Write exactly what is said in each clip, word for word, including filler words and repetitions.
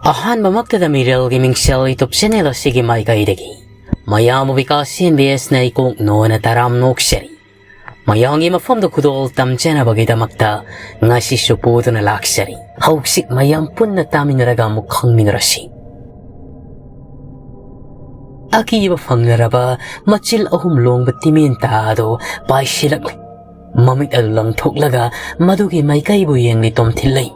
ꯑꯍꯥꯟꯕꯃꯛꯇꯗ ꯃꯤꯔꯦꯜꯒꯤ ꯃꯤꯡꯁꯦꯜ YouTube channel ꯑꯁꯤꯒꯤ ꯃꯥꯏꯀꯩꯗꯒꯤ ꯃꯌꯥꯝꯕꯨ ꯕꯤꯀꯥꯁ ꯑꯦꯝ ꯕꯤ ꯑꯦꯁꯅ ꯏꯀꯣꯛ ꯅꯣꯟꯅ ꯇꯔꯥꯝ ꯅꯣꯛꯆꯔꯤ꯫ ꯃꯌꯥꯝꯒꯤ ꯃꯐꯝꯗ ꯈꯨꯗꯣꯜ ꯇꯝꯖꯅꯕꯒꯤꯗꯃꯛꯇ ꯉꯁꯤꯁꯨ ꯄꯨꯗꯨꯅ ꯂꯥꯛꯆꯔꯤ꯫ ꯍꯧꯖꯤꯛ ꯃꯌꯥꯝ ꯄꯨꯟꯅ ꯇꯥꯃꯤꯟꯅꯔꯒ ꯑꯃꯨꯛ ꯈꯪꯃꯤꯟꯅꯔꯁꯤ꯫ ꯑꯀꯤꯕ ꯐꯪꯂꯔꯕ ꯃꯆꯤꯜ ꯑꯍꯨꯝ ꯂꯣꯡꯕ ꯇꯤꯃꯦꯟꯇꯥ ꯑꯗꯨ ꯄꯥꯏꯁꯤꯜꯂꯛꯂꯤ꯫ ꯃꯃꯤꯠ ꯑꯗꯨ ꯂꯪꯊꯣꯛꯂꯒ ꯃꯗꯨꯒꯤ ꯃꯥꯏꯀꯩꯕꯨ ꯌꯦꯡꯂꯤ ꯇꯣꯝꯊꯤꯜꯂꯩ꯫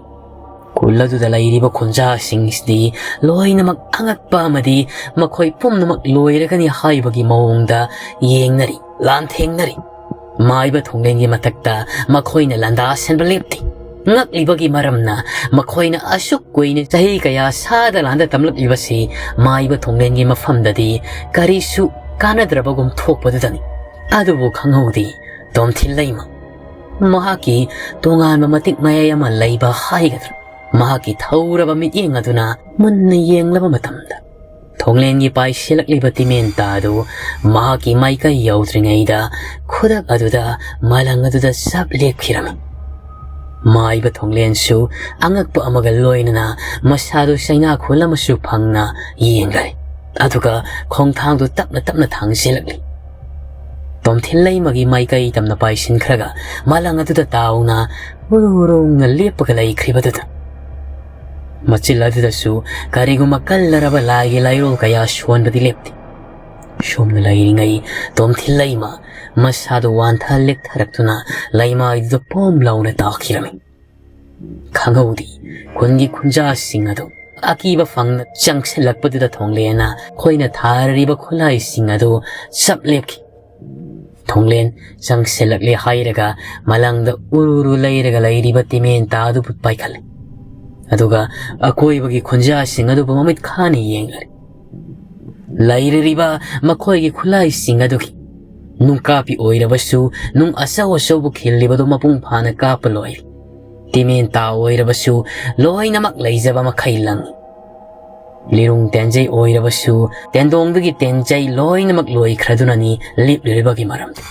ꯈꯨꯜ ꯑꯗꯨꯗ ꯂꯩꯔꯤꯕ ꯈꯨꯟꯖꯥꯁꯤꯡꯁꯤꯗꯤ ꯂꯣꯏꯅꯃꯛ ꯑꯉꯛꯄ ꯑꯃꯗꯤ ꯃꯈꯣꯏ ꯄꯨꯝꯅꯃꯛ ꯂꯣꯏꯔꯒꯅꯤ ꯍꯥꯏꯕꯒꯤ ꯃꯑꯣꯡꯗ ꯌꯦꯡꯅꯔꯤ, ꯂꯥꯟꯊꯦꯡꯅꯔꯤ꯫ ꯃꯥꯏꯕ ꯊꯣꯡꯂꯦꯟꯒꯤ ꯃꯊꯛꯇ ꯃꯈꯣꯏꯅ ꯂꯥꯟꯗꯥꯁꯟꯕ ꯂꯦꯞꯇꯦ꯫ ꯉꯛꯂꯤꯕꯒꯤ ꯃꯔꯝꯅ ꯃꯈꯣꯏꯅ ꯑꯁꯨꯛ ꯀꯨꯏꯅ ꯆꯍꯤ ꯀꯌꯥ ꯁꯥꯗ ꯂꯥꯟꯗ ꯇꯝꯂꯛꯂꯤꯕꯁꯤ ꯃꯥꯏꯕ ꯊꯣꯡꯂꯦꯟꯒꯤ ꯃꯐꯝꯗꯗꯤ ꯀꯔꯤꯁꯨ ꯀꯥꯟꯅꯗ꯭ꯔꯕꯒꯨꯝ ꯊꯣꯛꯄꯗꯨꯗꯅꯤ꯫ ꯑꯗꯨꯕꯨ ꯈꯪꯍꯧꯗꯦ ꯇꯣꯝꯊꯤꯜ ꯂꯩꯃ꯫ ꯃꯍꯥꯛꯀꯤ ꯇꯣꯉꯥꯟꯕ ꯃꯇꯤꯛ ꯃꯌꯥꯏ ꯑꯃ ꯂꯩꯕ ꯍꯥꯏꯒꯗ꯭ꯔꯥ? ꯃꯍꯥꯛꯀꯤ ꯊꯧꯔꯕ ꯃꯤꯠꯌꯦꯡ ꯑꯗꯨꯅ ꯃꯨꯟꯅ ꯌꯦꯡꯂꯕ ꯃꯇꯝꯗ ꯊꯣꯡꯂꯦꯟꯒꯤ ꯄꯥꯏꯁꯤꯜꯂꯛꯂꯤꯕ ꯇꯤꯃꯦꯟꯇꯥ ꯑꯗꯨ ꯃꯍꯥꯛꯀꯤ ꯃꯥꯏꯀꯩ ꯌꯧꯗ꯭ꯔꯤꯉꯩꯗ ꯈꯨꯗꯛ ꯑꯗꯨꯗ ꯃꯂꯪ ꯑꯗꯨꯗ ꯆꯞ ꯂꯦꯞꯈꯤꯔꯝꯃꯤ꯫ ꯃꯥꯏꯕ ꯊꯣꯡꯂꯦꯟꯁꯨ ꯑꯉꯛꯄ ꯑꯃꯒ ꯂꯣꯏꯅꯅ ꯃꯁꯥꯗꯨ ꯆꯩꯅꯥꯈꯣꯜ ꯑꯃꯁꯨ ꯐꯪꯅ ꯌꯦꯡꯂꯔꯦ꯫ ꯑꯗꯨꯒ ꯈꯣꯡꯊꯥꯡꯗꯨ ꯇꯞꯅ ꯇꯞꯅ ꯊꯥꯡꯖꯤꯜꯂꯛꯂꯤ꯫ ꯇꯣꯝꯊꯤꯜ ꯂꯩꯃꯒꯤ ꯃꯥꯏꯀꯩ ꯇꯝꯅ ꯄꯥꯏꯁꯤꯟꯈ꯭ꯔꯒ ꯃꯂꯪ ꯑꯗꯨꯗ ꯇꯥꯎꯅ ꯎꯔꯨ ꯎꯔꯨꯅ ꯂꯦꯞꯄꯒ ꯂꯩꯈ꯭ꯔꯤꯕꯗꯨꯗ ꯃꯆꯤꯜ ꯑꯗꯨꯗꯁꯨ ꯀꯔꯤꯒꯨꯝꯕ ꯀꯜꯂꯔꯕ ꯂꯥꯏꯒꯤ ꯂꯥꯏꯔꯣꯜ ꯀꯌꯥ ꯁꯣꯟꯕꯗꯤ ꯂꯦꯞꯇꯦ꯫ ꯁꯣꯝꯅ ꯂꯩꯔꯤꯉꯩ ꯇꯣꯝꯊꯤꯜ ꯂꯩꯃ ꯃꯁꯥꯗꯨ ꯋꯥꯟꯊ ꯂꯦꯛꯊꯔꯛꯇꯨꯅ ꯂꯩꯃꯥꯏꯗꯨꯗ ꯄꯣꯝ ꯂꯥꯎꯅ ꯇꯥꯈꯤꯔꯝꯃꯤ꯫ ꯈꯪꯍꯧꯗꯦ ꯈꯨꯟꯒꯤ ꯈꯨꯟꯖꯥꯁꯤꯡ ꯑꯗꯨ ꯑꯀꯤꯕ ꯐꯪꯅ ꯆꯪꯁꯤꯜꯂꯛꯄꯗꯨꯗ ꯊꯣꯡꯂꯦꯟꯅ ꯑꯩꯈꯣꯏꯅ ꯊꯥꯔꯤꯕ ꯈꯨꯠꯂꯥꯏꯁꯤꯡ ꯑꯗꯨ ꯆꯞ ꯂꯦꯞꯈꯤ꯫ ꯊꯣꯡꯂꯦꯟ ꯆꯪꯁꯤꯜꯂꯛꯂꯦ ꯍꯥꯏꯔꯒ ꯃꯂꯪꯗ ꯎꯔꯨ ꯎꯔꯨ ꯂꯩꯔꯒ ꯂꯩꯔꯤꯕ ꯇꯤꯃꯦꯟꯇꯥ ꯑꯗꯨꯕꯨ ꯄꯥꯏꯈꯠꯂꯦ꯫ ꯑꯗꯨꯒ ꯑꯀꯣꯏꯕꯒꯤ ꯈꯨꯟꯖꯥꯁꯤꯡ ꯑꯗꯨꯕꯨ ꯃꯃꯤꯠ ꯈꯥꯅ ꯌꯦꯡꯂꯔꯦ꯫ ꯂꯩꯔꯤꯕ ꯃꯈꯣꯏꯒꯤ ꯈꯨꯠꯂꯥꯏꯁꯤꯡ ꯑꯗꯨꯒꯤ ꯅꯨꯡꯀꯥꯞꯄꯤ ꯑꯣꯏꯔꯕꯁꯨ ꯅꯨꯡ ꯑꯆꯧ ꯑꯆꯧꯕ ꯈꯤꯜꯂꯤꯕꯗꯨ ꯃꯄꯨꯡ ꯐꯥꯅ ꯀꯥꯞꯄ ꯂꯣꯏꯔꯦ꯫ ꯇꯤꯃꯦꯟꯇꯥ ꯑꯣꯏꯔꯕꯁꯨ ꯂꯣꯏꯅꯃꯛ ꯂꯩꯖꯕ ꯃꯈꯩ ꯂꯪꯏ꯫ ꯂꯤꯔꯨꯡ ꯇꯦꯟꯖꯩ ꯑꯣꯏꯔꯕꯁꯨ ꯇꯦꯟꯗꯣꯡꯗꯒꯤ ꯇꯦꯟꯖꯩ ꯂꯣꯏꯅꯃꯛ ꯂꯣꯏꯈ꯭ꯔꯗꯨꯅꯅꯤ ꯂꯦꯞꯂꯤꯕꯒꯤ ꯃꯔꯝꯗꯤ꯫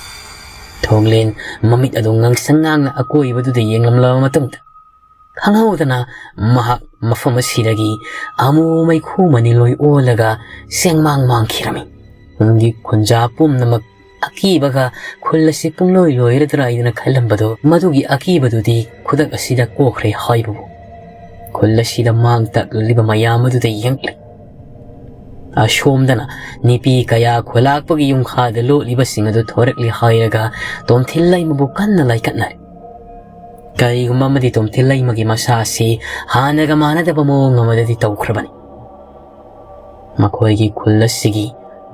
ꯊꯣꯡꯂꯦꯟ ꯃꯃꯤꯠ ꯑꯗꯨ ꯉꯥꯡꯁꯪ ꯉꯥꯡꯅ ꯑꯀꯣꯏꯕꯗꯨꯗ ꯌꯦꯡꯂꯝꯂꯕ ꯃꯇꯨꯡꯗ ꯈꯪꯍꯧꯗꯅ ꯃꯍꯥꯛ ꯃꯐꯝ ꯑꯁꯤꯗꯒꯤ ꯑꯃꯨ ꯃꯩꯈꯨ ꯃꯅꯤꯂꯣꯏ ꯑꯣꯜꯂꯒ ꯁꯦꯡꯃꯥꯡ ꯃꯥꯡꯈꯤꯔꯝꯃꯤ꯫ ꯈꯨꯟꯒꯤ ꯈꯨꯟꯖꯥ ꯄꯨꯝꯅꯃꯛ ꯑꯀꯤꯕꯒ ꯈꯨꯜ ꯑꯁꯤ ꯄꯨꯡꯂꯣꯏ ꯂꯣꯏꯔꯗ꯭ꯔꯥ ꯍꯥꯏꯗꯅ ꯈꯜꯂꯝꯕꯗꯣ, ꯃꯗꯨꯒꯤ ꯑꯀꯤꯕꯗꯨꯗꯤ ꯈꯨꯗꯛ ꯑꯁꯤꯗ ꯀꯣꯛꯈ꯭ꯔꯦ ꯍꯥꯏꯕꯕꯨ ꯈꯨꯜ ꯑꯁꯤꯗ ꯃꯥꯡ ꯇꯥꯛꯂꯤꯕ ꯃꯌꯥꯝ ꯑꯗꯨꯗ ꯌꯦꯡꯂꯤ꯫ ꯑꯁꯣꯝꯗꯅ ꯅꯤꯄꯤ ꯀꯌꯥ ꯈꯨꯂꯥꯛꯄꯒꯤ ꯌꯨꯝꯈꯥꯗ ꯂꯣꯠꯂꯤꯕꯁꯤꯡ ꯑꯗꯨ ꯊꯣꯔꯛꯂꯤ ꯍꯥꯏꯔꯒ ꯇꯣꯝꯊꯤꯜ ꯂꯩꯃꯕꯨ ꯀꯟꯅ ꯂꯥꯏꯀꯠꯅꯔꯤ꯫ ꯀꯔꯤꯒꯨꯝꯕ ꯑꯃꯗꯤ ꯇꯣꯝꯊꯤꯜ ꯂꯩꯃꯒꯤ ꯃꯁꯥ ꯑꯁꯤ ꯍꯥꯟꯅꯒ ꯃꯥꯟꯅꯗꯕ ꯃꯑꯣꯡ ꯑꯃꯗꯗꯤ ꯇꯧꯈ꯭ꯔꯕꯅꯤ꯫ ꯃꯈꯣꯏꯒꯤ ꯈꯨꯜ ꯑꯁꯤꯒꯤ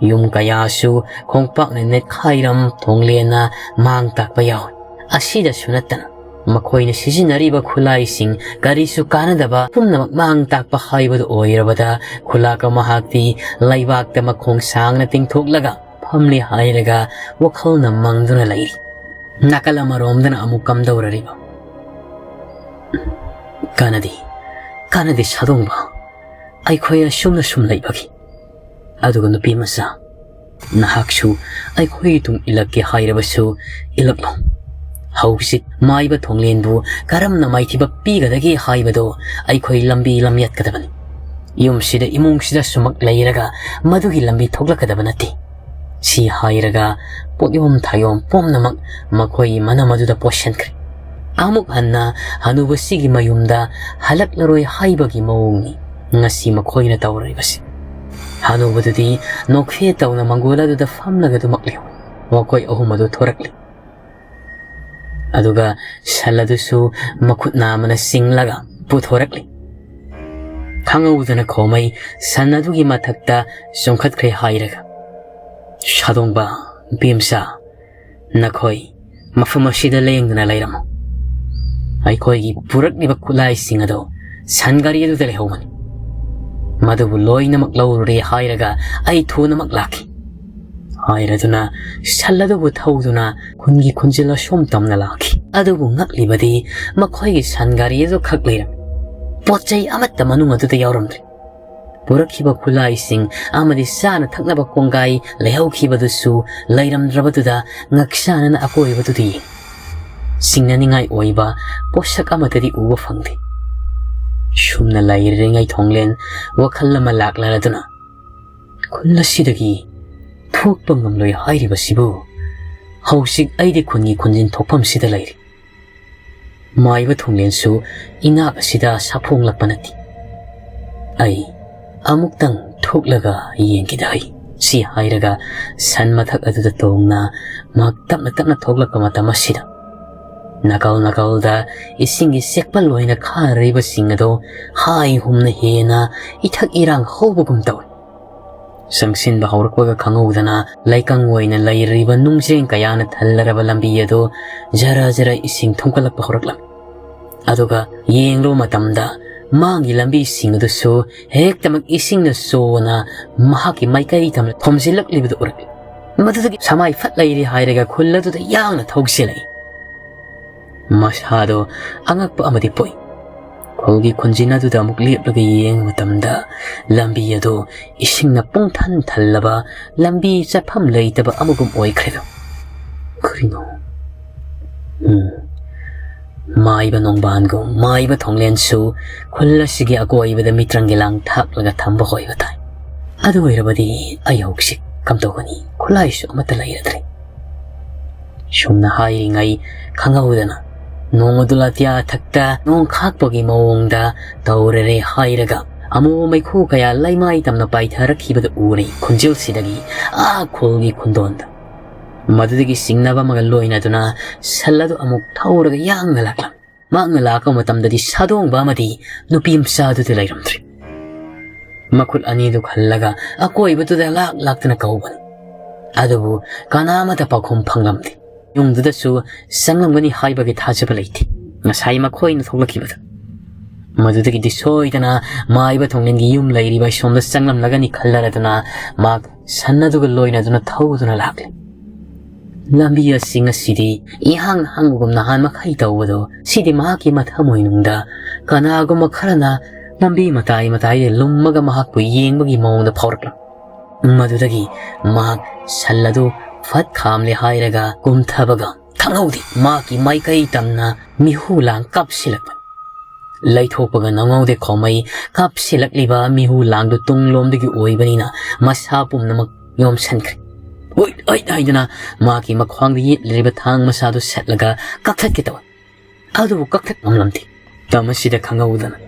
ꯌꯨꯝ ꯀꯌꯥꯁꯨ ꯈꯣꯡꯄꯥꯛꯅ ꯅꯦꯠꯈꯥꯏꯔꯝ ꯊꯣꯡꯂꯦꯟꯅ ꯃꯥꯡ ꯇꯥꯛꯄ ꯌꯥꯎꯏ꯫ ꯑꯁꯤꯗꯁꯨ ꯅꯠꯇꯅ ꯃꯈꯣꯏꯅ ꯁꯤꯖꯤꯟꯅꯔꯤꯕ ꯈꯨꯠꯂꯥꯏꯁꯤꯡ ꯀꯔꯤꯁꯨ ꯀꯥꯟꯅꯗꯕ ꯄꯨꯝꯅꯃꯛ ꯃꯥꯡ ꯇꯥꯛꯄ ꯍꯥꯏꯕꯗꯨ ꯑꯣꯏꯔꯕꯗ ꯈꯨꯂꯥꯛꯄ ꯃꯍꯥꯛꯇꯤ ꯂꯩꯕꯥꯛꯇ ꯃꯈꯣꯡ ꯁꯥꯡꯅ ꯇꯤꯡꯊꯣꯛꯂꯒ ꯐꯝꯂꯤ ꯍꯥꯏꯔꯒ ꯋꯥꯈꯜꯅ ꯃꯪꯗꯨꯅ ꯂꯩꯔꯤ꯫ ꯅꯥꯀꯜ ꯑꯃꯔꯣꯝꯗꯅ ꯑꯃꯨꯛ ꯀꯝꯗꯧꯔꯔꯤꯕ? ꯀꯥꯟꯅꯗꯦ, ꯀꯥꯟꯅꯗꯦ ꯁꯥꯗꯣꯡꯕ, ꯑꯩꯈꯣꯏ ꯑꯁꯨꯝꯅ ꯁꯨꯝ ꯂꯩꯕꯒꯤ꯫ ꯑꯗꯨꯒ ꯅꯨꯄꯤ ꯃꯆꯥ, ꯅꯍꯥꯛꯁꯨ ꯑꯩꯈꯣꯏꯒꯤ ꯇꯨꯡ ꯏꯜꯂꯛꯀꯦ ꯍꯥꯏꯔꯕꯁꯨ ꯏꯜꯂꯛꯂꯣ꯫ ꯍꯧꯖꯤꯛ ꯃꯥꯏꯕ ꯊꯣꯡꯂꯦꯟꯕꯨ ꯀꯔꯝꯅ ꯃꯥꯏꯊꯤꯕ ꯄꯤꯒꯗꯒꯦ ꯍꯥꯏꯕꯗꯣ ꯑꯩꯈꯣꯏ ꯂꯝꯕꯤ ꯂꯝꯌꯦꯠꯀꯗꯕꯅꯤ꯫ ꯌꯨꯝꯁꯤꯗ ꯏꯃꯨꯡꯁꯤꯗ ꯁꯨꯃꯛ ꯂꯩꯔꯒ ꯃꯗꯨꯒꯤ ꯂꯝꯕꯤ ꯊꯣꯛꯂꯛꯀꯗꯕ ꯅꯠꯇꯦ꯫ ꯁꯤ ꯍꯥꯏꯔꯒ ꯄꯣꯠꯌꯣꯝ ꯊꯥꯌꯣꯝ ꯄꯨꯝꯅꯃꯛ ꯃꯈꯣꯏꯒꯤ ꯃꯅꯝ ꯑꯗꯨꯗ ꯄꯣꯠꯁꯤꯟꯈ꯭ꯔꯦ꯫ ꯑꯃꯨꯛ ꯍꯟꯅ ꯍꯅꯨꯕꯁꯤꯒꯤ ꯃꯌꯨꯝꯗ ꯍꯜꯂꯛꯂꯔꯣꯏ ꯍꯥꯏꯕꯒꯤ ꯃꯑꯣꯡꯅꯤ ꯉꯁꯤ ꯃꯈꯣꯏꯅ ꯇꯧꯔꯤꯕꯁꯤ꯫ ꯍꯅꯨꯕꯗꯨꯗꯤ ꯅꯣꯛꯐꯦ ꯇꯧꯅ ꯃꯪꯒꯣꯜ ꯑꯗꯨꯗ ꯐꯝꯂꯒ ꯑꯗꯨꯃꯛ ꯂꯩꯍꯧꯏ꯫ ꯃꯈꯣꯏ ꯑꯍꯨꯝ ꯑꯗꯨ ꯊꯣꯔꯛꯂꯤ꯫ ꯑꯗꯨꯒ ꯁꯟ ꯑꯗꯨꯁꯨ ꯃꯈꯨꯠ ꯅꯥꯝꯃꯅ ꯆꯤꯡꯂꯒ ꯄꯨꯊꯣꯔꯛꯂꯤ꯫ ꯈꯪꯍꯧꯗꯅ ꯈꯣꯃꯩ ꯁꯟ ꯑꯗꯨꯒꯤ ꯃꯊꯛꯇ ꯆꯣꯡꯈꯠꯈ꯭ꯔꯦ ꯍꯥꯏꯔꯒ, "ꯁꯥꯗꯣꯡꯕ, ꯅꯨꯄꯤ ꯃꯆꯥ, ꯅꯈꯣꯏ ꯃꯐꯝ ꯑꯁꯤꯗ ꯂꯦꯡꯗꯅ ꯂꯩꯔꯝꯃꯨ꯫ ꯑꯩꯈꯣꯏꯒꯤ ꯄꯨꯔꯛꯂꯤꯕ ꯈꯨꯠꯂꯥꯏꯁꯤꯡ ꯑꯗꯨ ꯁꯟ ꯒꯥꯔꯤ ꯑꯗꯨꯗ ꯂꯩꯍꯧꯕꯅꯤ꯫ ꯃꯗꯨꯕꯨ ꯂꯣꯏꯅꯃꯛ ꯂꯧꯔꯨꯔꯦ ꯍꯥꯏꯔꯒ ꯑꯩ ꯊꯨꯅꯃꯛ ꯂꯥꯛꯈꯤ"꯫ ꯍꯥꯏꯔꯗꯨꯅ ꯁꯟ ꯑꯗꯨꯕꯨ ꯊꯧꯗꯨꯅ ꯈꯨꯟꯒꯤ ꯈꯨꯟꯖꯤꯜ ꯑꯁꯣꯝ ꯇꯝꯅ ꯂꯥꯛꯈꯤ꯫ ꯑꯗꯨꯕꯨ ꯉꯛꯂꯤꯕꯗꯤ ꯃꯈꯣꯏꯒꯤ ꯁꯟ ꯒꯥꯔꯤ ꯑꯗꯨ ꯈꯛ ꯂꯩꯔꯝꯃꯤ꯫ ꯄꯣꯠ ꯆꯩ ꯑꯃꯠꯇ ꯃꯅꯨꯡ ꯑꯗꯨꯗ ꯌꯥꯎꯔꯝꯗ꯭ꯔꯦ꯫ ꯄꯨꯔꯛꯈꯤꯕ ꯈꯨꯠꯂꯥꯏꯁꯤꯡ ꯑꯃꯗꯤ ꯆꯥꯅ ꯊꯛꯅꯕ ꯀꯣꯡꯒꯥꯏ ꯂꯩꯍꯧꯈꯤꯕꯗꯨꯁꯨ ꯂꯩꯔꯝꯗ꯭ꯔꯕꯗꯨꯗ ꯉꯛꯁꯥꯅꯅ ꯑꯀꯣꯏꯕꯗꯨꯗ ꯌꯦꯡꯉꯤ꯫ ꯆꯤꯡꯅꯅꯤꯡꯉꯥꯏ ꯑꯣꯏꯕ ꯄꯣꯠꯁꯛ ꯑꯃꯠꯇꯗꯤ ꯎꯕ ꯐꯪꯗꯦ꯫ ꯁꯨꯝꯅ ꯂꯩꯔꯤꯉꯩ ꯊꯣꯡꯂꯦꯟ ꯋꯥꯈꯜ ꯑꯃ ꯂꯥꯛꯂꯔꯗꯨꯅ, "ꯈꯨꯜ ꯑꯁꯤꯗꯒꯤ ꯊꯣꯛꯄ ꯉꯝꯂꯣꯏ ꯍꯥꯏꯔꯤꯕꯁꯤꯕꯨ? ꯍꯧꯖꯤꯛ ꯑꯩꯗꯤ ꯈꯨꯟꯒꯤ ꯈꯨꯟꯖꯤꯟ ꯊꯣꯛꯐꯝꯁꯤꯗ ꯂꯩꯔꯤ꯫ ꯃꯥꯏꯕ ꯊꯣꯡꯂꯦꯟꯁꯨ ꯏꯅꯥꯛ ꯑꯁꯤꯗ ꯁꯥꯐꯣꯡꯂꯛꯄ ꯅꯠꯇꯦ꯫ ꯑꯩ ꯑꯃꯨꯛꯇꯪ ꯊꯣꯛꯂꯒ ꯌꯦꯡꯈꯤꯗ ꯍꯩ꯫" ꯁꯤ ꯍꯥꯏꯔꯒ ꯁꯟ ꯃꯊꯛ ꯑꯗꯨꯗ ꯇꯣꯡꯅ ꯃꯍꯥꯛ ꯇꯞꯅ ꯇꯞꯅ ꯊꯣꯛꯂꯛꯄ ꯃꯇꯝ ꯑꯁꯤꯗ, ꯅꯥꯀꯜ ꯅꯥꯀꯜꯗ ꯏꯁꯤꯡꯒꯤ ꯆꯦꯛꯄꯜ ꯑꯣꯏꯅ ꯈꯥꯔꯤꯕꯁꯤꯡ ꯑꯗꯣ ꯍꯥꯏ ꯍꯨꯝꯅ ꯍꯦꯟꯅ ꯏꯊꯛ ꯏꯔꯥꯡ ꯍꯧꯕꯒꯨꯝ ꯇꯧꯏ꯫ ꯆꯪꯁꯤꯟꯕ ꯍꯧꯔꯛꯄꯒ ꯈꯪꯍꯧꯗꯅ ꯂꯩꯀꯪ ꯑꯣꯏꯅ ꯂꯩꯔꯤꯕ ꯅꯨꯡꯖꯦꯡ ꯀꯌꯥꯅ ꯊꯜꯂꯔꯕ ꯂꯝꯕꯤ ꯑꯗꯨ ꯖꯔ ꯖꯔ ꯏꯁꯤꯡ ꯊꯨꯝꯀꯠꯂꯛꯄ ꯍꯧꯔꯛꯂꯝꯃꯤ꯫ ꯑꯗꯨꯒ ꯌꯦꯡꯂꯨꯕ ꯃꯇꯝꯗ ꯃꯥꯒꯤ ꯂꯝꯕꯤꯁꯤꯡ ꯑꯗꯨꯁꯨ ꯍꯦꯛꯇꯃꯛ ꯏꯁꯤꯡꯅ ꯆꯣꯅ ꯃꯍꯥꯛꯀꯤ ꯃꯥꯏꯀꯩ ꯇꯝꯅ ꯊꯣꯝꯖꯤꯜꯂꯛꯂꯤꯕꯗꯨ ꯎꯔꯛꯂꯤ꯫ ꯃꯗꯨꯗꯒꯤ ꯁꯃꯥꯏ ꯐꯠ ꯂꯩꯔꯦ ꯍꯥꯏꯔꯒ ꯈꯨꯜ ꯑꯗꯨꯗ ꯌꯥꯡꯅ ꯊꯧꯁꯤꯜꯂꯛꯏ꯫ ꯃꯁꯥꯗꯣ ꯑꯉꯛꯄ ꯑꯃꯗꯤ ꯄꯣꯛꯏ꯫ ꯈꯨꯜꯒꯤ ꯈꯨꯟꯖꯤꯟ ꯑꯗꯨꯗ ꯑꯃꯨꯛ ꯂꯦꯞꯂꯒ ꯌꯦꯡꯕ ꯃꯇꯝꯗ ꯂꯝꯕꯤ ꯑꯗꯨ ꯏꯁꯤꯡꯅ ꯄꯨꯡꯊꯟ ꯊꯜꯂꯕ ꯂꯝꯕꯤ ꯆꯠꯐꯝ ꯂꯩꯇꯕ ꯑꯃꯒꯨꯝ ꯑꯣꯏꯈ꯭ꯔꯦꯗꯣ꯫ ꯀꯔꯤꯅꯣ? ꯎꯝ꯫ ꯃꯥꯏꯕ ꯅꯣꯡꯕꯥꯟꯒꯨꯝ ꯃꯥꯏꯕ ꯊꯣꯡꯂꯦꯟꯁꯨ ꯈꯨꯜ ꯑꯁꯤꯒꯤ ꯑꯀꯣꯏꯕꯗ ꯃꯤꯇ꯭ꯔꯪꯒꯤ ꯂꯥꯡ ꯊꯥꯛꯂꯒ ꯊꯝꯕ ꯑꯣꯏꯕ ꯇꯥꯏ꯫ ꯑꯗꯨ ꯑꯣꯏꯔꯕꯗꯤ ꯑꯩ ꯍꯧꯖꯤꯛ ꯀꯝꯗꯧꯒꯅꯤ? ꯈꯨꯠꯂꯥꯏꯁꯨ ꯑꯃꯠꯇ ꯂꯩꯔꯗ꯭ꯔꯦ꯫ ꯁꯨꯝꯅ ꯍꯥꯏꯔꯤꯉꯩ ꯈꯪꯍꯧꯗꯅ ꯅꯣꯡ ꯑꯗꯨ ꯑꯇꯤꯌꯥ ꯊꯛꯇ ꯅꯣꯡ ꯈꯥꯛꯄꯒꯤ ꯃꯑꯣꯡꯗ ꯇꯧꯔꯔꯦ ꯍꯥꯏꯔꯒ ꯑꯃꯨ ꯃꯩꯈꯨ ꯀꯌꯥ ꯂꯩꯃꯥꯏ ꯇꯝꯅ ꯄꯥꯏꯊꯔꯛꯈꯤꯕꯗ ꯎꯔꯦ꯫ ꯈꯣꯟꯖꯦꯜꯁꯤꯗꯒꯤ ꯑꯥ ꯈꯨꯜꯒꯤ ꯈꯨꯟꯗꯣꯟꯗ꯫ ꯃꯗꯨꯗꯒꯤ ꯆꯤꯡꯅꯕ ꯑꯃꯒ ꯂꯣꯏꯅꯗꯨꯅ ꯁꯟ ꯑꯗꯨ ꯑꯃꯨꯛ ꯊꯧꯔꯒ ꯌꯥꯡꯅ ꯂꯥꯛꯂꯝꯃꯤ꯫ ꯃꯍꯥꯛꯅ ꯂꯥꯛꯄ ꯃꯇꯝꯗꯗꯤ ꯁꯥꯗꯣꯡꯕ ꯑꯃꯗꯤ ꯅꯨꯄꯤ ꯃꯆꯥ ꯑꯗꯨꯗꯤ ꯂꯩꯔꯝꯗ꯭ꯔꯦ꯫ ꯃꯈꯨꯠ ꯑꯅꯤꯗꯨ ꯈꯜꯂꯒ ꯑꯀꯣꯏꯕꯗꯨꯗ ꯂꯥꯛ ꯂꯥꯛꯇꯅ ꯀꯧꯕꯅꯤ꯫ ꯑꯗꯨꯕꯨ ꯀꯅꯥ ꯑꯃꯠꯇ ꯄꯥꯎꯈꯨꯝ ꯐꯪꯂꯝꯗꯦ꯫ ꯌꯨꯝꯗꯨꯗꯁꯨ ꯆꯪꯂꯝꯒꯅꯤ ꯍꯥꯏꯕꯒꯤ ꯊꯥꯖꯕ ꯂꯩꯇꯦ꯫ ꯉꯁꯥꯏ ꯃꯈꯣꯏꯅ ꯊꯣꯛꯂꯛꯈꯤꯕꯗ ꯃꯗꯨꯗꯒꯤꯗꯤ ꯁꯣꯏꯗꯅ ꯃꯥꯏꯕ ꯊꯣꯡꯂꯦꯟꯒꯤ ꯌꯨꯝ ꯂꯩꯔꯤꯕ ꯑꯁꯣꯝꯗ ꯆꯪꯂꯝꯂꯒꯅꯤ ꯈꯜꯂꯔꯗꯨꯅ ꯃꯍꯥꯛ ꯁꯟ ꯑꯗꯨꯒ ꯂꯣꯏꯅꯗꯨꯅ ꯊꯧꯗꯨꯅ ꯂꯥꯛꯂꯤ꯫ ꯂꯝꯕꯤ ꯑꯁꯤ ꯉꯁꯤꯗꯤ ꯏꯍꯥꯡ ꯍꯥꯡꯕꯒꯨꯝ ꯅꯍꯥꯟ ꯃꯈꯩ ꯇꯧꯕꯗꯣ, ꯁꯤꯗꯤ ꯃꯍꯥꯛꯀꯤ ꯃꯊꯃꯣꯏꯅꯨꯡꯗ ꯀꯅꯥꯒꯨꯝꯕ ꯈꯔꯅ ꯂꯝꯕꯤ ꯃꯇꯥꯏ ꯃꯇꯥꯏꯗ ꯂꯨꯝꯃꯒ ꯃꯍꯥꯛꯄꯨ ꯌꯦꯡꯕꯒꯤ ꯃꯑꯣꯡꯗ ꯐꯥꯎꯔꯛꯂꯝꯃꯤ꯫ ꯃꯗꯨꯗꯒꯤ ꯃꯍꯥꯛ ꯁꯟ ꯑꯗꯨ ꯐꯠ ꯈꯥꯝꯂꯦ ꯍꯥꯏꯔꯒ ꯀꯨꯝꯊꯕꯒ ꯈꯪꯍꯧꯗꯦ, ꯃꯍꯥꯛꯀꯤ ꯃꯥꯏꯀꯩ ꯇꯝꯅ ꯃꯤꯍꯨ ꯂꯥꯡ ꯀꯥꯞꯁꯤꯜꯂꯛꯄꯅꯤ꯫ ꯂꯩꯊꯣꯛꯄꯒ ꯅꯪꯍꯧꯗꯦ ꯈꯣꯃꯩ꯫ ꯀꯥꯞꯁꯤꯜꯂꯛꯂꯤꯕ ꯃꯤꯍꯨ ꯂꯥꯡꯗꯨ ꯇꯨꯡꯂꯣꯝꯗꯒꯤ ꯑꯣꯏꯕꯅꯤꯅ ꯃꯁꯥ ꯄꯨꯝꯅꯃꯛ ꯌꯣꯝꯁꯤꯟꯈ꯭ꯔꯦ꯫ "ꯍꯨꯏꯠ, ꯍꯨꯏꯠ" ꯍꯥꯏꯗꯨꯅ ꯃꯍꯥꯛꯀꯤ ꯃꯈ꯭ꯋꯥꯡꯗ ꯌꯦꯠꯂꯤꯕ ꯊꯥꯡ ꯃꯆꯥꯗꯨ ꯁꯠꯂꯒ ꯀꯛꯊꯠꯀꯦ ꯇꯧꯏ꯫ ꯑꯗꯨꯕꯨ ꯀꯛꯊꯠ ꯉꯝꯂꯝꯗꯦ꯫ ꯃꯇꯝ ꯑꯁꯤꯗ ꯈꯪꯍꯧꯗꯅ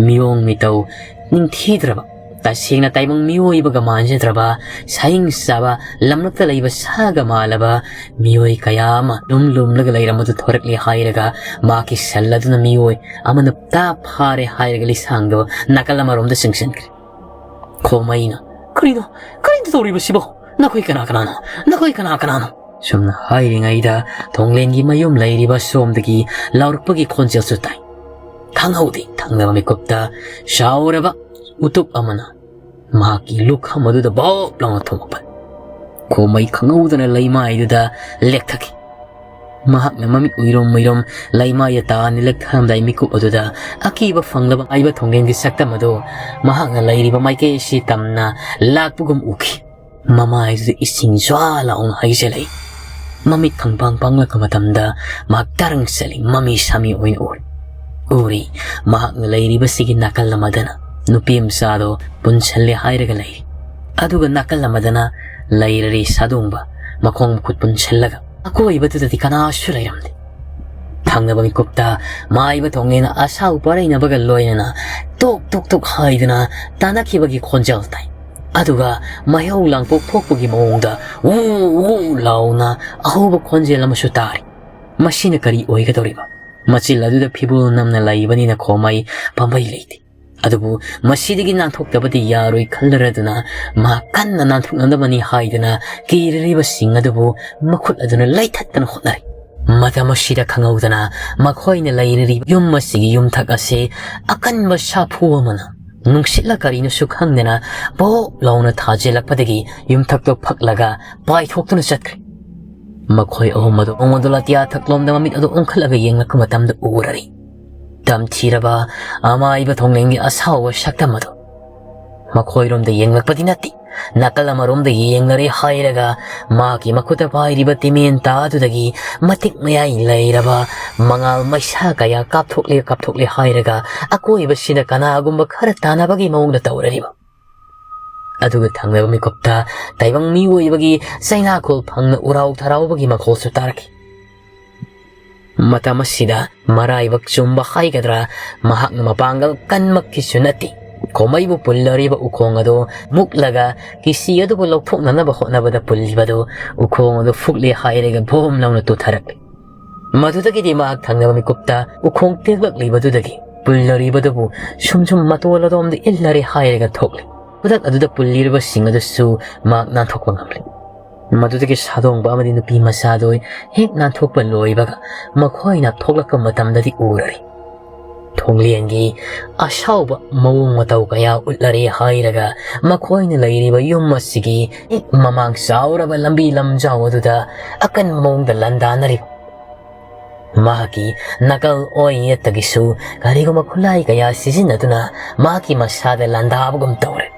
ꯃꯤꯑꯣꯡ ꯃꯤꯇꯧ ꯅꯤꯡꯊꯤꯗ꯭ꯔꯕ, ꯇꯁꯦꯡꯅ ꯇꯥꯏꯕꯪ ꯃꯤꯑꯣꯏꯕꯒ ꯃꯥꯟꯖꯗ꯭ꯔꯕ, ꯁꯥꯍꯤꯡ ꯆꯥꯕ, ꯂꯝꯂꯛꯇ ꯂꯩꯕ ꯁꯥꯒ ꯃꯥꯜꯂꯕ ꯃꯤꯑꯣꯏ ꯀꯌꯥ ꯑꯃ ꯂꯨꯝ ꯂꯨꯝꯂꯒ ꯂꯩꯔꯝꯕꯗꯨ ꯊꯣꯔꯛꯂꯦ ꯍꯥꯏꯔꯒ ꯃꯍꯥꯛꯀꯤ ꯁꯟ ꯑꯗꯨꯅ ꯃꯤꯑꯣꯏ ꯑꯃꯅ ꯇꯥ ꯐꯥꯔꯦ ꯍꯥꯏꯔꯒ ꯂꯤꯁꯥꯡꯗꯣ ꯅꯥꯀꯜ ꯑꯃꯔꯣꯝꯗ ꯆꯤꯡꯁꯤꯟꯈ꯭ꯔꯦ꯫ ꯈꯣꯃꯩꯅ, "ꯀꯔꯤꯅꯣ? ꯀꯔꯤꯅꯣ ꯇꯧꯔꯤꯕꯁꯤꯕꯣ? ꯅꯈꯣꯏ ꯀꯅꯥ ꯀꯅꯥꯅꯣ? ꯅꯈꯣꯏ ꯀꯅꯥ ꯀꯅꯥꯅꯣ?" ꯁꯨꯝꯅ ꯍꯥꯏꯔꯤꯉꯩꯗ ꯊꯣꯡꯂꯦꯟꯒꯤ ꯃꯌꯨꯝ ꯂꯩꯔꯤꯕ ꯁꯣꯝꯗꯒꯤ ꯂꯥꯎꯔꯛꯄꯒꯤ ꯈꯣꯟꯖꯦꯜꯁꯨ ꯇꯥꯏ꯫ ꯈꯪꯍꯧꯗꯦ, ꯊꯪꯅꯕ ꯃꯤꯀꯨꯞꯇ ꯆꯥꯎꯔꯕ ꯎꯇꯨꯞ ꯑꯃꯅ ꯃꯍꯥꯛꯀꯤ ꯂꯨꯈꯝ ꯑꯗꯨꯗ ꯚꯣꯞ ꯂꯥꯎꯅ ꯊꯣꯝꯃꯛꯄ꯫ ꯈꯣꯃꯩ ꯈꯪꯍꯧꯗꯅ ꯂꯩꯃꯥꯏꯗꯨꯗ ꯂꯦꯛꯊꯈꯤ꯫ ꯃꯍꯥꯛꯅ ꯃꯃꯤꯠ ꯎꯏꯔꯣꯝ ꯎꯏꯔꯣꯝ ꯂꯩꯃꯥꯏꯗ ꯇꯥꯅ ꯂꯦꯛꯊꯔꯝꯗꯥꯏ ꯃꯤꯀꯨꯞ ꯑꯗꯨꯗ ꯑꯀꯤꯕ ꯐꯪꯂꯕ ꯃꯥꯏꯕ ꯊꯣꯡꯂꯦꯟꯒꯤ ꯁꯛꯇꯝ ꯑꯗꯨ ꯃꯍꯥꯛꯅ ꯂꯩꯔꯤꯕ ꯃꯥꯏꯀꯩ ꯑꯁꯤ ꯇꯝꯅ ꯂꯥꯛꯄꯒꯨꯝ ꯎꯈꯤ꯫ ꯃꯃꯥꯏꯗꯨꯗ ꯏꯁꯤꯡ ꯖ꯭ꯋꯥ ꯂꯥꯎꯅ ꯍꯩꯖꯤꯜꯂꯛꯏ꯫ ꯃꯃꯤꯠ ꯈꯪꯄꯥꯡ ꯄꯥꯡꯂꯛꯄ ꯃꯇꯝꯗ ꯃꯍꯥꯛ ꯇꯔꯪ ꯆꯠꯂꯤ, ꯃꯃꯤ ꯁꯥꯃꯤ ꯑꯣꯏꯅ ꯎꯔꯤ꯫ ꯎꯔꯤ, ꯃꯍꯥꯛꯅ ꯂꯩꯔꯤꯕꯁꯤꯒꯤ ꯅꯥꯀꯜ ꯑꯃꯗꯅ ꯅꯨꯄꯤ ꯃꯆꯥꯗꯣ ꯄꯨꯟꯁꯜꯂꯦ ꯍꯥꯏꯔꯒ ꯂꯩꯔꯤ꯫ ꯑꯗꯨꯒ ꯅꯥꯀꯜ ꯑꯃꯗꯅ ꯂꯩꯔꯔꯤ ꯁꯥꯗꯣꯡꯕ, ꯃꯈꯣꯡ ꯃꯈꯨꯠ ꯄꯨꯟꯁꯜꯂꯒ꯫ ꯑꯀꯣꯏꯕꯗꯨꯗꯗꯤ ꯀꯅꯥꯁꯨ ꯂꯩꯔꯝꯗꯦ꯫ ꯊꯪꯅꯕ ꯃꯤꯀꯨꯞꯇ ꯃꯥꯏꯕ ꯊꯣꯡꯂꯦꯟꯅ ꯑꯁꯥꯎ ꯄꯔꯩꯅꯕꯒ ꯂꯣꯏꯅꯅ ꯇꯣꯛ ꯇꯣꯛ ꯇꯣꯛ ꯍꯥꯏꯗꯨꯅ ꯇꯥꯟꯅꯈꯤꯕꯒꯤ ꯈꯣꯟꯖꯦꯜ ꯇꯥꯏ꯫ ꯑꯗꯨꯒ ꯃꯩꯍꯧ ꯂꯥꯡꯄꯣꯛ ꯊꯣꯛꯄꯒꯤ ꯃꯑꯣꯡꯗ ꯎ ꯎ ꯂꯥꯎꯅ ꯑꯍꯧꯕ ꯈꯣꯟꯖꯦꯜ ꯑꯃꯁꯨ ꯇꯥꯔꯤ꯫ ꯃꯁꯤꯅ ꯀꯔꯤ ꯑꯣꯏꯒꯗꯧꯔꯤꯕ? ꯃꯆꯤꯜ ꯑꯗꯨꯗ ꯐꯤꯕꯣꯜ ꯅꯝꯅ ꯂꯩꯕꯅꯤꯅ ꯈꯣꯃꯩ ꯄꯥꯝꯕꯩ ꯂꯩꯇꯦ꯫ ꯑꯗꯨꯕꯨ ꯃꯁꯤꯗꯒꯤ ꯅꯥꯟꯊꯣꯛꯇꯕꯗꯤ ꯌꯥꯔꯣꯏ ꯈꯜꯂꯔꯗꯨꯅ ꯃꯍꯥꯛ ꯀꯟꯅ ꯅꯥꯟꯊꯣꯛꯅꯅꯕꯅꯤ ꯍꯥꯏꯗꯨꯅ ꯀꯤꯔꯤꯕꯁꯤꯡ ꯑꯗꯨꯕꯨ ꯃꯈꯨꯠ ꯑꯗꯨꯅ ꯂꯩꯊꯠꯇꯅ ꯍꯣꯠꯅꯔꯤ꯫ ꯃꯇꯝ ꯑꯁꯤꯗ ꯈꯪꯍꯧꯗꯅ ꯃꯈꯣꯏꯅ ꯂꯩꯔꯤꯕ ꯌꯨꯝ ꯑꯁꯤꯒꯤ ꯌꯨꯝꯊꯛ ꯑꯁꯤ ꯑꯀꯟꯕ ꯁꯥꯐꯨ ꯑꯃꯅ ꯅꯨꯡꯁꯤꯠꯂ ꯀꯔꯤꯅꯣꯁꯨ ꯈꯪꯗꯅ ꯄꯣꯞ ꯂꯥꯎꯅ ꯊꯥꯖꯤꯜꯂꯛꯄꯗꯒꯤ ꯌꯨꯝꯊꯛꯇꯣ ꯐꯛꯂꯒ ꯄꯥꯏꯊꯣꯛꯇꯨꯅ ꯆꯠꯈ꯭ꯔꯦ꯫ ꯃꯈꯣꯏ ꯑꯍꯨꯝ ꯑꯗꯨ ꯅꯣꯡꯃꯗꯨ ꯑꯇꯤꯌꯥ ꯊꯛꯂꯣꯝꯗ ꯃꯃꯤꯠ ꯑꯗꯨ ꯑꯣꯟꯈꯠꯂꯒ ꯌꯦꯡꯂꯛꯄ ꯃꯇꯝꯗ ꯎꯔꯔꯤ꯫ ꯇꯝꯊꯤꯔꯕ ꯑꯃꯥꯏꯕ ꯊꯣꯡꯂꯦꯟꯒꯤ ꯑꯁꯥꯎꯕ ꯁꯛꯇꯝ ꯑꯗꯨ꯫ ꯃꯈꯣꯏꯔꯣꯝꯗ ꯌꯦꯡꯂꯛꯄꯗꯤ ꯅꯠꯇꯦ, ꯅꯥꯀꯜ ꯑꯃꯔꯣꯝꯗ ꯌꯦꯡꯂꯔꯦ ꯍꯥꯏꯔꯒ ꯃꯍꯥꯛꯀꯤ ꯃꯈꯨꯠꯇ ꯄꯥꯏꯔꯤꯕ ꯇꯤꯃꯦꯟꯇꯥ ꯑꯗꯨꯗꯒꯤ ꯃꯇꯤꯛ ꯃꯌꯥꯏ ꯂꯩꯔꯕ ꯃꯉꯥꯜ ꯃꯩꯁꯥ ꯀꯌꯥ ꯀꯥꯞꯊꯣꯛꯂꯦ ꯀꯥꯞꯊꯣꯛꯂꯦ ꯍꯥꯏꯔꯒ ꯑꯀꯣꯏꯕꯁꯤꯗ ꯀꯅꯥꯒꯨꯝꯕ ꯈꯔ ꯇꯥꯟꯅꯕꯒꯤ ꯃꯑꯣꯡꯗ ꯇꯧꯔꯔꯤꯕ꯫ ꯑꯗꯨꯒ ꯊꯪꯅꯕ ꯃꯤꯀꯨꯞꯇ ꯇꯥꯏꯕꯪ ꯃꯤꯑꯣꯏꯕꯒꯤ ꯆꯩꯅꯥꯈꯣꯜ ꯐꯪꯅ ꯎꯔꯥꯎ ꯊꯔꯥꯎꯕꯒꯤ ꯃꯈꯣꯜꯁꯨ ꯇꯥꯔꯛꯈꯤ꯫ ꯃꯇꯝ ꯑꯁꯤꯗ ꯃꯔꯥꯏꯕꯛ ꯆꯨꯝꯕ ꯍꯥꯏꯒꯗ꯭ꯔꯥ, ꯃꯍꯥꯛꯅ ꯃꯄꯥꯡꯒꯜ ꯀꯟꯃꯛꯀꯤꯁꯨ ꯅꯠꯇꯦ꯫ ꯈꯣꯃꯩꯕꯨ ꯄꯨꯜꯂꯔꯤꯕ ꯎꯈꯣꯡ ꯑꯗꯨ ꯃꯨꯛꯂꯒ ꯀꯤꯁꯤ ꯑꯗꯨꯕꯨ ꯂꯧꯊꯣꯛꯅꯅꯕ ꯍꯣꯠꯅꯕꯗ ꯄꯨꯜꯂꯤꯕꯗꯨ ꯎꯈꯣꯡ ꯑꯗꯨ ꯐꯨꯛꯂꯦ ꯍꯥꯏꯔꯒ ꯚꯣꯝ ꯂꯥꯎꯅ ꯇꯨꯊꯔꯛꯂꯦ꯫ ꯃꯗꯨꯗꯒꯤꯗꯤ ꯃꯍꯥꯛ ꯊꯪꯅꯕ ꯃꯤꯀꯨꯞꯇ ꯎꯈꯣꯡ ꯇꯦꯛꯂꯛꯂꯤꯕꯗꯨꯗꯒꯤ ꯄꯨꯜꯂꯔꯤꯕꯗꯨꯕꯨ ꯁꯨꯝ ꯁꯨꯝ ꯃꯇꯣꯜ ꯑꯗꯣꯝꯗ ꯏꯜꯂꯔꯦ ꯍꯥꯏꯔꯒ ꯊꯣꯛꯂꯦ꯫ ꯈꯨꯗꯛ ꯑꯗꯨꯗ ꯄꯨꯜꯂꯤꯔꯤꯕꯁꯤꯡ ꯑꯗꯨꯁꯨ ꯃꯍꯥꯛ ꯅꯥꯟꯊꯣꯛꯄ ꯉꯝꯂꯦ꯫ ꯃꯗꯨꯗꯒꯤ ꯁꯥꯗꯣꯡꯕ ꯑꯃꯗꯤ ꯅꯨꯄꯤ ꯃꯆꯥꯗꯨ ꯍꯦꯛ ꯅꯥꯟꯊꯣꯛꯄ ꯂꯣꯏꯕꯒ ꯃꯈꯣꯏꯅ ꯊꯣꯛꯂꯛꯄ ꯃꯇꯝꯗꯗꯤ ꯎꯔꯔꯤ꯫ ꯊꯣꯡꯂꯦꯟꯒꯤ ꯑꯁꯥꯎꯕ ꯃꯑꯣꯡ ꯃꯇꯧ ꯀꯌꯥ ꯎꯠꯂꯔꯦ ꯍꯥꯏꯔꯒ ꯃꯈꯣꯏꯅ ꯂꯩꯔꯤꯕ ꯌꯨꯝ ꯑꯁꯤꯒꯤ ꯍꯦꯛ ꯃꯃꯥꯡ ꯆꯥꯎꯔꯕ ꯂꯝꯕꯤ ꯂꯝꯖꯥꯎ ꯑꯗꯨꯗ ꯑꯀꯟꯕ ꯃꯑꯣꯡꯗ ꯂꯥꯟꯗꯥꯅꯔꯤꯕ꯫ ꯃꯍꯥꯛꯀꯤ ꯅꯥꯀꯜ ꯑꯣꯏ ꯌꯦꯠꯇꯒꯤꯁꯨ ꯀꯔꯤꯒꯨꯝꯕ ꯈꯨꯠꯂꯥꯏ ꯀꯌꯥ ꯁꯤꯖꯤꯟꯅꯗꯨꯅ ꯃꯍꯥꯛꯀꯤ ꯃꯁꯥꯗ ꯂꯥꯟꯗꯥꯕꯒꯨꯝ ꯇꯧꯔꯦ꯫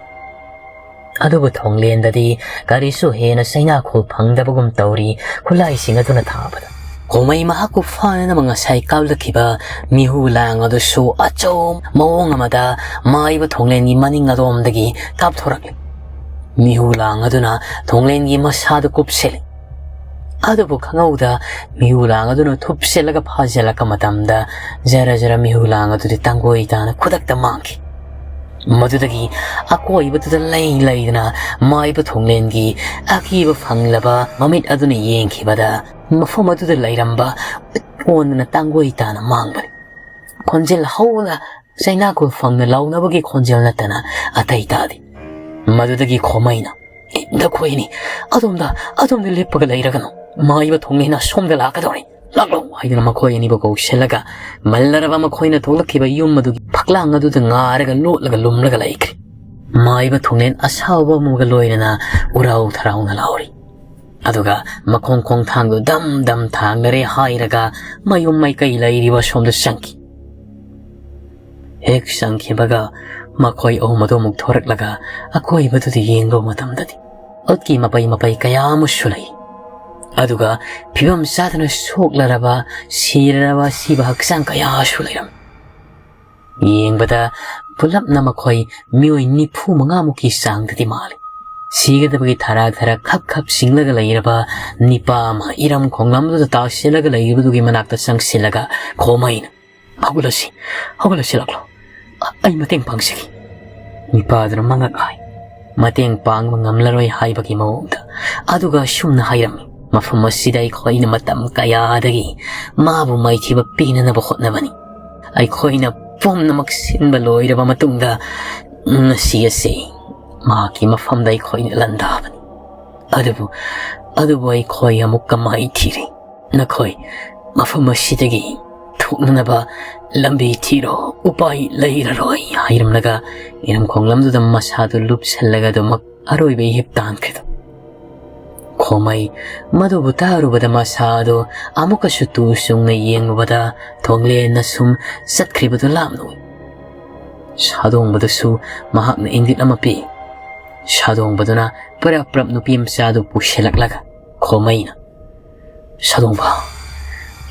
ꯑꯗꯨꯕꯨ ꯊꯣꯡꯂꯦꯟꯗꯗꯤ ꯀꯔꯤꯁꯨ ꯍꯦꯟꯅ ꯆꯩꯅꯥꯈꯣꯜ ꯐꯪꯗꯕꯒꯨꯝ ꯇꯧꯔꯤ ꯈꯨꯠꯂꯥꯏꯁꯤꯡ ꯑꯗꯨꯅ ꯊꯥꯕꯗ꯫ ꯈꯣꯃꯩ ꯃꯍꯥꯛꯄꯨ ꯐꯥꯅꯅꯕ ꯉꯁꯥꯏ ꯀꯥꯞꯂꯛꯈꯤꯕ ꯃꯤꯍꯨ ꯂꯥꯡ ꯑꯗꯨꯁꯨ ꯑꯆꯧꯕ ꯃꯑꯣꯡ ꯑꯃꯗ ꯃꯥꯏꯕ ꯊꯣꯡꯂꯦꯟꯒꯤ ꯃꯅꯤꯡ ꯑꯗꯣꯝꯗꯒꯤ ꯀꯥꯞꯊꯣꯔꯛꯂꯤ꯫ ꯃꯤꯍꯨ ꯂꯥꯡ ꯑꯗꯨꯅ ꯊꯣꯡꯂꯦꯟꯒꯤ ꯃꯁꯥꯗ ꯀꯨꯞꯁꯤꯜꯂꯤ꯫ ꯑꯗꯨꯕꯨ ꯈꯪꯍꯧꯗ ꯃꯤꯍꯨ ꯂꯥꯡ ꯑꯗꯨꯅ ꯊꯨꯞꯁꯤꯜꯂꯒ ꯐꯥꯖꯤꯜꯂꯛꯄ ꯃꯇꯝꯗ ꯖꯔ ꯖꯔ ꯃꯤꯍꯨ ꯂꯥꯡ ꯑꯗꯨꯗꯤ ꯇꯥꯡꯒꯣꯏ ꯇꯥꯅ ꯈꯨꯗꯛꯇ ꯃꯥꯡꯈꯤ꯫ ꯃꯗꯨꯗꯒꯤ ꯑꯀꯣꯏꯕꯗꯨꯗ ꯂꯩ ꯂꯩꯗꯅ ꯃꯥꯏꯕ ꯊꯣꯡꯂꯦꯟꯒꯤ ꯑꯀꯤꯕ ꯐꯪꯂꯕ ꯃꯃꯤꯠ ꯑꯗꯨꯅ ꯌꯦꯡꯈꯤꯕꯗ ꯃꯐꯝ ꯑꯗꯨꯗ ꯂꯩꯔꯝꯕ ꯑꯣꯟꯗꯅ ꯇꯥꯡꯒꯣꯏ ꯇꯥꯅ ꯃꯥꯡꯕꯅꯤ꯫ ꯈꯣꯟꯖꯦꯜ ꯍꯧꯅ ꯆꯩꯅꯥꯈꯣꯜ ꯐꯪꯅ ꯂꯥꯎꯅꯕꯒꯤ ꯈꯣꯟꯖꯦꯜ ꯅꯠꯇꯅ ꯑꯇꯩ ꯇꯥꯗꯦ꯫ ꯃꯗꯨꯗꯒꯤ ꯈꯣꯃꯩꯅ, "ꯑꯦ, ꯅꯈꯣꯏꯅꯤ ꯑꯗꯣꯝꯗ, ꯑꯗꯣꯝꯗ ꯂꯦꯞꯄꯒ ꯂꯩꯔꯒꯅꯨ꯫ ꯃꯥꯏꯕ ꯊꯣꯡꯂꯦꯟ ꯑꯁꯣꯝꯗ ꯂꯥꯛꯀꯗꯧꯔꯦ꯫ ꯂꯥꯛꯂꯣ" ꯍꯥꯏꯗꯨꯅ ꯃꯈꯣꯏ ꯑꯅꯤꯕꯨ ꯀꯧꯁꯤꯜꯂꯒ ꯃꯜꯂꯔꯕ ꯃꯈꯣꯏꯅ ꯊꯣꯛꯂꯛꯈꯤꯕ ꯌꯨꯝ ꯑꯗꯨꯒꯤ ꯐꯛꯂꯥꯡ ꯑꯗꯨꯗ ꯉꯥꯔꯒ ꯂꯣꯠꯂꯒ ꯂꯨꯝꯂꯒ ꯂꯩꯈ꯭ꯔꯦ꯫ ꯃꯥꯏꯕ ꯊꯣꯡꯂꯦꯟ ꯑꯁꯥꯎꯕ ꯑꯃꯒ ꯂꯣꯏꯅꯅ ꯎꯔꯥꯎ ꯊꯔꯥꯎꯅ ꯂꯥꯎꯔꯤ꯫ ꯑꯗꯨꯒ ꯃꯈꯣꯡ ꯈꯣꯡꯊꯥꯡꯗꯨ ꯗꯝ ꯗꯝ ꯊꯥꯡꯅꯔꯦ ꯍꯥꯏꯔꯒ ꯃꯌꯨꯝ ꯃꯥꯏꯀꯩ ꯂꯩꯔꯤꯕ ꯁꯣꯝꯗ ꯆꯪꯈꯤ꯫ ꯍꯦꯛ ꯆꯪꯈꯤꯕꯒ ꯃꯈꯣꯏ ꯑꯍꯨꯝ ꯑꯗꯨ ꯑꯃꯨꯛ ꯊꯣꯔꯛꯂꯒ ꯑꯀꯣꯏꯕꯗꯨꯗ ꯌꯦꯡꯂꯨꯕ ꯃꯇꯝꯗꯗꯤ, ꯎꯠꯀꯤ ꯃꯄꯩ ꯃꯄꯩ ꯀꯌꯥ ꯑꯃꯁꯨ ꯂꯩ꯫ ꯑꯗꯨꯒ ꯐꯤꯕꯝ ꯆꯥꯗꯅ ꯁꯣꯛꯂꯔꯕ, ꯁꯤꯔꯔꯕ, ꯁꯤꯕ ꯍꯛꯆꯥꯡ ꯀꯌꯥꯁꯨ ꯂꯩꯔꯝꯃꯤ꯫ ꯌꯦꯡꯕꯗ ꯄꯨꯂꯞꯅ ꯃꯈꯣꯏ ꯃꯤꯑꯣꯏ ꯅꯤꯐꯨ ꯃꯉꯥꯃꯨꯛꯀꯤ ꯆꯥꯡꯗꯗꯤ ꯃꯥꯜꯂꯤ꯫ ꯁꯤꯒꯗꯕꯒꯤ ꯊꯔꯥꯛ ꯊꯔꯥꯛ ꯈꯞ ꯈꯞ ꯆꯤꯡꯂꯒ ꯂꯩꯔꯕ ꯅꯤꯄꯥ ꯑꯃ ꯏꯔꯝ ꯈꯣꯡꯂꯝꯗꯨꯗ ꯇꯥꯁꯤꯜꯂꯒ ꯂꯩꯔꯤꯕꯗꯨꯒꯤ ꯃꯅꯥꯛꯇ ꯆꯪꯁꯤꯜꯂꯒ ꯈꯣꯃꯩꯅ, "ꯍꯧꯒꯠꯂꯁꯤ, ꯍꯧꯒꯠꯂꯁꯤ ꯂꯥꯛꯂꯣ꯫ ꯑ-, ꯑꯩ ꯃꯇꯦꯡ ꯄꯥꯡꯖꯒꯦ꯫" ꯅꯤꯄꯥꯗꯨꯅ ꯃꯉꯛ ꯍꯥꯏ, ꯃꯇꯦꯡ ꯄꯥꯡꯕ ꯉꯝꯂꯔꯣꯏ ꯍꯥꯏꯕꯒꯤ ꯃꯑꯣꯡꯗ꯫ ꯑꯗꯨꯒ ꯑꯁꯨꯝꯅ ꯍꯥꯏꯔꯝꯃꯤ, "ꯃꯐꯝ ꯑꯁꯤꯗ ꯑꯩꯈꯣꯏꯅ ꯃꯇꯝ ꯀꯌꯥꯗꯒꯤ ꯃꯥꯕꯨ ꯃꯥꯏꯊꯤꯕ ꯄꯤꯅꯅꯕ ꯍꯣꯠꯅꯕꯅꯤ꯫ ꯑꯩꯈꯣꯏꯅ ꯄꯨꯝꯅꯃꯛ ꯁꯤꯟꯕ ꯂꯣꯏꯔꯕ ꯃꯇꯨꯡꯗ ꯉꯁꯤ ꯑꯁꯤ ꯃꯍꯥꯛꯀꯤ ꯃꯐꯝꯗ ꯑꯩꯈꯣꯏꯅ ꯂꯥꯟꯗꯥꯕꯅꯤ꯫ ꯑꯗꯨꯕꯨ, ꯑꯗꯨꯕꯨ ꯑꯩꯈꯣꯏ ꯑꯃꯨꯛꯀ ꯃꯥꯏꯊꯤꯔꯦ꯫ ꯅꯈꯣꯏ ꯃꯐꯝ ꯑꯁꯤꯗꯒꯤ ꯊꯣꯛꯅꯅꯕ ꯂꯝꯕꯤ ꯊꯤꯔꯣ, ꯎꯄꯥꯏ ꯂꯩꯔꯔꯣꯏ" ꯍꯥꯏꯔꯝꯂꯒ ꯏꯔꯝ ꯈꯣꯡꯂꯝꯗꯨꯗ ꯃꯁꯥꯗꯨ ꯂꯨꯞꯁꯜꯂꯒ ꯑꯗꯨꯃꯛ ꯑꯔꯣꯏꯕ ꯏꯍꯤꯞ ꯇꯥꯟꯈ꯭ꯔꯤꯗꯨ꯫ ꯈꯣꯃꯩ ꯃꯗꯨꯕꯨ ꯇꯥꯔꯨꯕꯗ ꯃꯁꯥꯗꯨ ꯑꯃꯨꯛꯀꯁꯨ ꯇꯨ ꯆꯨꯡꯅ ꯌꯦꯡꯂꯨꯕꯗ ꯊꯣꯡꯂꯦꯟꯅ ꯁꯨꯝ ꯆꯠꯈ꯭ꯔꯤꯕꯗꯨ ꯂꯥꯞꯅ ꯎꯏ꯫ ꯁꯥꯗꯣꯡꯕꯗꯨꯁꯨ ꯃꯍꯥꯛꯅ ꯏꯪꯒꯤꯠ ꯑꯃ ꯄꯤ꯫ ꯁꯥꯗꯣꯡꯕꯗꯨꯅ ꯄꯔꯞ ꯄꯔꯞ ꯅꯨꯄꯤ ꯃꯆꯥꯗꯨ ꯄꯨꯁꯤꯜꯂꯛꯂꯒ ꯈꯣꯃꯩꯅ, "ꯁꯥꯗꯣꯡꯕ,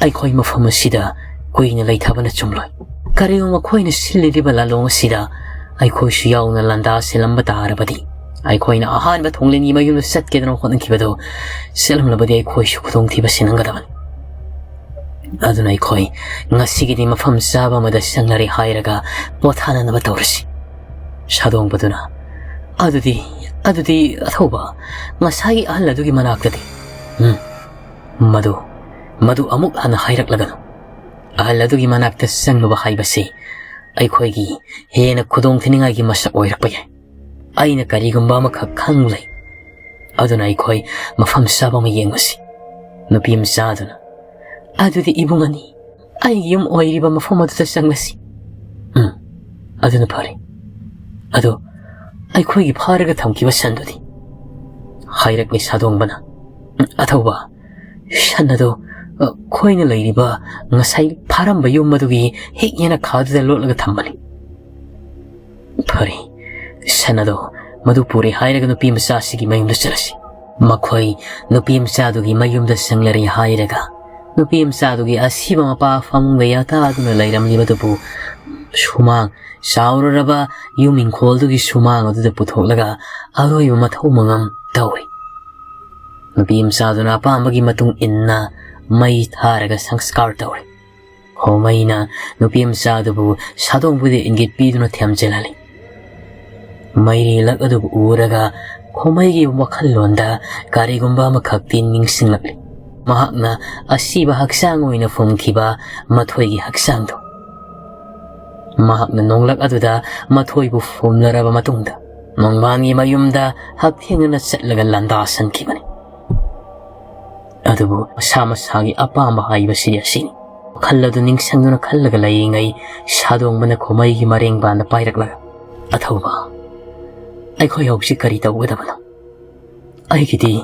ꯑꯩꯈꯣꯏ ꯃꯐꯝ ꯑꯁꯤꯗ ꯀꯨꯏꯅ ꯂꯩꯊꯕꯅ ꯆꯨꯝꯂꯣꯏ꯫ ꯀꯔꯤꯒꯨꯝꯕ ꯃꯈꯣꯏꯅ ꯁꯤꯜꯂꯤꯕ ꯂꯥꯂꯣꯡ ꯑꯁꯤꯗ ꯑꯩꯈꯣꯏꯁꯨ ꯌꯥꯎꯅ ꯂꯥꯟꯗꯥ ꯁꯤꯜꯂꯝꯕ ꯇꯥꯔꯕꯗꯤ, ꯑꯩꯈꯣꯏꯅ ꯑꯍꯥꯟꯕ ꯊꯣꯡꯂꯦꯟꯒꯤ ꯃꯌꯨꯝꯗ ꯆꯠꯀꯦꯗꯅ ꯍꯣꯠꯅꯈꯤꯕꯗꯣ ꯁꯤꯜꯂꯝꯂꯕꯗꯤ ꯑꯩꯈꯣꯏꯁꯨ ꯈꯨꯗꯣꯡꯊꯤꯕ ꯁꯤꯟꯅꯒꯗꯕꯅꯤ꯫ ꯑꯗꯨꯅ ꯑꯩꯈꯣꯏ ꯉꯁꯤꯒꯤꯗꯤ ꯃꯐꯝ ꯆꯥꯕ ꯑꯃꯗ ꯆꯪꯅꯔꯦ ꯍꯥꯏꯔꯒ ꯄꯣꯊꯥꯅꯅꯕ ꯇꯧꯔꯁꯤ꯫" ꯁꯥꯗꯣꯡꯕꯗꯨꯅ, "ꯑꯗꯨꯗꯤ, ꯑꯗꯨꯗꯤ ꯑꯊꯧꯕ, ꯉꯁꯥꯏꯒꯤ ꯑꯍꯜ ꯑꯗꯨꯒꯤ ꯃꯅꯥꯛꯇꯗꯤ?" "ꯎꯝ, ꯃꯗꯨ, ꯃꯗꯨ ꯑꯃꯨꯛ ꯍꯟꯅ ꯍꯥꯏꯔꯛꯂꯒꯅꯨ꯫ ꯑꯍꯜ ꯑꯗꯨꯒꯤ ꯃꯅꯥꯛꯇ ꯆꯪꯂꯨꯕ ꯍꯥꯏꯕꯁꯤ ꯑꯩꯈꯣꯏꯒꯤ ꯍꯦꯟꯅ ꯈꯨꯗꯣꯡꯊꯤꯅꯤꯡꯉꯥꯏꯒꯤ ꯃꯁꯛ ꯑꯣꯏꯔꯛꯄ ꯌꯥꯏ꯫ ꯑꯩꯅ ꯀꯔꯤꯒꯨꯝꯕ ꯑꯃꯈꯛ ꯈꯪꯂꯩ꯫ ꯑꯗꯨꯅ ꯑꯩꯈꯣꯏ ꯃꯐꯝ ꯆꯥꯕ ꯑꯃ ꯌꯦꯡꯉꯁꯤ꯫" ꯅꯨꯄꯤ ꯃꯆꯥꯗꯨꯅ, "ꯑꯗꯨꯗꯤ ꯏꯕꯨꯡ ꯑꯅꯤ, ꯑꯩꯒꯤ ꯌꯨꯝ ꯑꯣꯏꯔꯤꯕ ꯃꯐꯝ ꯑꯗꯨꯗ ꯆꯪꯂꯁꯤ꯫" "ꯎꯝ, ꯑꯗꯨꯅ ꯐꯔꯦ꯫ ꯑꯗꯣ ꯑꯩꯈꯣꯏꯒꯤ ꯐꯥꯔꯒ ꯊꯝꯈꯤꯕ ꯁꯟꯗꯨꯗꯤ?" ꯍꯥꯏꯔꯛꯂꯤ ꯁꯥꯗꯣꯡꯕꯅ꯫ "ꯎꯝ, ꯑꯊꯧꯕ, ꯁꯟ ꯑꯗꯣ ꯑꯩꯈꯣꯏꯅ ꯂꯩꯔꯤꯕ ꯉꯁꯥꯏ ꯐꯥꯔꯝꯕ ꯌꯨꯝ ꯑꯗꯨꯒꯤ ꯍꯦꯛ ꯌꯦꯅꯈꯥꯗꯨꯗ ꯂꯣꯠꯂꯒ ꯊꯝꯕꯅꯤ꯫ ꯐꯔꯦ, ꯁꯟ ꯑꯗꯣ ꯃꯗꯨ ꯄꯨꯔꯦ ꯍꯥꯏꯔꯒ ꯅꯨꯄꯤ ꯃꯆꯥꯁꯤꯒꯤ ꯃꯌꯨꯝꯗ ꯆꯠꯂꯁꯤ꯫ ꯃꯈꯣꯏ ꯅꯨꯄꯤ ꯃꯆꯥꯗꯨꯒꯤ ꯃꯌꯨꯝꯗ ꯆꯪꯂꯔꯦ ꯍꯥꯏꯔꯒ ꯅꯨꯄꯤ ꯃꯆꯥꯗꯨꯒꯤ ꯑꯁꯤꯕ ꯃꯄꯥ ꯐꯃꯨꯡꯗ ꯌꯥꯇꯥꯗꯨꯅ ꯂꯩꯔꯝꯂꯤꯕꯗꯨꯕꯨ ꯁꯨꯃꯥꯡ, ꯆꯥꯎꯔꯔꯕ ꯌꯨꯝ ꯏꯪꯈꯣꯜꯗꯨꯒꯤ ꯁꯨꯃꯥꯡ ꯑꯗꯨꯗ ꯄꯨꯊꯣꯛꯂꯒ ꯑꯔꯣꯏꯕ ꯃꯊꯧ ꯃꯉꯝ ꯇꯧꯔꯤ꯫ ꯅꯨꯄꯤ ꯃꯆꯥꯗꯨꯅ ꯑꯄꯥꯝꯕꯒꯤ ꯃꯇꯨꯡ ꯏꯟꯅ ꯃꯩ ꯊꯥꯔꯒ ꯁꯪꯁꯀꯥꯔ ꯇꯧꯔꯤ꯫ ꯈꯣꯃꯩꯅ ꯅꯨꯄꯤ ꯃꯆꯥꯗꯨꯕꯨ ꯁꯥꯗꯣꯡꯕꯗ ꯏꯪꯒꯤꯠ ꯄꯤꯗꯨꯅ ꯊꯦꯝꯖꯤꯜꯍꯜꯂꯤ꯫ ꯃꯩꯔꯤ ꯂꯛ ꯑꯗꯨꯕꯨ ꯎꯔꯒ ꯈꯣꯃꯩꯒꯤ ꯋꯥꯈꯜꯂꯣꯟꯗ ꯀꯔꯤꯒꯨꯝꯕ ꯑꯃꯈꯛꯇꯤ ꯅꯤꯡꯁꯤꯡꯂꯛꯂꯤ꯫ ꯃꯍꯥꯛꯅ ꯑꯁꯤꯕ ꯍꯛꯆꯥꯡ ꯑꯣꯏꯅ ꯐꯨꯝꯈꯤꯕ ꯃꯊꯣꯏꯒꯤ ꯍꯛꯆꯥꯡꯗꯨ꯫ ꯃꯍꯥꯛꯅ ꯅꯣꯡꯂꯛ ꯑꯗꯨꯗ ꯃꯊꯣꯏꯕꯨ ꯐꯨꯝꯂꯔꯕ ꯃꯇꯨꯡꯗ ꯅꯣꯡꯃꯥꯟꯒꯤ ꯃꯌꯨꯝꯗ ꯍꯛꯊꯦꯡꯅꯅ ꯆꯠꯂꯒ ꯂꯥꯟꯗꯥꯁꯟꯈꯤꯕꯅꯤ꯫ ꯑꯗꯨꯕꯨ ꯃꯁꯥ ꯃꯁꯥꯒꯤ ꯑꯄꯥꯝꯕ ꯍꯥꯏꯕꯁꯤ ꯑꯁꯤꯅꯤ꯫ ꯋꯥꯈꯜ ꯑꯗꯨ ꯅꯤꯡꯁꯤꯡꯗꯨꯅ ꯈꯜꯂꯒ ꯂꯩꯔꯤꯉꯩ ꯁꯥꯗꯣꯡꯕꯅ ꯈꯣꯃꯩꯒꯤ ꯃꯔꯦꯡꯕꯥꯟꯗ ꯄꯥꯏꯔꯛꯂꯒ, "ꯑꯊꯧꯕ, ꯑꯩꯈꯣꯏ ꯍꯧꯖꯤꯛ ꯀꯔꯤ ꯇꯧꯒꯗꯕꯅꯣ? ꯑꯩꯒꯤꯗꯤ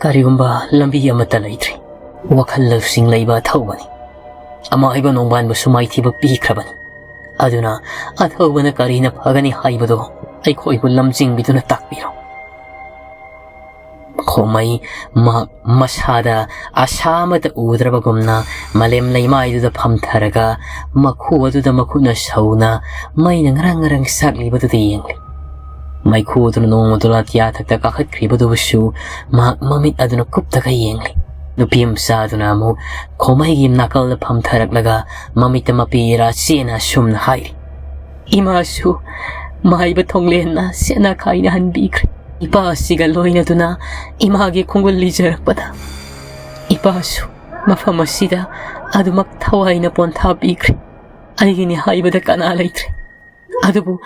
ꯀꯔꯤꯒꯨꯝꯕ ꯂꯝꯕꯤ ꯑꯃꯠꯇ ꯂꯩꯇ꯭ꯔꯦ꯫ ꯋꯥꯈꯜ ꯂꯧꯁꯤꯡ ꯂꯩꯕ ꯑꯊꯧꯕꯅꯤ꯫ ꯑꯃꯥꯏꯕ ꯅꯣꯡꯕꯥꯟꯕꯁꯨ ꯃꯥꯏꯊꯤꯕ ꯄꯤꯈ꯭ꯔꯕꯅꯤ꯫ ꯑꯗꯨꯅ ꯑꯊꯧꯕꯅ ꯀꯔꯤꯅ ꯐꯒꯅꯤ ꯍꯥꯏꯕꯗꯨ ꯑꯩꯈꯣꯏꯕꯨ ꯂꯝꯖꯤꯡꯕꯤꯗꯨꯅ ꯇꯥꯛꯄꯤꯔꯣ꯫" ꯈꯣꯃꯩ ꯃꯍꯥꯛ ꯃꯁꯥꯗ ꯑꯁꯥ ꯑꯃꯠꯇ ꯎꯗ꯭ꯔꯕꯒꯨꯝꯅ ꯃꯥꯂꯦꯝ ꯂꯩꯃꯥꯏꯗꯨꯗ ꯐꯝꯊꯔꯒ ꯃꯈꯨ ꯑꯗꯨꯗ ꯃꯈꯨꯠꯅ ꯁꯧꯅ ꯃꯩꯅ ꯉꯔꯪ ꯉꯔꯪ ꯁꯥꯛꯂꯤꯕꯗꯨꯗ ꯌꯦꯡꯂꯤ꯫ ꯃꯩꯈꯨ ꯑꯗꯨꯅ ꯅꯣꯡꯃꯗꯨ ꯑꯇꯤꯌꯥ ꯊꯛꯇ ꯀꯥꯈꯠꯈ꯭ꯔꯤꯕꯗꯨꯕꯨꯁꯨ ꯃꯍꯥꯛ ꯃꯃꯤꯠ ꯑꯗꯨꯅ ꯀꯨꯞꯇꯒ ꯌꯦꯡꯂꯤ꯫ ꯅꯨꯄꯤ ꯃꯆꯥꯗꯨꯅ ꯑꯃꯨꯛ ꯈꯣꯃꯩꯒꯤ ꯅꯥꯀꯜꯗ ꯐꯝꯊꯔꯛꯂꯒ ꯃꯃꯤꯠꯇ ꯃꯄꯤ ꯏꯔꯥ ꯆꯦꯅ ꯑꯁꯨꯝꯅ ꯍꯥꯏꯔꯤ, "ꯏꯃꯥꯁꯨ ꯃꯥꯏꯕ ꯊꯣꯡꯂꯦꯟꯅ ꯁꯦꯠꯅ ꯈꯥꯏꯅ ꯍꯟꯕꯤꯈ꯭ꯔꯦ꯫ ꯏꯄꯥ ꯑꯁꯤꯒ ꯂꯣꯏꯅꯗꯨꯅ ꯏꯃꯥꯒꯤ ꯈꯣꯡꯒꯨꯜ ꯂꯤꯖꯔꯛꯄꯗ ꯏꯄꯥꯁꯨ ꯃꯐꯝ ꯑꯁꯤꯗ ꯑꯗꯨꯃꯛ ꯊꯋꯥꯏꯅ ꯄꯣꯟꯊꯥ ꯄꯤꯈ꯭ꯔꯦ꯫ ꯑꯩꯒꯤꯅꯤ ꯍꯥꯏꯕꯗ ꯀꯅꯥ ꯂꯩꯇ꯭ꯔꯦ꯫ ꯑꯗꯨꯕꯨ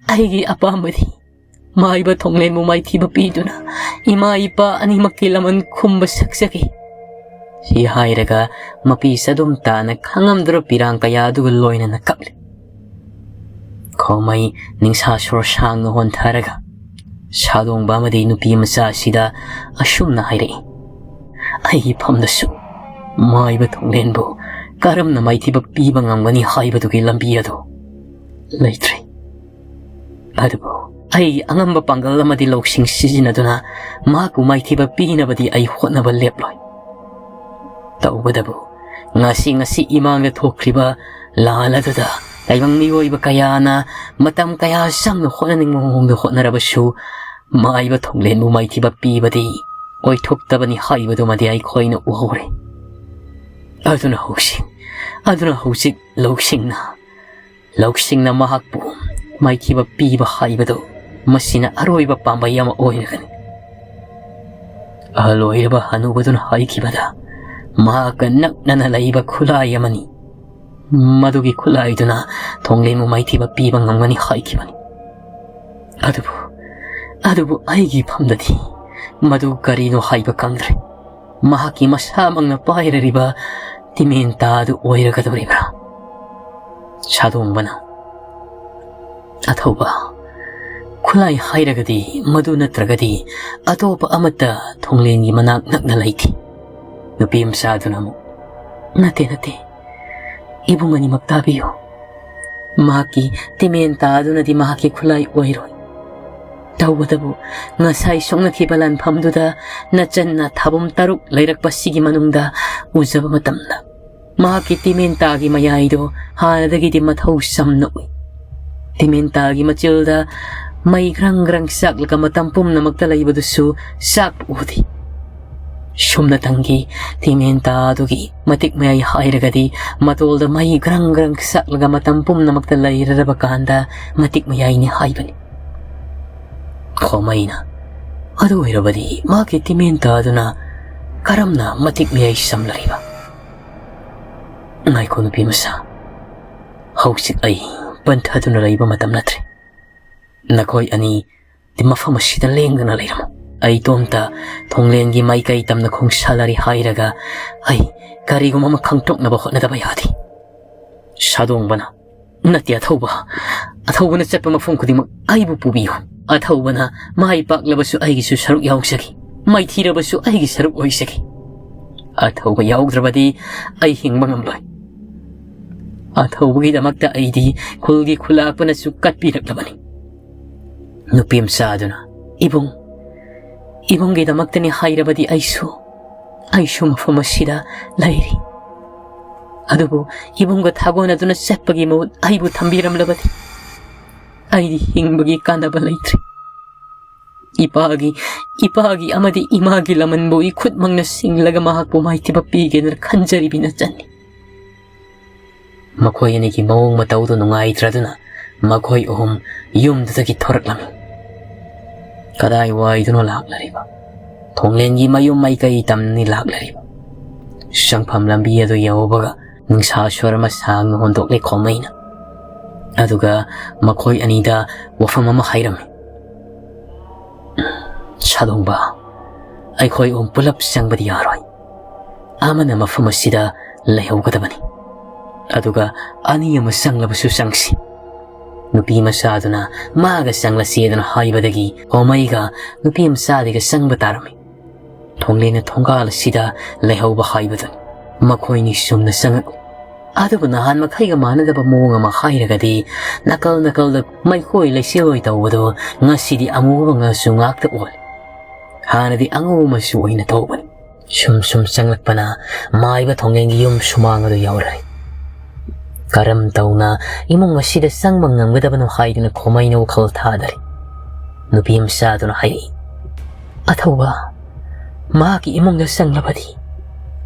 ꯑꯩꯒꯤ ꯑꯄꯥꯝꯕꯗꯤ ꯃꯥꯏꯕ ꯊꯣꯡꯂꯦꯟꯕꯨ ꯃꯥꯏꯊꯤꯕ ꯄꯤꯗꯨꯅ ꯏꯃꯥ ꯏꯄꯥ ꯑꯅꯤꯃꯛꯀꯤ ꯂꯃꯟ ꯈꯨꯝꯕ ꯁꯛꯆꯒꯦ꯫" ꯁꯤ ꯍꯥꯏꯔꯒ ꯃꯄꯤ ꯆꯗꯨꯝ ꯇꯥꯅ ꯈꯪꯉꯝꯗ꯭ꯔꯕ ꯄꯤꯔꯥꯡ ꯀꯌꯥ ꯑꯗꯨꯒ ꯂꯣꯏꯅꯅ ꯀꯞꯂꯤ꯫ ꯈꯣꯃꯩ ꯅꯤꯡꯁꯥ ꯁꯣꯔ ꯁꯥꯡꯅ ꯍꯣꯟꯊꯔꯒ ꯁꯥꯗꯣꯡꯕ ꯑꯃꯗꯤ ꯅꯨꯄꯤ ꯃꯆꯥ ꯑꯁꯤꯗ ꯑꯁꯨꯝꯅ ꯍꯥꯏꯔꯛꯏ, "ꯑꯩꯒꯤ ꯐꯝꯗꯁꯨ ꯃꯥꯏꯕ ꯊꯣꯡꯂꯦꯟꯕꯨ ꯀꯔꯝꯅ ꯃꯥꯏꯊꯤꯕ ꯄꯤꯕ ꯉꯝꯒꯅꯤ ꯍꯥꯏꯕꯗꯨꯒꯤ ꯂꯝꯕꯤ ꯑꯗꯨ ꯂꯩꯇ꯭ꯔꯦ꯫ ꯑꯗꯨꯕꯨ ꯑꯩ ꯑꯉꯝꯕ ꯄꯥꯡꯒꯜ ꯑꯃꯗꯤ ꯂꯧꯁꯤꯡ ꯁꯤꯖꯤꯟꯅꯗꯨꯅ ꯃꯍꯥꯛꯄꯨ ꯃꯥꯏꯊꯤꯕ ꯄꯤꯅꯕꯗꯤ ꯑꯩ ꯍꯣꯠꯅꯕ ꯂꯦꯞꯂꯣꯏ꯫ ꯇꯧꯕꯇꯕꯨ ꯉꯁꯤ, ꯉꯁꯤ ꯏꯃꯥꯡꯗ ꯊꯣꯛꯈ꯭ꯔꯤꯕ ꯂꯥꯟ ꯑꯗꯨꯗ ꯇꯥꯏꯕꯪ ꯃꯤꯑꯣꯏꯕ ꯀꯌꯥꯅ ꯃꯇꯝ ꯀꯌꯥ ꯆꯪꯅ ꯍꯣꯠꯅꯅꯤꯡꯕ ꯃꯑꯣꯡꯗ ꯍꯣꯠꯅꯔꯕꯁꯨ, ꯃꯥꯏꯕ ꯊꯣꯡꯂꯦꯟꯕꯨ ꯃꯥꯏꯊꯤꯕ ꯄꯤꯕꯗꯤ ꯑꯣꯏꯊꯣꯛꯇꯕꯅꯤ ꯍꯥꯏꯕꯗꯨꯃꯗꯤ ꯑꯩꯈꯣꯏꯅ ꯎꯍꯧꯔꯦ꯫ ꯑꯗꯨꯅ ꯍꯧꯖꯤꯛ, ꯑꯗꯨꯅ ꯍꯧꯖꯤꯛ ꯂꯧꯁꯤꯡꯅ, ꯂꯧꯁꯤꯡꯅ ꯃꯍꯥꯛꯄꯨ ꯃꯥꯏꯊꯤꯕ ꯄꯤꯕ ꯍꯥꯏꯕꯗꯨ, ꯃꯁꯤꯅ ꯑꯔꯣꯏꯕ ꯄꯥꯝꯕꯩ ꯑꯃ ꯑꯣꯏꯔꯒꯅꯤ꯫ ꯑꯍꯜ ꯑꯣꯏꯔꯕ ꯍꯅꯨꯕꯗꯨꯅ ꯍꯥꯏꯈꯤꯕꯗ, ꯃꯍꯥꯛꯀ ꯅꯛꯅꯅ ꯂꯩꯕ ꯈꯨꯠꯂꯥꯏ ꯑꯃꯅꯤ꯫ ꯃꯗꯨꯒꯤ ꯈꯨꯠꯂꯥꯏꯗꯨꯅ ꯊꯣꯡꯂꯦꯟꯕꯨ ꯃꯥꯏꯊꯤꯕ ꯄꯤꯕ ꯉꯝꯒꯅꯤ ꯍꯥꯏꯈꯤꯕꯅꯤ꯫ ꯑꯗꯨꯕꯨ, ꯑꯗꯨꯕꯨ ꯑꯩꯒꯤ ꯐꯝꯗꯗꯤ ꯃꯗꯨ ꯀꯔꯤꯅꯣ ꯍꯥꯏꯕ ꯈꯪꯗ꯭ꯔꯦ꯫ ꯃꯍꯥꯛꯀꯤ ꯃꯁꯥꯃꯛꯅ ꯄꯥꯏꯔꯔꯤꯕ ꯇꯤꯃꯦꯟꯇꯥ ꯑꯗꯨ ꯑꯣꯏꯔꯒꯗꯧꯔꯤꯕ꯭ꯔꯥ? ꯁꯥꯗꯣꯡꯕꯅ, "ꯑꯊꯧꯕ, ꯈꯨꯠꯂꯥꯏ ꯍꯥꯏꯔꯒꯗꯤ ꯃꯗꯨ ꯅꯠꯇ꯭ꯔꯒꯗꯤ ꯑꯇꯣꯞꯄ ꯑꯃꯠꯇ ꯊꯣꯡꯂꯦꯟꯒꯤ ꯃꯅꯥꯛ ꯅꯛꯅ ꯂꯩꯇꯦ꯫" ꯅꯨꯄꯤ ꯃꯆꯥꯗꯨꯅ ꯑꯃꯨꯛ, "ꯅꯠꯇꯦ, ꯅꯠꯇꯦ, ꯏꯕꯨꯡ ꯑꯅꯤꯃꯛ ꯇꯥꯕꯤꯌꯨ꯫ ꯃꯍꯥꯛꯀꯤ ꯇꯤꯃꯦꯟꯇꯥ ꯑꯗꯨꯅꯗꯤ ꯃꯍꯥꯛꯀꯤ ꯈꯨꯠꯂꯥꯏ ꯑꯣꯏꯔꯣꯏ꯫ ꯇꯧꯕꯇꯕꯨ ꯉꯁꯥꯏ ꯁꯣꯛꯅꯈꯤꯕ ꯂꯥꯟꯐꯝꯗꯨꯗ ꯅꯆꯟꯅ ꯊꯥꯕꯨꯝ ꯇꯔꯨꯛ ꯂꯩꯔꯛꯄꯁꯤꯒꯤ ꯃꯅꯨꯡꯗ ꯎꯖꯕ ꯃꯇꯝꯗ ꯃꯍꯥꯛꯀꯤ ꯇꯤꯃꯦꯟꯇꯥꯒꯤ ꯃꯌꯥꯏꯗꯣ ꯍꯥꯟꯅꯗꯒꯤꯗꯤ ꯃꯊꯧ ꯆꯝꯅ ꯎꯏ꯫ ꯇꯤꯃꯦꯟꯇꯥꯒꯤ ꯃꯆꯤꯜꯗ ꯃꯩ ꯒ꯭ꯔꯪ ꯒ꯭ꯔꯪ ꯆꯥꯛꯂꯒ ꯃꯇꯝ ꯄꯨꯝꯅꯃꯛꯇ ꯂꯩꯕꯗꯨꯁꯨ ꯆꯥꯛꯄ ꯎꯗꯦ꯫ ꯁꯨꯝꯅꯇꯪꯒꯤ ꯇꯤꯃꯦꯟꯇꯥ ꯑꯗꯨꯒꯤ ꯃꯇꯤꯛ ꯃꯌꯥꯏ ꯍꯥꯏꯔꯒꯗꯤ ꯃꯇꯣꯜꯗ ꯃꯩ ꯒ꯭ꯔꯪ ꯒ꯭ꯔꯪ ꯆꯥꯛꯂꯒ ꯃꯇꯝ ꯄꯨꯝꯅꯃꯛꯇ ꯂꯩꯔꯔꯕ ꯀꯥꯟꯗ ꯃꯇꯤꯛ ꯃꯌꯥꯏꯅꯤ ꯍꯥꯏꯕꯅꯤ꯫" ꯈꯣꯃꯩꯅ, "ꯑꯗꯨ ꯑꯣꯏꯔꯕꯗꯤ ꯃꯍꯥꯛꯀꯤ ꯇꯤꯃꯦꯟꯇꯥ ꯑꯗꯨꯅ ꯀꯔꯝꯅ ꯃꯇꯤꯛ ꯃꯌꯥꯏ ꯆꯝꯂꯔꯤꯕ?" "ꯉꯥꯏꯈꯣ ꯅꯨꯄꯤ ꯃꯆꯥ, ꯍꯧꯖꯤꯛ ꯑꯩ ꯄꯟꯊꯗꯨꯅ ꯂꯩꯕ ꯃꯇꯝ ꯅꯠꯇ꯭ꯔꯦ꯫ ꯅꯈꯣꯏ ꯑꯅꯤ ꯃꯐꯝ ꯑꯁꯤꯗ ꯂꯦꯡꯗꯅ ꯂꯩꯔꯝꯃꯨ꯫ ꯑꯩ ꯏꯇꯣꯝꯇ ꯊꯣꯡꯂꯦꯟꯒꯤ ꯃꯥꯏꯀꯩ ꯇꯝꯅ ꯈꯣꯡꯁꯥꯜꯂꯔꯤ ꯍꯥꯏꯔꯒ ꯑꯩ ꯀꯔꯤꯒꯨꯝꯕ ꯑꯃ ꯈꯪꯗꯣꯛꯅꯕ ꯍꯣꯠꯅꯗꯕ ꯌꯥꯗꯦ꯫" ꯁꯥꯗꯣꯡꯕꯅ, "ꯅꯠꯇꯦ ꯑꯊꯧꯕ, ꯑꯊꯧꯕꯅ ꯆꯠꯄ ꯃꯐꯝ ꯈꯨꯗꯤꯡꯃꯛ ꯑꯩꯕꯨ ꯄꯨꯕꯤꯌꯨ꯫ ꯑꯊꯧꯕꯅ ꯃꯥꯏ ꯄꯥꯛꯂꯕꯁꯨ ꯑꯩꯒꯤꯁꯨ ꯁꯔꯨꯛ ꯌꯥꯎꯖꯈꯤ, ꯃꯥꯏꯊꯤꯔꯕꯁꯨ ꯑꯩꯒꯤ ꯁꯔꯨꯛ ꯑꯣꯏꯖꯈꯤ꯫ ꯑꯊꯧꯕ ꯌꯥꯎꯗ꯭ꯔꯕꯗꯤ ꯑꯩ ꯍꯤꯡꯕ ꯉꯝꯂꯣꯏ꯫ ꯑꯊꯧꯕꯒꯤꯗꯃꯛꯇ ꯑꯩꯗꯤ ꯈꯨꯜꯒꯤ ꯈꯨꯜꯂꯥꯛꯄꯅꯁꯨ ꯀꯠꯄꯤꯔꯛꯂꯕꯅꯤ꯫ ꯅꯨꯄꯤ ꯃꯆꯥ ꯑꯗꯨꯅ, "ꯏꯕꯨꯡ, ꯏꯕꯨꯡꯒꯤꯗꯃꯛꯇꯅꯤ ꯍꯥꯏꯔꯕꯗꯤ ꯑꯩꯁꯨ, ꯑꯩꯁꯨ ꯃꯐꯝ ꯑꯁꯤꯗ ꯂꯩꯔꯤ꯫ ꯑꯗꯨꯕꯨ ꯏꯕꯨꯡꯒ ꯊꯥꯒꯣꯟꯅꯗꯨꯅ ꯆꯠꯄꯒꯤ ꯃꯍꯨꯠ ꯑꯩꯕꯨ ꯊꯝꯕꯤꯔꯝꯂꯕꯗꯤ ꯑꯩꯗꯤ ꯍꯤꯡꯕꯒꯤ ꯀꯥꯟꯅꯕ ꯂꯩꯇ꯭ꯔꯦ꯫ ꯏꯄꯥꯒꯤ, ꯏꯄꯥꯒꯤ ꯑꯃꯗꯤ ꯏꯃꯥꯒꯤ ꯂꯃꯟꯕꯨ ꯏꯈꯨꯠꯃꯛꯅ ꯁꯤꯡꯂꯒ ꯃꯍꯥꯛꯄꯨ ꯃꯥꯏꯊꯤꯕ ꯄꯤꯒꯦꯗꯅ ꯈꯟꯖꯔꯤꯕꯤ ꯅꯆꯟꯅꯤ꯫" ꯃꯈꯣꯏ ꯑꯅꯤꯒꯤ ꯃꯑꯣꯡ ꯃꯇꯧꯗꯨ ꯅꯨꯡꯉꯥꯏꯇ꯭ꯔꯗꯨꯅ ꯃꯈꯣꯏ ꯑꯍꯨꯝ ꯌꯨꯝꯗꯨꯗꯒꯤ ꯊꯣꯔꯛꯂꯝꯃꯤ꯫ ꯀꯗꯥꯏ ꯋꯥꯏꯗꯅꯣ ꯂꯥꯛꯂꯔꯤꯕ? ꯊꯣꯡꯂꯦꯟꯒꯤ ꯃꯌꯨꯝ ꯃꯥꯏꯀꯩ ꯇꯝꯅꯤ ꯂꯥꯛꯂꯔꯤꯕ꯫ ꯆꯪꯐꯝ ꯂꯝꯕꯤ ꯑꯗꯨ ꯌꯧꯕꯒ ꯅꯤꯡꯁꯥ ꯁ꯭ꯋꯔ ꯑꯃ ꯁꯥꯡꯅ ꯍꯣꯟꯗꯣꯛꯂꯦ ꯈꯣꯃꯩꯅ꯫ ꯑꯗꯨꯒ ꯃꯈꯣꯏ ꯑꯅꯤꯗ ꯋꯥꯐꯝ ꯑꯃ ꯍꯥꯏꯔꯝꯃꯤ꯫ "ꯁꯥꯗꯣꯡꯕ, ꯑꯩꯈꯣꯏ ꯑꯍꯨꯝ ꯄꯨꯂꯞ ꯆꯪꯕꯗꯤ ꯌꯥꯔꯣꯏ꯫ ꯑꯃꯅ ꯃꯐꯝ ꯑꯁꯤꯗ ꯂꯩꯍꯧꯒꯗꯕꯅꯤ꯫ ꯑꯗꯨꯒ ꯑꯅꯤ ꯑꯃ ꯆꯪꯂꯕꯁꯨ ꯆꯪꯁꯤ꯫" ꯅꯨꯄꯤ ꯃꯆꯥꯗꯨꯅ ꯃꯥꯒ ꯆꯪꯂꯁꯦꯗꯅ ꯍꯥꯏꯕꯗꯒꯤ ꯈꯣꯃꯩꯒ ꯅꯨꯄꯤ ꯃꯆꯥꯗꯨꯒ ꯆꯪꯕ ꯇꯥꯔꯝꯃꯤ꯫ ꯊꯣꯡꯂꯦꯟꯅ ꯊꯣꯡꯒꯥꯜ ꯑꯁꯤꯗ ꯂꯩꯍꯧꯕ ꯍꯥꯏꯕꯗꯨꯅꯤ꯫ ꯃꯈꯣꯏꯅꯤ ꯆꯨꯝꯅ ꯆꯪꯉꯛꯂꯤ꯫ ꯑꯗꯨꯕꯨ ꯅꯍꯥꯟ ꯃꯈꯩꯒ ꯃꯥꯟꯅꯗꯕ ꯃꯑꯣꯡ ꯑꯃ ꯍꯥꯏꯔꯒꯗꯤ, ꯅꯥꯀꯜ ꯅꯥꯀꯜꯗ ꯃꯩꯈꯣꯏ ꯂꯩꯆꯤꯜꯂꯣꯏ ꯇꯧꯕꯗꯨ ꯉꯁꯤꯗꯤ ꯑꯃꯨꯕ ꯃꯆꯨ ꯉꯥꯛꯇ ꯑꯣꯏ꯫ ꯍꯥꯟꯅꯗꯤ ꯑꯉꯧꯕ ꯃꯆꯨ ꯑꯣꯏꯅ ꯇꯧꯕꯅꯤ꯫ ꯁꯨꯝ ꯁꯨꯝ ꯆꯪꯂꯛꯄꯅ ꯃꯥꯏꯕ ꯊꯣꯡꯂꯦꯟꯒꯤ ꯌꯨꯝ ꯁꯨꯃꯥꯡ ꯑꯗꯨ ꯌꯧꯔꯦ꯫ ꯀꯔꯝ ꯇꯧꯅ ꯏꯃꯨꯡ ꯑꯁꯤꯗ ꯆꯪꯕ ꯉꯝꯒꯗꯕꯅꯣ ꯍꯥꯏꯗꯨꯅ ꯈꯣꯃꯩꯅ ꯋꯥꯈꯜ ꯊꯥꯗꯔꯤ꯫ ꯅꯨꯄꯤ ꯃꯆꯥꯗꯨꯅ ꯍꯥꯏꯔꯛꯏ, "ꯑꯊꯧꯕ, ꯃꯍꯥꯛꯀꯤ ꯏꯃꯨꯡꯗ ꯆꯪꯂꯕꯗꯤ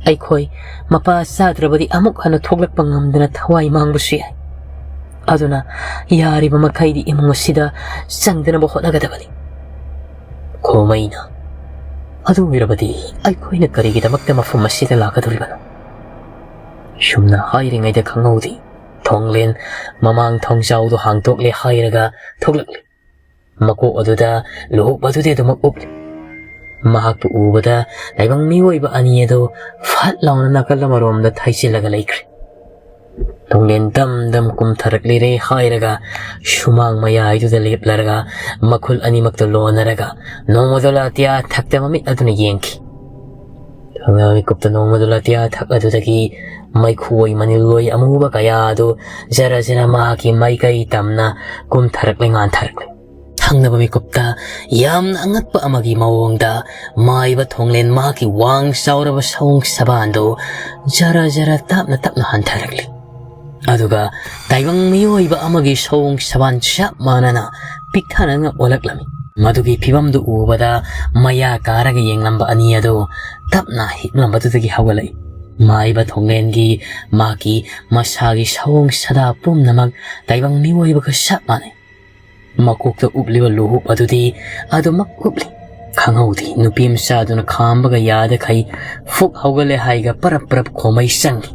ꯑꯩꯈꯣꯏ ꯃꯄꯥ ꯆꯥꯗ꯭ꯔꯕꯗꯤ ꯑꯃꯨꯛ ꯍꯟꯅ ꯊꯣꯛꯂꯛꯄ ꯉꯝꯗꯅ ꯊꯋꯥꯏ ꯃꯥꯡꯕꯁꯨ ꯌꯥꯏ꯫ ꯑꯗꯨꯅ ꯌꯥꯔꯤꯕ ꯃꯈꯩꯗꯤ ꯏꯃꯨꯡ ꯑꯁꯤꯗ ꯆꯪꯗꯅꯕ ꯍꯣꯠꯅꯒꯗꯕꯅꯤ꯫" ꯈꯣꯃꯩꯅ, "ꯑꯗꯨ ꯑꯣꯏꯔꯕꯗꯤ ꯑꯩꯈꯣꯏꯅ ꯀꯔꯤꯒꯤꯗꯃꯛꯇ ꯃꯐꯝ ꯑꯁꯤꯗ ꯂꯥꯛꯀꯗꯧꯔꯤꯕꯅꯣ?" ꯁꯨꯝꯅ ꯍꯥꯏꯔꯤꯉꯩꯗ ꯈꯪꯍꯧꯗꯦ, ꯊꯣꯡꯂꯦꯟ ꯃꯃꯥꯡ ꯊꯣꯡꯖꯥꯎꯗꯨ ꯍꯥꯡꯗꯣꯛꯂꯦ ꯍꯥꯏꯔꯒ ꯊꯣꯛꯂꯛꯂꯤ꯫ ꯃꯀꯣꯛ ꯑꯗꯨꯗ ꯂꯨꯍꯨꯞ ꯑꯗꯨꯗꯤ ꯑꯗꯨꯃꯛ ꯎꯞꯂꯤ꯫ ꯃꯍꯥꯛꯄꯨ ꯎꯕꯗ ꯂꯥꯏꯕꯛ ꯃꯤꯑꯣꯏꯕ ꯑꯅꯤ ꯑꯗꯨ ꯐꯠ ꯂꯥꯎꯅ ꯅꯥꯀꯜ ꯑꯃꯔꯣꯝꯗ ꯊꯩꯖꯤꯜꯂꯒ ꯂꯩꯈ꯭ꯔꯦ꯫ ꯊꯣꯡꯂꯦꯟ ꯗꯝ ꯗꯝ ꯀꯨꯝꯊꯔꯛꯂꯤꯔꯦ ꯍꯥꯏꯔꯒ ꯁꯨꯃꯥꯡ ꯃꯌꯥꯏꯗꯨꯗ ꯂꯦꯞꯂꯔꯒ ꯃꯈꯨꯜ ꯑꯅꯤꯃꯛꯇ ꯂꯣꯟꯅꯔꯒ ꯅꯣꯡꯃꯗꯣꯂꯥ ꯑꯇꯤꯌꯥ ꯊꯛꯇ ꯃꯃꯤꯠ ꯑꯗꯨꯅ ꯌꯦꯡꯈꯤ꯫ ꯊꯪꯅꯕ ꯃꯤꯀꯨꯞꯇ ꯅꯣꯡꯃꯗꯨ ꯂꯥꯇꯤꯌꯥ ꯊꯛ ꯑꯗꯨꯗꯒꯤ ꯃꯩꯈꯨꯑꯣꯏ ꯃꯅꯤꯜꯑꯣꯏ ꯑꯃꯨꯕ ꯀꯌꯥ ꯑꯗꯨ ꯖꯔ ꯖꯔ ꯃꯍꯥꯛꯀꯤ ꯃꯥꯏꯀꯩ ꯇꯝꯅ ꯀꯨꯝꯊꯔꯛꯂꯦ, ꯉꯥꯟꯊꯔꯛꯂꯦ꯫ ꯊꯪꯅꯕ ꯃꯤꯀꯨꯞꯇ ꯌꯥꯝꯅ ꯑꯉꯛꯄ ꯑꯃꯒꯤ ꯃꯑꯣꯡꯗ ꯃꯥꯏꯕ ꯊꯣꯡꯂꯦꯟ ꯃꯍꯥꯛꯀꯤ ꯋꯥꯡ ꯆꯥꯎꯔꯕ ꯁꯑꯣꯡ ꯁꯕꯥꯟꯗꯨ ꯖꯔ ꯖꯔ ꯇꯞꯅ ꯇꯞꯅ ꯍꯟꯊꯔꯛꯂꯤ꯫ ꯑꯗꯨꯒ ꯇꯥꯏꯕꯪ ꯃꯤꯑꯣꯏꯕ ꯑꯃꯒꯤ ꯁꯑꯣꯡ ꯁꯕꯥꯟ ꯆꯞ ꯃꯥꯟꯅꯅ ꯄꯤꯛꯊꯅ ꯑꯣꯜꯂꯛꯂꯝꯃꯤ꯫ ꯃꯗꯨꯒꯤ ꯐꯤꯕꯝꯗꯨ ꯎꯕꯗ ꯃꯌꯥ ꯀꯥꯔꯒ ꯌꯦꯡꯂꯝꯕ ꯑꯅꯤ ꯑꯗꯨ ꯇꯞꯅ ꯍꯤꯞꯂꯝꯕꯗꯨꯗꯒꯤ ꯍꯧꯒꯠꯂꯛꯏ꯫ ꯃꯥꯏꯕ ꯊꯣꯡꯂꯦꯟꯒꯤ ꯃꯍꯥꯛꯀꯤ ꯃꯁꯥꯒꯤ ꯁꯑꯣꯡ ꯁꯥꯗꯥ ꯄꯨꯝꯅꯃꯛ ꯇꯥꯏꯕꯪ ꯃꯤꯑꯣꯏꯕꯒ ꯆꯞ ꯃꯥꯟꯅꯩ꯫ ꯃꯀꯣꯛꯇ ꯎꯞꯂꯤꯕ ꯂꯨꯍꯨꯞ ꯑꯗꯨꯗꯤ ꯑꯗꯨꯃꯛ ꯎꯞꯂꯤ꯫ ꯈꯪꯍꯧꯗꯦ, ꯅꯨꯄꯤ ꯃꯆꯥꯗꯨꯅ ꯈꯥꯝꯕꯒ ꯌꯥꯗꯈꯩ ꯐꯨꯛ ꯍꯧꯒꯠꯂꯦ ꯍꯥꯏꯒ ꯄꯔꯞ ꯄꯔꯞ ꯈꯣꯃꯩ ꯆꯪꯈꯤ꯫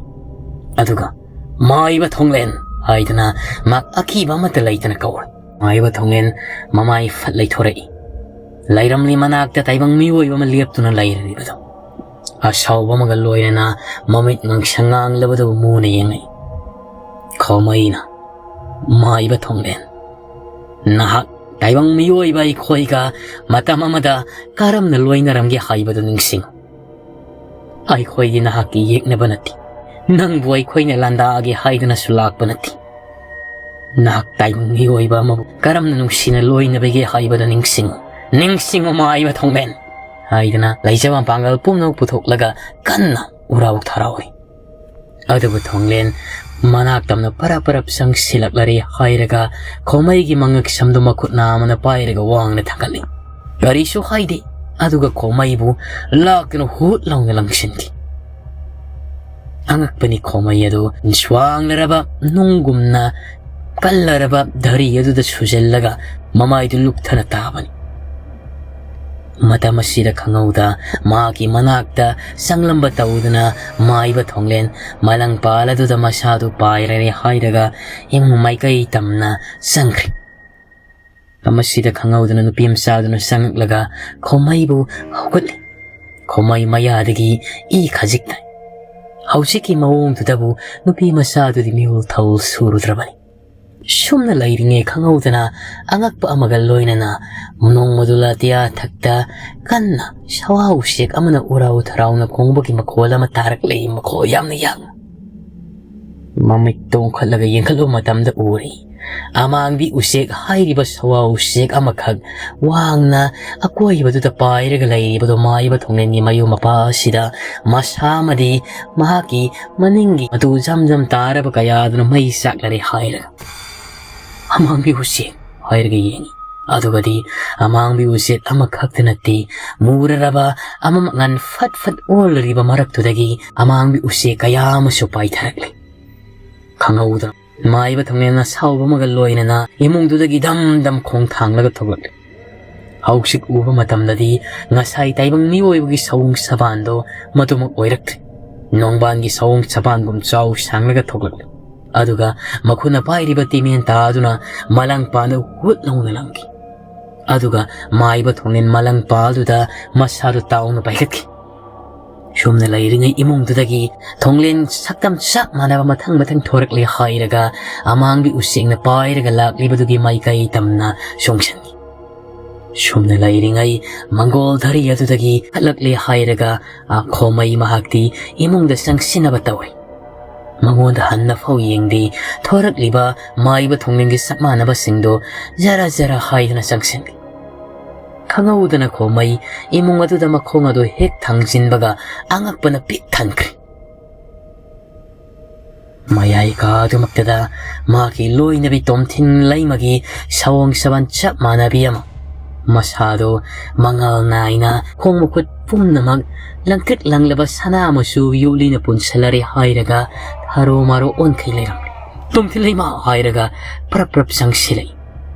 ꯑꯗꯨꯒ, "ꯃꯥꯏꯕ ꯊꯣꯡꯂꯦꯟ" ꯍꯥꯏꯗꯨꯅ ꯃꯍꯥꯛ ꯑꯀꯤꯕ ꯑꯃꯠꯇ ꯂꯩꯇꯅ ꯀꯧꯔꯦ꯫ ꯃꯥꯏꯕ ꯊꯣꯡꯂꯦꯟ ꯃꯃꯥꯏ ꯐꯠ ꯂꯩꯊꯣꯔꯛꯏ꯫ ꯂꯩꯔꯝꯂꯤ ꯃꯅꯥꯛꯇ ꯇꯥꯏꯕꯪ ꯃꯤꯑꯣꯏꯕ ꯑꯃ ꯂꯦꯞꯇꯨꯅ ꯂꯩꯔꯤꯕꯗꯨ꯫ ꯑꯁꯥꯎꯕ ꯑꯃꯒ ꯂꯣꯏꯅꯅ ꯃꯃꯤꯠ ꯉꯥꯡꯁꯪ ꯉꯥꯡꯂꯕꯗꯨ ꯃꯨꯅ ꯌꯦꯡꯂꯛꯏ꯫ ꯈꯣꯃꯩꯅ, "ꯃꯥꯏꯕ ꯊꯣꯡꯂꯦꯟ, ꯅꯍꯥꯛ ꯇꯥꯏꯕꯪ ꯃꯤꯑꯣꯏꯕ ꯑꯩꯈꯣꯏꯒ ꯃꯇꯝ ꯑꯃꯗ ꯀꯔꯝꯅ ꯂꯣꯏꯅꯔꯝꯒꯦ ꯍꯥꯏꯕꯗꯨ ꯅꯤꯡꯁꯤꯡꯉꯨ꯫ ꯑꯩꯈꯣꯏꯗꯤ ꯅꯍꯥꯛꯀꯤ ꯌꯦꯛꯅꯕ ꯅꯠꯇꯦ꯫ ꯅꯪꯕꯨ ꯑꯩꯈꯣꯏꯅ ꯂꯥꯟꯗꯥꯒꯦ ꯍꯥꯏꯗꯨꯅꯁꯨ ꯂꯥꯛꯄ ꯅꯠꯇꯦ꯫ ꯅꯍꯥꯛ ꯇꯥꯏꯕꯪ ꯃꯤꯑꯣꯏꯕ ꯑꯃꯕꯨ ꯀꯔꯝꯅ ꯅꯨꯡꯁꯤꯅ ꯂꯣꯏꯅꯕꯒꯦ ꯍꯥꯏꯕꯗꯨ ꯅꯤꯡꯁꯤꯡꯉꯨ꯫ ꯅꯤꯡꯁꯤꯡꯉꯨ, ꯃꯥꯏꯕ ꯊꯣꯡꯂꯦꯟ" ꯍꯥꯏꯗꯨꯅ ꯂꯩꯖꯕ ꯃꯄꯥꯡꯒꯜ ꯄꯨꯝꯅꯃꯛ ꯄꯨꯊꯣꯛꯂꯒ ꯀꯟꯅ ꯎꯔꯥꯎ ꯊꯔꯥꯎꯔꯤ꯫ ꯑꯗꯨꯕꯨ ꯊꯣꯡꯂꯦꯟ ꯃꯅꯥꯛ ꯇꯝꯅ ꯄꯔꯞ ꯄꯔꯞ ꯆꯪꯁꯤꯜꯂꯛꯂꯔꯦ ꯍꯥꯏꯔꯒ ꯈꯣꯃꯩꯒꯤ ꯃꯉꯛ ꯁꯝꯗꯨ ꯃꯈꯨꯠ ꯅꯥꯝꯃꯅ ꯄꯥꯏꯔꯒ ꯋꯥꯡꯅ ꯊꯥꯡꯒꯠꯂꯤ꯫ ꯀꯔꯤꯁꯨ ꯍꯥꯏꯗꯦ꯫ ꯑꯗꯨꯒ ꯈꯣꯃꯩꯕꯨ ꯂꯥꯛꯇꯨꯅ ꯍꯨꯠ ꯂꯥꯎꯅ ꯂꯪꯁꯤꯟꯈꯤ꯫ ꯑꯉꯛꯄꯅꯤ, ꯈꯣꯃꯩ ꯑꯗꯨ ꯁ꯭ꯋꯥꯡꯂꯔꯕ ꯅꯨꯡꯒꯨꯝꯅ ꯀꯜꯂꯔꯕ ꯙꯔꯤ ꯑꯗꯨꯗ ꯁꯨꯖꯜꯂꯒ ꯃꯃꯥꯏꯗꯨ ꯂꯨꯞꯊꯅ ꯇꯥꯕꯅꯤ꯫ ꯃꯇꯝ ꯑꯁꯤꯗ ꯈꯪꯍꯧꯗ ꯃꯍꯥꯛꯀꯤ ꯃꯅꯥꯛꯇ ꯆꯪꯂꯝꯕ ꯇꯧꯗꯨꯅ ꯃꯥꯏꯕ ꯊꯣꯡꯂꯦꯟ ꯃꯂꯪꯄꯥꯜ ꯑꯗꯨꯗ ꯃꯁꯥꯗꯨ ꯄꯥꯏꯔꯔꯦ ꯍꯥꯏꯔꯒ ꯏꯃꯨꯡ ꯃꯥꯏꯀꯩ ꯇꯝꯅ ꯆꯪꯈ꯭ꯔꯦ꯫ ꯃꯁꯤꯗ ꯈꯪꯍꯧꯗꯅ ꯅꯨꯄꯤ ꯃꯆꯥꯗꯨꯅ ꯆꯪꯂꯛꯂꯒ ꯈꯣꯃꯩꯕꯨ ꯍꯧꯒꯠꯂꯤ꯫ ꯈꯣꯃꯩ ꯃꯌꯥꯗꯒꯤ ꯏ ꯈꯖꯤꯛ ꯇꯥꯏ꯫ ꯍꯧꯖꯤꯛꯀꯤ ꯃꯑꯣꯡꯗꯨꯗꯕꯨ ꯅꯨꯄꯤ ꯃꯆꯥꯗꯨꯗꯤ ꯃꯤꯍꯨꯜ ꯊꯧꯜ ꯁꯨꯔꯨꯗ꯭ꯔꯕꯅꯤ꯫ ꯁꯨꯝꯅ ꯂꯩꯔꯤꯉꯩ ꯈꯪꯍꯧꯗꯅ ꯑꯉꯛꯄ ꯑꯃꯒ ꯂꯣꯏꯅꯅ ꯅꯣꯡꯃꯗꯨ ꯂꯥꯇꯤꯌꯥ ꯊꯛꯇ ꯀꯟꯅ ꯁꯋꯥ ꯎꯆꯦꯛ ꯑꯃꯅ ꯎꯔꯥꯎ ꯊꯔꯥꯎꯅ ꯈꯣꯡꯕꯒꯤ ꯃꯈꯣꯜ ꯑꯃ ꯇꯥꯔꯛꯂꯦ, ꯃꯈꯣꯜ ꯌꯥꯝꯅ ꯌꯥꯡꯅ꯫ ꯃꯃꯤꯠ ꯇꯣꯡꯈꯠꯂꯒ ꯌꯦꯡꯈꯠꯂꯨꯕ ꯃꯇꯝꯗ ꯎꯔꯦ, ꯑꯃꯥꯡꯕꯤ ꯎꯆꯦꯛ ꯍꯥꯏꯔꯤꯕ ꯁꯋꯥ ꯎꯆꯦꯛ ꯑꯃꯈꯛ ꯋꯥꯡꯅ ꯑꯀꯣꯏꯕꯗꯨꯗ ꯄꯥꯏꯔꯒ ꯂꯩꯔꯤꯕꯗꯨ ꯃꯥꯏꯕ ꯊꯣꯡꯂꯦꯟꯒꯤ ꯃꯌꯨꯝ ꯃꯄꯥ ꯑꯁꯤꯗ ꯃꯁꯥ ꯑꯃꯗꯤ ꯃꯍꯥꯛꯀꯤ ꯃꯅꯤꯡꯒꯤ ꯃꯇꯨ ꯖꯝ ꯖꯝ ꯇꯥꯔꯕ ꯀꯌꯥꯗꯨꯅ ꯃꯩ ꯆꯥꯛꯂꯔꯦ ꯍꯥꯏꯔꯒ ꯑꯃꯥꯡꯕꯤ ꯎꯆꯦꯛ ꯍꯥꯏꯔꯒ ꯌꯦꯡꯉꯤ꯫ ꯑꯗꯨꯒꯗꯤ ꯑꯃꯥꯡꯕꯤ ꯎꯆꯦꯛ ꯑꯃꯈꯛꯇ ꯅꯠꯇꯦ, ꯃꯨꯔꯔꯕ ꯑꯃ ꯃꯉꯥꯜ ꯐꯠ ꯐꯠ ꯑꯣꯜꯂꯔꯤꯕ ꯃꯔꯛꯇꯨꯗꯒꯤ ꯑꯃꯥꯡꯕꯤ ꯎꯆꯦꯛ ꯀꯌꯥ ꯑꯃꯁꯨ ꯄꯥꯏꯊꯔꯛꯂꯦ꯫ ꯈꯪꯍꯧꯗꯅ ꯃꯥꯏꯕ ꯊꯣꯡꯂꯦꯟ ꯑꯁꯥꯎꯕ ꯑꯃꯒ ꯂꯣꯏꯅꯅ ꯏꯃꯨꯡꯗꯨꯗꯒꯤ ꯗꯝ ꯗꯝ ꯈꯣꯡ ꯊꯥꯡꯂꯒ ꯊꯣꯛꯂꯛꯂꯦ꯫ ꯍꯧꯖꯤꯛ ꯎꯕ ꯃꯇꯝꯗꯗꯤ ꯉꯁꯥꯏ ꯇꯥꯏꯕꯪ ꯃꯤꯑꯣꯏꯕꯒꯤ ꯁꯑꯣꯡ ꯁꯥꯕꯥꯟꯗꯣ ꯃꯗꯨꯃꯛ ꯑꯣꯏꯔꯛꯇ꯭ꯔꯦ꯫ ꯅꯣꯡꯕꯥꯟꯒꯤ ꯁꯑꯣꯡ ꯁꯥꯕꯥꯟꯒꯨꯝ ꯆꯥꯎ ꯁꯥꯡꯂꯒ ꯊꯣꯛꯂꯛꯂꯦ꯫ ꯑꯗꯨꯒ ꯃꯈꯨꯠꯅ ꯄꯥꯏꯔꯤꯕ ꯇꯤꯃꯦꯟ ꯇꯥꯗꯨꯅ ꯃꯂꯪ ꯄꯥꯟꯗ ꯍꯨꯠ ꯂꯥꯎꯅ ꯂꯪꯈꯤ꯫ ꯑꯗꯨꯒ ꯃꯥꯏꯕ ꯊꯣꯡꯂꯦꯟ ꯃꯂꯪ ꯄꯥꯜꯗꯨꯗ ꯃꯁꯥꯗꯨ ꯇꯥꯎꯅ ꯄꯥꯏꯈꯠꯈꯤ꯫ ꯁꯨꯝꯅ ꯂꯩꯔꯤꯉꯩ ꯏꯃꯨꯡꯗꯨꯗꯒꯤ ꯊꯣꯡꯂꯦꯟ ꯁꯛꯇꯝ ꯆꯞ ꯃꯥꯟꯅꯕ ꯃꯊꯪ ꯃꯊꯪ ꯊꯣꯔꯛꯂꯦ ꯍꯥꯏꯔꯒ ꯑꯃꯥꯡꯕꯤ ꯎꯆꯦꯛꯅ ꯄꯥꯏꯔꯒ ꯂꯥꯛꯂꯤꯕꯗꯨꯒꯤ ꯃꯥꯏꯀꯩ ꯇꯝꯅ ꯆꯣꯡꯁꯤꯟꯈꯤ꯫ ꯁꯨꯝꯅ ꯂꯩꯔꯤꯉꯩ ꯃꯪꯒꯣꯜ ꯙꯔꯤ ꯑꯗꯨꯗꯒꯤ ꯍꯜꯂꯛꯂꯦ ꯍꯥꯏꯔꯒ, ꯑ, ꯈꯣꯃꯩ ꯃꯍꯥꯛꯇꯤ ꯏꯃꯨꯡꯗ ꯆꯪꯁꯤꯟꯅꯕ ꯇꯧꯔꯤ꯫ ꯃꯉꯣꯟꯗ ꯍꯟꯅ ꯐꯥꯎ ꯌꯦꯡꯗꯦ꯫ ꯊꯣꯔꯛꯂꯤꯕ ꯃꯥꯏꯕ ꯊꯣꯡꯂꯦꯟꯒꯤ ꯁꯛ ꯃꯥꯟꯅꯕꯁꯤꯡꯗꯣ ꯖꯔ ꯖꯔ ꯍꯥꯏꯗꯨꯅ ꯆꯪꯁꯤꯟꯈꯤ꯫ ꯈꯪꯍꯧꯗꯅ ꯈꯣꯃꯩ ꯏꯃꯨꯡ ꯑꯗꯨꯗ ꯃꯈꯣꯡ ꯑꯗꯨ ꯍꯦꯛ ꯊꯥꯡꯖꯤꯟꯕꯒ ꯑꯉꯛꯄꯅ ꯄꯤꯛ ꯊꯟꯈ꯭ꯔꯦ꯫ ꯃꯌꯥꯏ ꯀꯥꯗꯨꯃꯛꯇꯗ ꯃꯍꯥꯛꯀꯤ ꯂꯣꯏꯅꯕꯤ ꯇꯣꯝꯊꯤꯟ ꯂꯩꯃꯒꯤ ꯁꯑꯣꯡ ꯁꯕꯥꯟ ꯆꯞ ꯃꯥꯟꯅꯕꯤ ꯑꯃ, ꯃꯁꯥꯗꯣ ꯃꯉꯥꯜ ꯅꯥꯏꯅ ꯈꯣꯡ ꯃꯈꯨꯠ ꯄꯨꯝꯅꯃꯛ ꯂꯪꯇ꯭ꯔꯤꯛ ꯂꯪꯂꯕ ꯁꯅꯥ ꯃꯆꯨ ꯌꯣꯠꯂꯤꯅ ꯄꯨꯟꯁꯤꯜꯂꯔꯦ ꯍꯥꯏꯔꯒ ꯊꯔꯣ ꯃꯥꯔꯣ ꯑꯣꯟꯈꯩ ꯂꯩꯔꯝꯂꯦ꯫ "ꯇꯣꯝꯊꯤꯟ ꯂꯩꯃ!" ꯍꯥꯏꯔꯒ ꯄ꯭ꯔꯞ ꯄ꯭ꯔꯞ ꯆꯪꯁꯤꯜꯂꯛꯏ꯫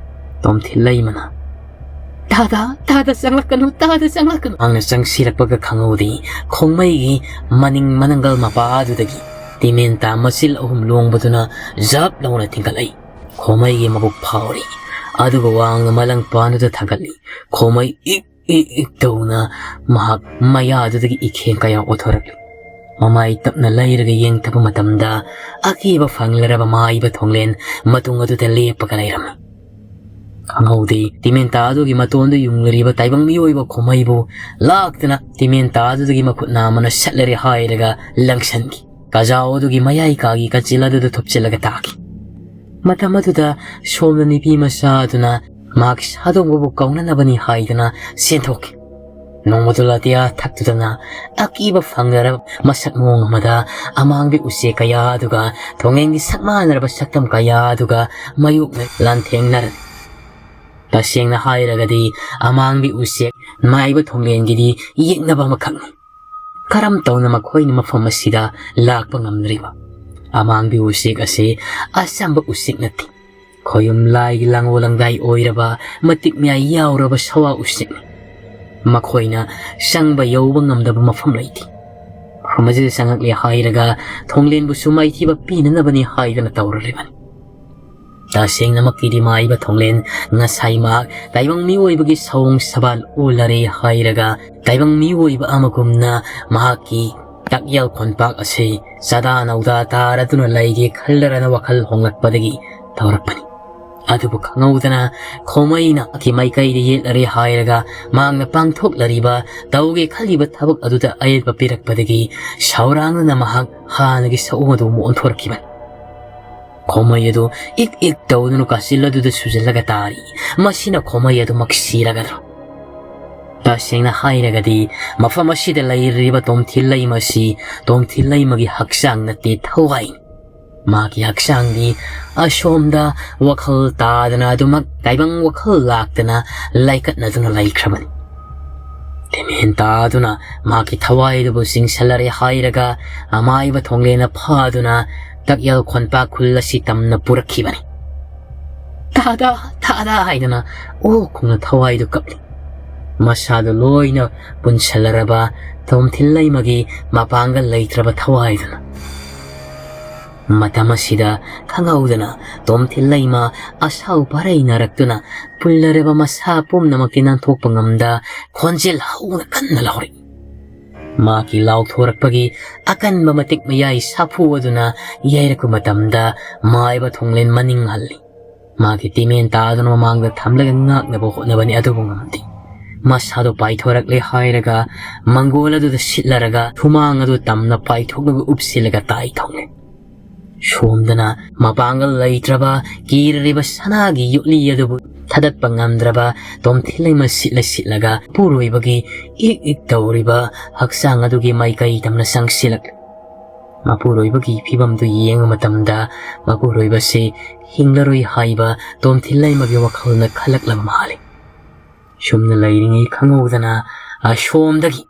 ꯇꯣꯝꯊꯤꯟ ꯂꯩꯃꯅ, "ꯇꯥꯗ, ꯇꯥꯗ ꯆꯪꯂꯛꯀꯅꯨ, ꯇꯥꯗ ꯆꯪꯂꯛꯀꯅꯨ!" ꯃꯍꯥꯛꯅ ꯆꯪꯁꯤꯜꯂꯛꯄꯒ ꯈꯪꯍꯧꯗꯦ꯫ ꯈꯣꯡꯃꯩꯒꯤ ꯃꯅꯤꯡ ꯃꯅꯪꯒꯜ ꯃꯄꯥ ꯑꯗꯨꯗꯒꯤ ꯇꯤꯃꯦꯟꯇꯥ ꯃꯆꯤꯜ ꯑꯍꯨꯝ ꯂꯣꯡꯕꯗꯨꯅ ꯖꯞ ꯂꯥꯎꯅ ꯊꯤꯡꯒꯠꯂꯛꯏ꯫ ꯈꯣꯃꯩꯒꯤ ꯃꯕꯨꯛ ꯐꯥꯎꯔꯤ꯫ ꯑꯗꯨꯒ ꯋꯥꯡꯅ ꯃꯂꯪ ꯄꯥꯟꯗꯨꯗ ꯊꯥꯡꯒꯠꯂꯤ꯫ ꯈꯣꯃꯩ ꯏꯛ ꯏꯛ ꯏꯛ ꯇꯧꯅ ꯃꯍꯥꯛ ꯃꯌꯥꯗꯨꯗꯒꯤ ꯏꯈꯦꯡ ꯀꯌꯥ ꯑꯣꯊꯣꯔꯛꯂꯤ꯫ ꯃꯃꯥꯏ ꯇꯞꯅ ꯂꯩꯔꯒ ꯌꯦꯡꯊꯕ ꯃꯇꯝꯗ, ꯑꯀꯤꯕ ꯐꯪꯂꯔꯕ ꯃꯥꯏꯕ ꯊꯣꯡꯂꯦꯟ ꯃꯇꯨꯡ ꯑꯗꯨꯗ ꯂꯦꯞꯄꯒ ꯂꯩꯔꯝꯃꯤ꯫ ꯈꯪꯍꯧꯗꯦ, ꯇꯤꯃꯦꯟꯇꯥ ꯑꯗꯨꯒꯤ ꯃꯇꯣꯟꯗ ꯌꯨꯡꯂꯔꯤꯕ ꯇꯥꯏꯕꯪ ꯃꯤꯑꯣꯏꯕ ꯈꯣꯃꯩꯕꯨ ꯂꯥꯛꯇꯅ ꯇꯤꯃꯦꯟꯇꯥ ꯑꯗꯨꯗꯒꯤ ꯃꯈꯨꯠ ꯅꯥꯝꯃꯅ ꯁꯠꯂꯔꯦ ꯍꯥꯏꯔꯒ ꯂꯪꯁꯟꯈꯤ꯫ ꯀꯖꯥꯎ ꯑꯗꯨꯒꯤ ꯃꯌꯥꯏ ꯀꯥꯒꯤ ꯀꯥꯆꯤꯜ ꯑꯗꯨꯗ ꯊꯨꯞꯆꯤꯜꯂꯒ ꯇꯥꯈꯤ꯫ ꯃꯇꯝ ꯑꯗꯨꯗ ꯁꯣꯝꯗ ꯅꯨꯄꯤ ꯃꯆꯥ ꯑꯗꯨꯅ ꯃꯍꯥꯛꯀꯤ ꯁꯥꯗꯣꯡꯕꯕꯨ ꯀꯧꯅꯅꯕꯅꯤ ꯍꯥꯏꯗꯨꯅ ꯆꯦꯟꯊꯣꯛꯈꯤ꯫ ꯅꯣꯡꯃꯗꯨ ꯂꯥꯇꯤꯌꯥ ꯊꯛꯇꯨꯗꯅ ꯑꯀꯤꯕ ꯐꯪꯂꯔꯕ ꯃꯁꯛ ꯃꯑꯣꯡ ꯑꯃꯗ ꯑꯃꯥꯡꯕꯤ ꯎꯆꯦꯛ ꯀꯌꯥ ꯑꯗꯨꯒ ꯊꯣꯡꯂꯦꯟꯒꯤ ꯁꯛ ꯃꯥꯟꯅꯔꯕ ꯁꯛꯇꯝ ꯀꯌꯥ ꯑꯗꯨꯒ ꯃꯥꯌꯣꯛꯅ ꯂꯥꯟꯊꯦꯡꯅꯔꯅꯤ꯫ ꯇꯁꯦꯡꯅ ꯍꯥꯏꯔꯒꯗꯤ ꯑꯃꯥꯡꯕꯤ ꯎꯆꯦꯛ ꯃꯥꯏꯕ ꯊꯣꯡꯂꯦꯟꯒꯤꯗꯤ ꯌꯦꯛꯅꯕ ꯑꯃꯈꯛꯅꯤ꯫ ꯀꯔꯝ ꯇꯧꯅ ꯃꯈꯣꯏꯅ ꯃꯐꯝ ꯑꯁꯤꯗ ꯂꯥꯛꯄ ꯉꯝꯂꯤꯕ? ꯑꯃꯥꯡꯕꯤ ꯎꯆꯦꯛ ꯑꯁꯤ ꯑꯆꯝꯕ ꯎꯆꯦꯛ ꯅꯠꯇꯦ꯫ ꯈꯣꯌꯨꯝ ꯂꯥꯏꯒꯤ ꯂꯥꯡꯉꯣ ꯂꯪꯗꯥꯏ ꯑꯣꯏꯔꯕ, ꯃꯇꯤꯛ ꯃꯌꯥꯏ ꯌꯥꯎꯔꯕ ꯁꯋꯥ ꯎꯆꯦꯛꯅꯤ꯫ ꯃꯈꯣꯏꯅ ꯆꯪꯕ ꯌꯧꯕ ꯉꯝꯗꯕ ꯃꯐꯝ ꯂꯩꯇꯦ꯫ ꯃꯐꯝ ꯑꯁꯤꯗ ꯆꯪꯉꯛꯂꯦ ꯍꯥꯏꯔꯒ ꯊꯣꯡꯂꯦꯟꯕꯨꯁꯨ ꯃꯥꯏꯊꯤꯕ ꯄꯤꯅꯅꯕꯅꯤ ꯍꯥꯏꯗꯅ ꯇꯧꯔꯨꯔꯤꯕꯅꯤ꯫ ꯇꯁꯦꯡꯅꯃꯛꯀꯤꯗꯤ ꯃꯥꯏꯕ ꯊꯣꯡꯂꯦꯟ ꯉꯁꯥꯏ ꯃꯍꯥꯛ ꯇꯥꯏꯕꯪ ꯃꯤꯑꯣꯏꯕꯒꯤ ꯁꯑꯣꯡ ꯁꯕꯥꯜ ꯑꯣꯜꯂꯔꯦ ꯍꯥꯏꯔꯒ ꯇꯥꯏꯕꯪ ꯃꯤꯑꯣꯏꯕ ꯑꯃꯒꯨꯝꯅ ꯃꯍꯥꯛꯀꯤ ꯇꯛꯌꯦꯜ ꯈꯣꯟꯄꯥꯛ ꯑꯁꯤ ꯆꯥꯗꯥ ꯅꯧꯗꯥ ꯇꯥꯔꯗꯨꯅ ꯂꯩꯒꯦ ꯈꯜꯂꯔꯅ ꯋꯥꯈꯜ ꯍꯣꯡꯂꯛꯄꯗꯒꯤ ꯇꯧꯔꯛꯄꯅꯤ꯫ ꯑꯗꯨꯕꯨ ꯈꯪꯍꯧꯗꯅ ꯈꯣꯃꯩꯅ ꯑꯀꯤ ꯃꯥꯏꯀꯩꯗ ꯌꯦꯠꯂꯔꯦ ꯍꯥꯏꯔꯒ ꯃꯍꯥꯛꯅ ꯄꯥꯡꯊꯣꯛꯂꯔꯤꯕ, ꯇꯧꯒꯦ ꯈꯜꯂꯤꯕ ꯊꯕꯛ ꯑꯗꯨꯗ ꯑꯌꯦꯠꯄ ꯄꯤꯔꯛꯄꯗꯒꯤ ꯁꯥꯎꯔꯥꯡꯗꯨꯅ ꯃꯍꯥꯛ ꯍꯥꯟꯅꯒꯤ ꯁꯛꯑꯣꯡ ꯑꯗꯨ ꯑꯃꯨꯛ ꯑꯣꯟꯊꯣꯔꯛꯈꯤꯕꯅꯤ꯫ ꯈꯣꯃꯩ ꯑꯗꯨ ꯏꯛ ꯏꯛ ꯇꯧꯗꯨꯅ ꯀꯥꯆꯤꯜ ꯑꯗꯨꯗ ꯁꯨꯖꯜꯂꯒ ꯇꯥꯔꯤ꯫ ꯃꯁꯤꯅ ꯈꯣꯃꯩ ꯑꯗꯨꯃꯛ ꯁꯤꯔꯒꯗ꯭ꯔꯣ? ꯇꯁꯦꯡꯅ ꯍꯥꯏꯔꯒꯗꯤ ꯃꯐꯝ ꯑꯁꯤꯗ ꯂꯩꯔꯤꯕ ꯇꯣꯝꯊꯤꯜ ꯂꯩꯃ ꯑꯁꯤ ꯇꯣꯝꯊꯤꯜ ꯂꯩꯃꯒꯤ ꯍꯛꯆꯥꯡ ꯅꯠꯇꯦ, ꯊꯋꯥꯏꯅꯤ꯫ ꯃꯥꯒꯤ ꯍꯛꯆꯥꯡꯗꯤ ꯑꯁꯣꯝꯗ ꯋꯥꯈꯜ ꯇꯥꯗꯅ ꯑꯗꯨꯃꯛ ꯇꯥꯏꯕꯪ ꯋꯥꯈꯜ ꯂꯥꯛꯇꯅ ꯂꯥꯏꯀꯠꯅꯗꯨꯅ ꯂꯩꯈ꯭ꯔꯕꯅꯤ꯫ ꯇꯦꯃꯦꯟ ꯇꯥꯗꯨꯅ ꯃꯥꯒꯤ ꯊꯋꯥꯏꯗꯨꯕꯨ ꯆꯤꯡꯁꯤꯜꯂꯔꯦ ꯍꯥꯏꯔꯒ ꯑꯃꯥꯏꯕ ꯊꯣꯡꯂꯦꯅ ꯐꯥꯗꯨꯅ ꯇꯛꯌꯦꯜ ꯈꯣꯟꯄꯥꯛ ꯈꯨꯜ ꯑꯁꯤ ꯇꯝꯅ ꯄꯨꯔꯛꯈꯤꯕꯅꯤ꯫ "ꯇꯥꯗꯥ, ꯇꯥꯗꯥ" ꯍꯥꯏꯗꯅ ꯑꯣ ꯈꯣꯡꯅ ꯊꯋꯥꯏꯗꯨ ꯀꯞꯂꯤ꯫ ꯃꯁꯥꯗꯨ ꯂꯣꯏꯅ ꯄꯨꯟꯁꯤꯜꯂꯔꯕ ꯇꯣꯝꯊꯤꯜ ꯂꯩꯃꯒꯤ ꯃꯄꯥꯡꯒꯜ ꯂꯩꯇ꯭ꯔꯕ ꯊꯋꯥꯏꯗꯨꯅ꯫ ꯃꯇꯝ ꯑꯁꯤꯗ ꯈꯪꯍꯧꯗꯅ ꯇꯣꯝꯊꯤꯜ ꯂꯩꯃ ꯑꯁꯥꯎ ꯄꯥꯔꯩ ꯅꯥꯔꯛꯇꯨꯅ ꯄꯨꯜꯂꯔꯕ ꯃꯁꯥ ꯄꯨꯝꯅꯃꯛꯇꯤ ꯅꯥꯟꯊꯣꯛꯄ ꯉꯝꯗ ꯈꯣꯟꯖꯦꯜ ꯍꯧꯅ ꯀꯟꯅ ꯂꯥꯎꯔꯛꯏ꯫ ꯃꯍꯥꯛꯀꯤ ꯂꯥꯎꯊꯣꯔꯛꯄꯒꯤ ꯑꯀꯟꯕ ꯃꯇꯤꯛ ꯃꯌꯥꯏ ꯁꯥꯐꯨ ꯑꯗꯨꯅ ꯌꯩꯔꯛꯄ ꯃꯇꯝꯗ ꯃꯥꯏꯕ ꯊꯣꯡꯂꯦꯟ ꯃꯅꯤꯡ ꯍꯜꯂꯤ꯫ ꯃꯍꯥꯛꯀꯤ ꯇꯤꯃꯦꯟ ꯇꯥꯗꯨꯅ ꯃꯃꯥꯡꯗ ꯊꯝꯂꯒ ꯉꯥꯛꯅꯕ ꯍꯣꯠꯅꯕꯅꯤ, ꯑꯗꯨꯕꯨ ꯉꯝꯗꯦ꯫ ꯃꯁꯥꯗꯣ ꯄꯥꯏꯊꯣꯔꯛꯂꯦ ꯍꯥꯏꯔꯒ ꯃꯪꯒꯣꯜ ꯑꯗꯨꯗ ꯁꯤꯠꯂꯔꯒ ꯁꯨꯃꯥꯡ ꯑꯗꯨ ꯇꯝꯅ ꯄꯥꯏꯊꯣꯛꯂꯒ ꯎꯞꯁꯤꯜꯂꯒ ꯇꯥꯏ ꯊꯣꯡꯂꯦꯟ꯫ ꯁꯣꯝꯗꯅ ꯃꯄꯥꯡꯒꯜ ꯂꯩꯇ꯭ꯔꯕ, ꯀꯤꯔꯔꯤꯕ ꯁꯅꯥꯒꯤ ꯌꯣꯠꯂꯤ ꯑꯗꯨꯕꯨ ꯊꯥꯗꯠꯄ ꯉꯝꯗ꯭ꯔꯕ ꯇꯣꯝꯊꯤꯜꯂꯩꯃ ꯁꯤꯠꯂ ꯁꯤꯠꯂꯒ ꯃꯄꯨꯔꯣꯏꯕꯒꯤ ꯏꯛ ꯏꯛ ꯇꯧꯔꯤꯕ ꯍꯛꯆꯥꯡ ꯑꯗꯨꯒꯤ ꯃꯥꯏꯀꯩ ꯇꯝꯅ ꯆꯪꯁꯤꯜꯂꯛꯂꯦ꯫ ꯃꯄꯨꯔꯣꯏꯕꯒꯤ ꯐꯤꯕꯝꯗꯨ ꯌꯦꯡꯕ ꯃꯇꯝꯗ ꯃꯄꯨꯔꯣꯏꯕꯁꯤ ꯍꯤꯡꯂꯔꯣꯏ ꯍꯥꯏꯕ ꯇꯣꯝꯊꯤꯜꯂꯩꯃꯒꯤ ꯋꯥꯈꯜꯅ ꯈꯜꯂꯛꯂꯕ ꯃꯥꯜꯂꯤ꯫ ꯁꯨꯝꯅ ꯂꯩꯔꯤꯉꯩ ꯈꯪꯍꯧꯗꯅ ꯑꯁꯣꯝꯗꯒꯤ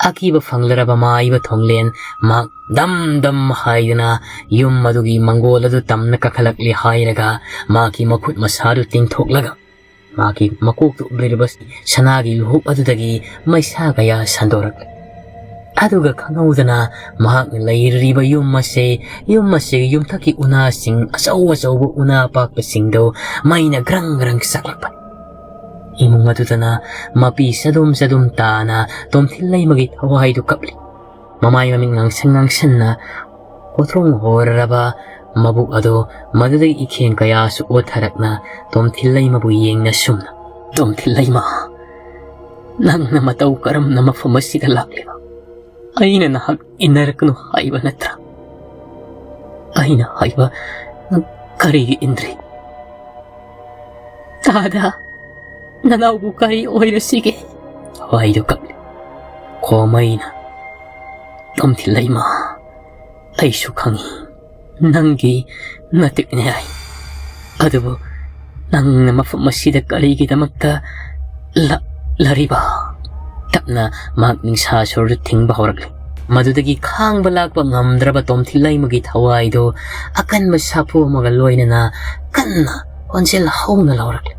ꯑꯀꯤꯕ ꯐꯪꯂꯔꯕ ꯃꯥꯏꯕ ꯊꯣꯡꯂꯦꯟ ꯃꯍꯥꯛ ꯗꯝ ꯗꯝ ꯍꯥꯏꯗꯨꯅ ꯌꯨꯝ ꯑꯗꯨꯒꯤ ꯃꯪꯒꯣꯜ ꯑꯗꯨ ꯇꯝꯅ ꯀꯥꯈꯠꯂꯛꯂꯦ ꯍꯥꯏꯔꯒ ꯃꯍꯥꯛꯀꯤ ꯃꯈꯨꯠ ꯃꯁꯥꯗꯨ ꯇꯤꯡꯊꯣꯛꯂꯒ ꯃꯍꯥꯛꯀꯤ ꯃꯀꯣꯛꯇ ꯎꯞꯂꯤꯔꯤꯕ ꯁꯅꯥꯒꯤ ꯂꯨꯍꯨꯞ ꯑꯗꯨꯗꯒꯤ ꯃꯩꯁꯥ ꯀꯌꯥ ꯁꯟꯗꯣꯔꯛꯂꯦ꯫ ꯑꯗꯨꯒ ꯈꯪꯍꯧꯗꯅ ꯃꯍꯥꯛꯅ ꯂꯩꯔꯤꯕ ꯌꯨꯝ ꯑꯁꯤ, ꯌꯨꯝ ꯑꯁꯤꯒꯤ ꯌꯨꯝꯊꯛꯀꯤ ꯎꯅꯥꯁꯤꯡ, ꯑꯆꯧ ꯑꯆꯧꯕ ꯎꯅꯥ ꯑꯄꯥꯛꯄꯁꯤꯡꯗꯨ ꯃꯩꯅ ꯒ꯭ꯔꯪ ꯒ꯭ꯔꯪ ꯆꯥꯛꯂꯛꯄꯅꯤ꯫ ꯏꯃꯨꯡ ꯑꯗꯨꯗꯅ ꯃꯄꯤ ꯆꯗꯨꯝ ꯆꯗꯨꯝ ꯇꯥꯅ ꯇꯣꯝꯊꯤꯜ ꯂꯩꯃꯒꯤ ꯊꯋꯥꯏꯗꯨ ꯀꯞꯂꯤ꯫ ꯃꯃꯥꯏ ꯃꯃꯤꯠ ꯉꯥꯡꯁꯪ ꯉꯥꯡꯁꯟꯅ ꯀꯣꯊ꯭ꯔꯣꯡ ꯍꯣꯔꯔꯕ ꯃꯕꯨꯛ ꯑꯗꯨ ꯃꯗꯨꯗꯒꯤ ꯏꯈꯦꯡ ꯀꯌꯥꯁꯨ ꯑꯣꯊꯔꯛꯅ ꯇꯣꯝꯊꯤꯜ ꯂꯩꯃꯕꯨ ꯌꯦꯡꯅ ꯁꯨꯝꯅ, "ꯇꯣꯝꯊꯤꯜ ꯂꯩꯃ, ꯅꯪꯅ ꯃꯇꯧ ꯀꯔꯝꯅ ꯃꯐꯝ ꯑꯁꯤꯗ ꯂꯥꯛꯂꯤꯕ? ꯑꯩꯅ ꯅꯍꯥꯛ ꯏꯟꯅꯔꯛꯀꯅꯨ ꯍꯥꯏꯕ ꯅꯠꯇ꯭ꯔꯥ? ꯑꯩꯅ ꯍꯥꯏꯕ ꯅꯪ ꯀꯔꯤꯒꯤ ꯏꯟꯗ꯭ꯔꯤ? ꯇꯥꯗ, ꯅꯅꯥꯎꯕꯨ ꯀꯔꯤ ꯑꯣꯏꯔꯁꯤꯒꯦ?" ꯊꯋꯥꯏꯗꯨ ꯀꯞꯂꯤ꯫ ꯈꯣꯃꯩꯅ, "ꯇꯣꯝꯊꯤꯜ ꯂꯩꯃ, ꯑꯩꯁꯨ ꯈꯪꯏ, ꯅꯪꯒꯤ ꯅꯇꯤꯛꯅꯦ ꯍꯥꯏ꯫ ꯑꯗꯨꯕꯨ ꯅꯪꯅ ꯃꯐꯝ ꯑꯁꯤꯗ ꯀꯔꯤꯒꯤꯗꯃꯛꯇ ꯂꯥꯛꯂꯔꯤꯕ?" ꯇꯞꯅ ꯃꯍꯥꯛ ꯅꯤꯡꯁꯥ ꯁꯣꯔꯗꯨ ꯊꯤꯡꯕ ꯍꯧꯔꯛꯂꯤ꯫ ꯃꯗꯨꯗꯒꯤ ꯈꯥꯡꯕ ꯂꯥꯛꯄ ꯉꯝꯗ꯭ꯔꯕ ꯇꯣꯝꯊꯤꯜ ꯂꯩꯃꯒꯤ ꯊꯋꯥꯏꯗꯨ ꯑꯀꯟꯕ ꯁꯥꯐꯨ ꯑꯃꯒ ꯂꯣꯏꯅꯅ ꯀꯟꯅ ꯈꯣꯟꯖꯦꯜ ꯍꯧꯅ ꯂꯥꯎꯔꯛꯂꯤ꯫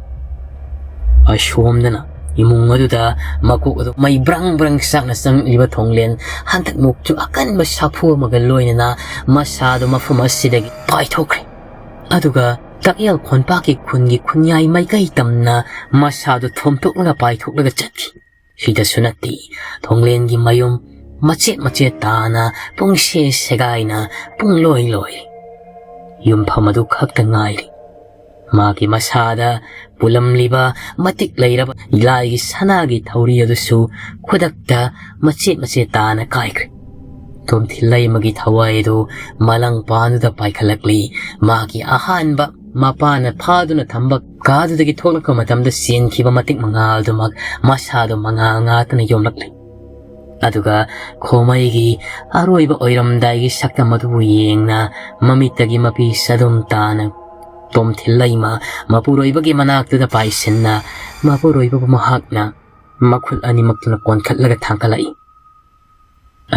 ꯑꯁꯣꯝꯗꯅ ꯏꯃꯨꯡ ꯑꯗꯨꯗ ꯃꯀꯣꯛ ꯑꯗꯨ ꯃꯩ ꯕ꯭ꯔꯪ ꯕ꯭ꯔꯪ ꯆꯥꯛꯅ ꯆꯪꯂꯤꯕ ꯊꯣꯡꯂꯦꯟ ꯍꯟꯗꯛꯃꯨꯛꯁꯨ ꯑꯀꯟꯕ ꯁꯥꯐꯨ ꯑꯃꯒ ꯂꯣꯏꯅꯅ ꯃꯁꯥꯗꯨ ꯃꯐꯝ ꯑꯁꯤꯗꯒꯤ ꯄꯥꯏꯊꯣꯛꯈ꯭ꯔꯦ꯫ ꯑꯗꯨꯒ ꯇꯛꯌꯦꯜ ꯈꯣꯟꯄꯥꯛꯀꯤ ꯈꯨꯟꯒꯤ ꯈꯨꯟꯌꯥꯏ ꯃꯥꯏꯀꯩ ꯇꯝꯅ ꯃꯁꯥꯗꯨ ꯊꯣꯝꯇꯣꯛꯂꯒ ꯄꯥꯏꯊꯣꯛꯂꯒ ꯆꯠꯈꯤ꯫ ꯁꯤꯗꯁꯨ ꯅꯠꯇꯦ, ꯊꯣꯡꯂꯦꯟꯒꯤ ꯃꯌꯨꯝ ꯃꯆꯦꯠ ꯃꯆꯦꯠ ꯇꯥꯅ, ꯄꯨꯡꯁꯦ ꯁꯦꯒꯥꯏꯅ, ꯄꯨꯡꯂꯣꯏ ꯂꯣꯏꯔꯦ꯫ ꯌꯨꯝꯐꯝ ꯑꯗꯨ ꯈꯛꯇ ꯉꯥꯏꯔꯦ꯫ ꯃꯥꯒꯤ ꯃꯁꯥꯗ ꯄꯨꯂꯝꯂꯤꯕ ꯃꯇꯤꯛ ꯂꯩꯔꯕ ꯂꯥꯏꯒꯤ ꯁꯅꯥꯒꯤ ꯊꯧꯔꯤ ꯑꯗꯨꯁꯨ ꯈꯨꯗꯛꯇ ꯃꯆꯦꯠ ꯃꯆꯦꯠ ꯇꯥꯅ ꯀꯥꯏꯈ꯭ꯔꯦ꯫ ꯇꯣꯝꯊꯤꯜꯂꯩꯃꯒꯤ ꯊꯋꯥꯏ ꯑꯗꯨ ꯃꯂꯪꯄꯥꯟꯗꯨꯗ ꯄꯥꯏꯈꯠꯂꯛꯂꯤ꯫ ꯃꯥꯒꯤ ꯑꯍꯥꯟꯕ ꯃꯄꯥꯅ ꯐꯥꯗꯨꯅ ꯊꯝꯕ ꯀꯥꯗꯨꯗꯒꯤ ꯊꯣꯛꯂꯛꯄ ꯃꯇꯝꯗ ꯆꯦꯟꯈꯤꯕ ꯃꯇꯤꯛ ꯃꯉꯥꯜꯗꯨꯃꯛ ꯃꯁꯥꯗꯣ ꯃꯉꯥꯜ ꯉꯥꯛꯇꯅ ꯌꯣꯝꯂꯛꯂꯤ꯫ ꯑꯗꯨꯒ ꯈꯣꯃꯩꯒꯤ ꯑꯔꯣꯏꯕ ꯑꯣꯏꯔꯝꯗꯥꯏꯒꯤ ꯁꯛꯇꯝ ꯑꯗꯨꯕꯨ ꯌꯦꯡꯅ ꯃꯃꯤꯠꯇꯒꯤ ꯃꯄꯤ ꯆꯗꯨꯝ ꯇꯥꯅ ꯇꯣꯝꯊꯤꯜꯂꯩꯃ ꯃꯄꯨꯔꯣꯏꯕꯒꯤ ꯃꯅꯥꯛꯇꯨꯗ ꯄꯥꯏꯁꯤꯟꯅ ꯃꯄꯨꯔꯣꯏꯕꯕꯨ ꯃꯍꯥꯛꯅ ꯃꯈꯨꯠ ꯑꯅꯤꯃꯛꯇꯨꯅ ꯀꯣꯟꯈꯠꯂꯒ ꯊꯥꯡꯒꯠꯂꯛꯏ꯫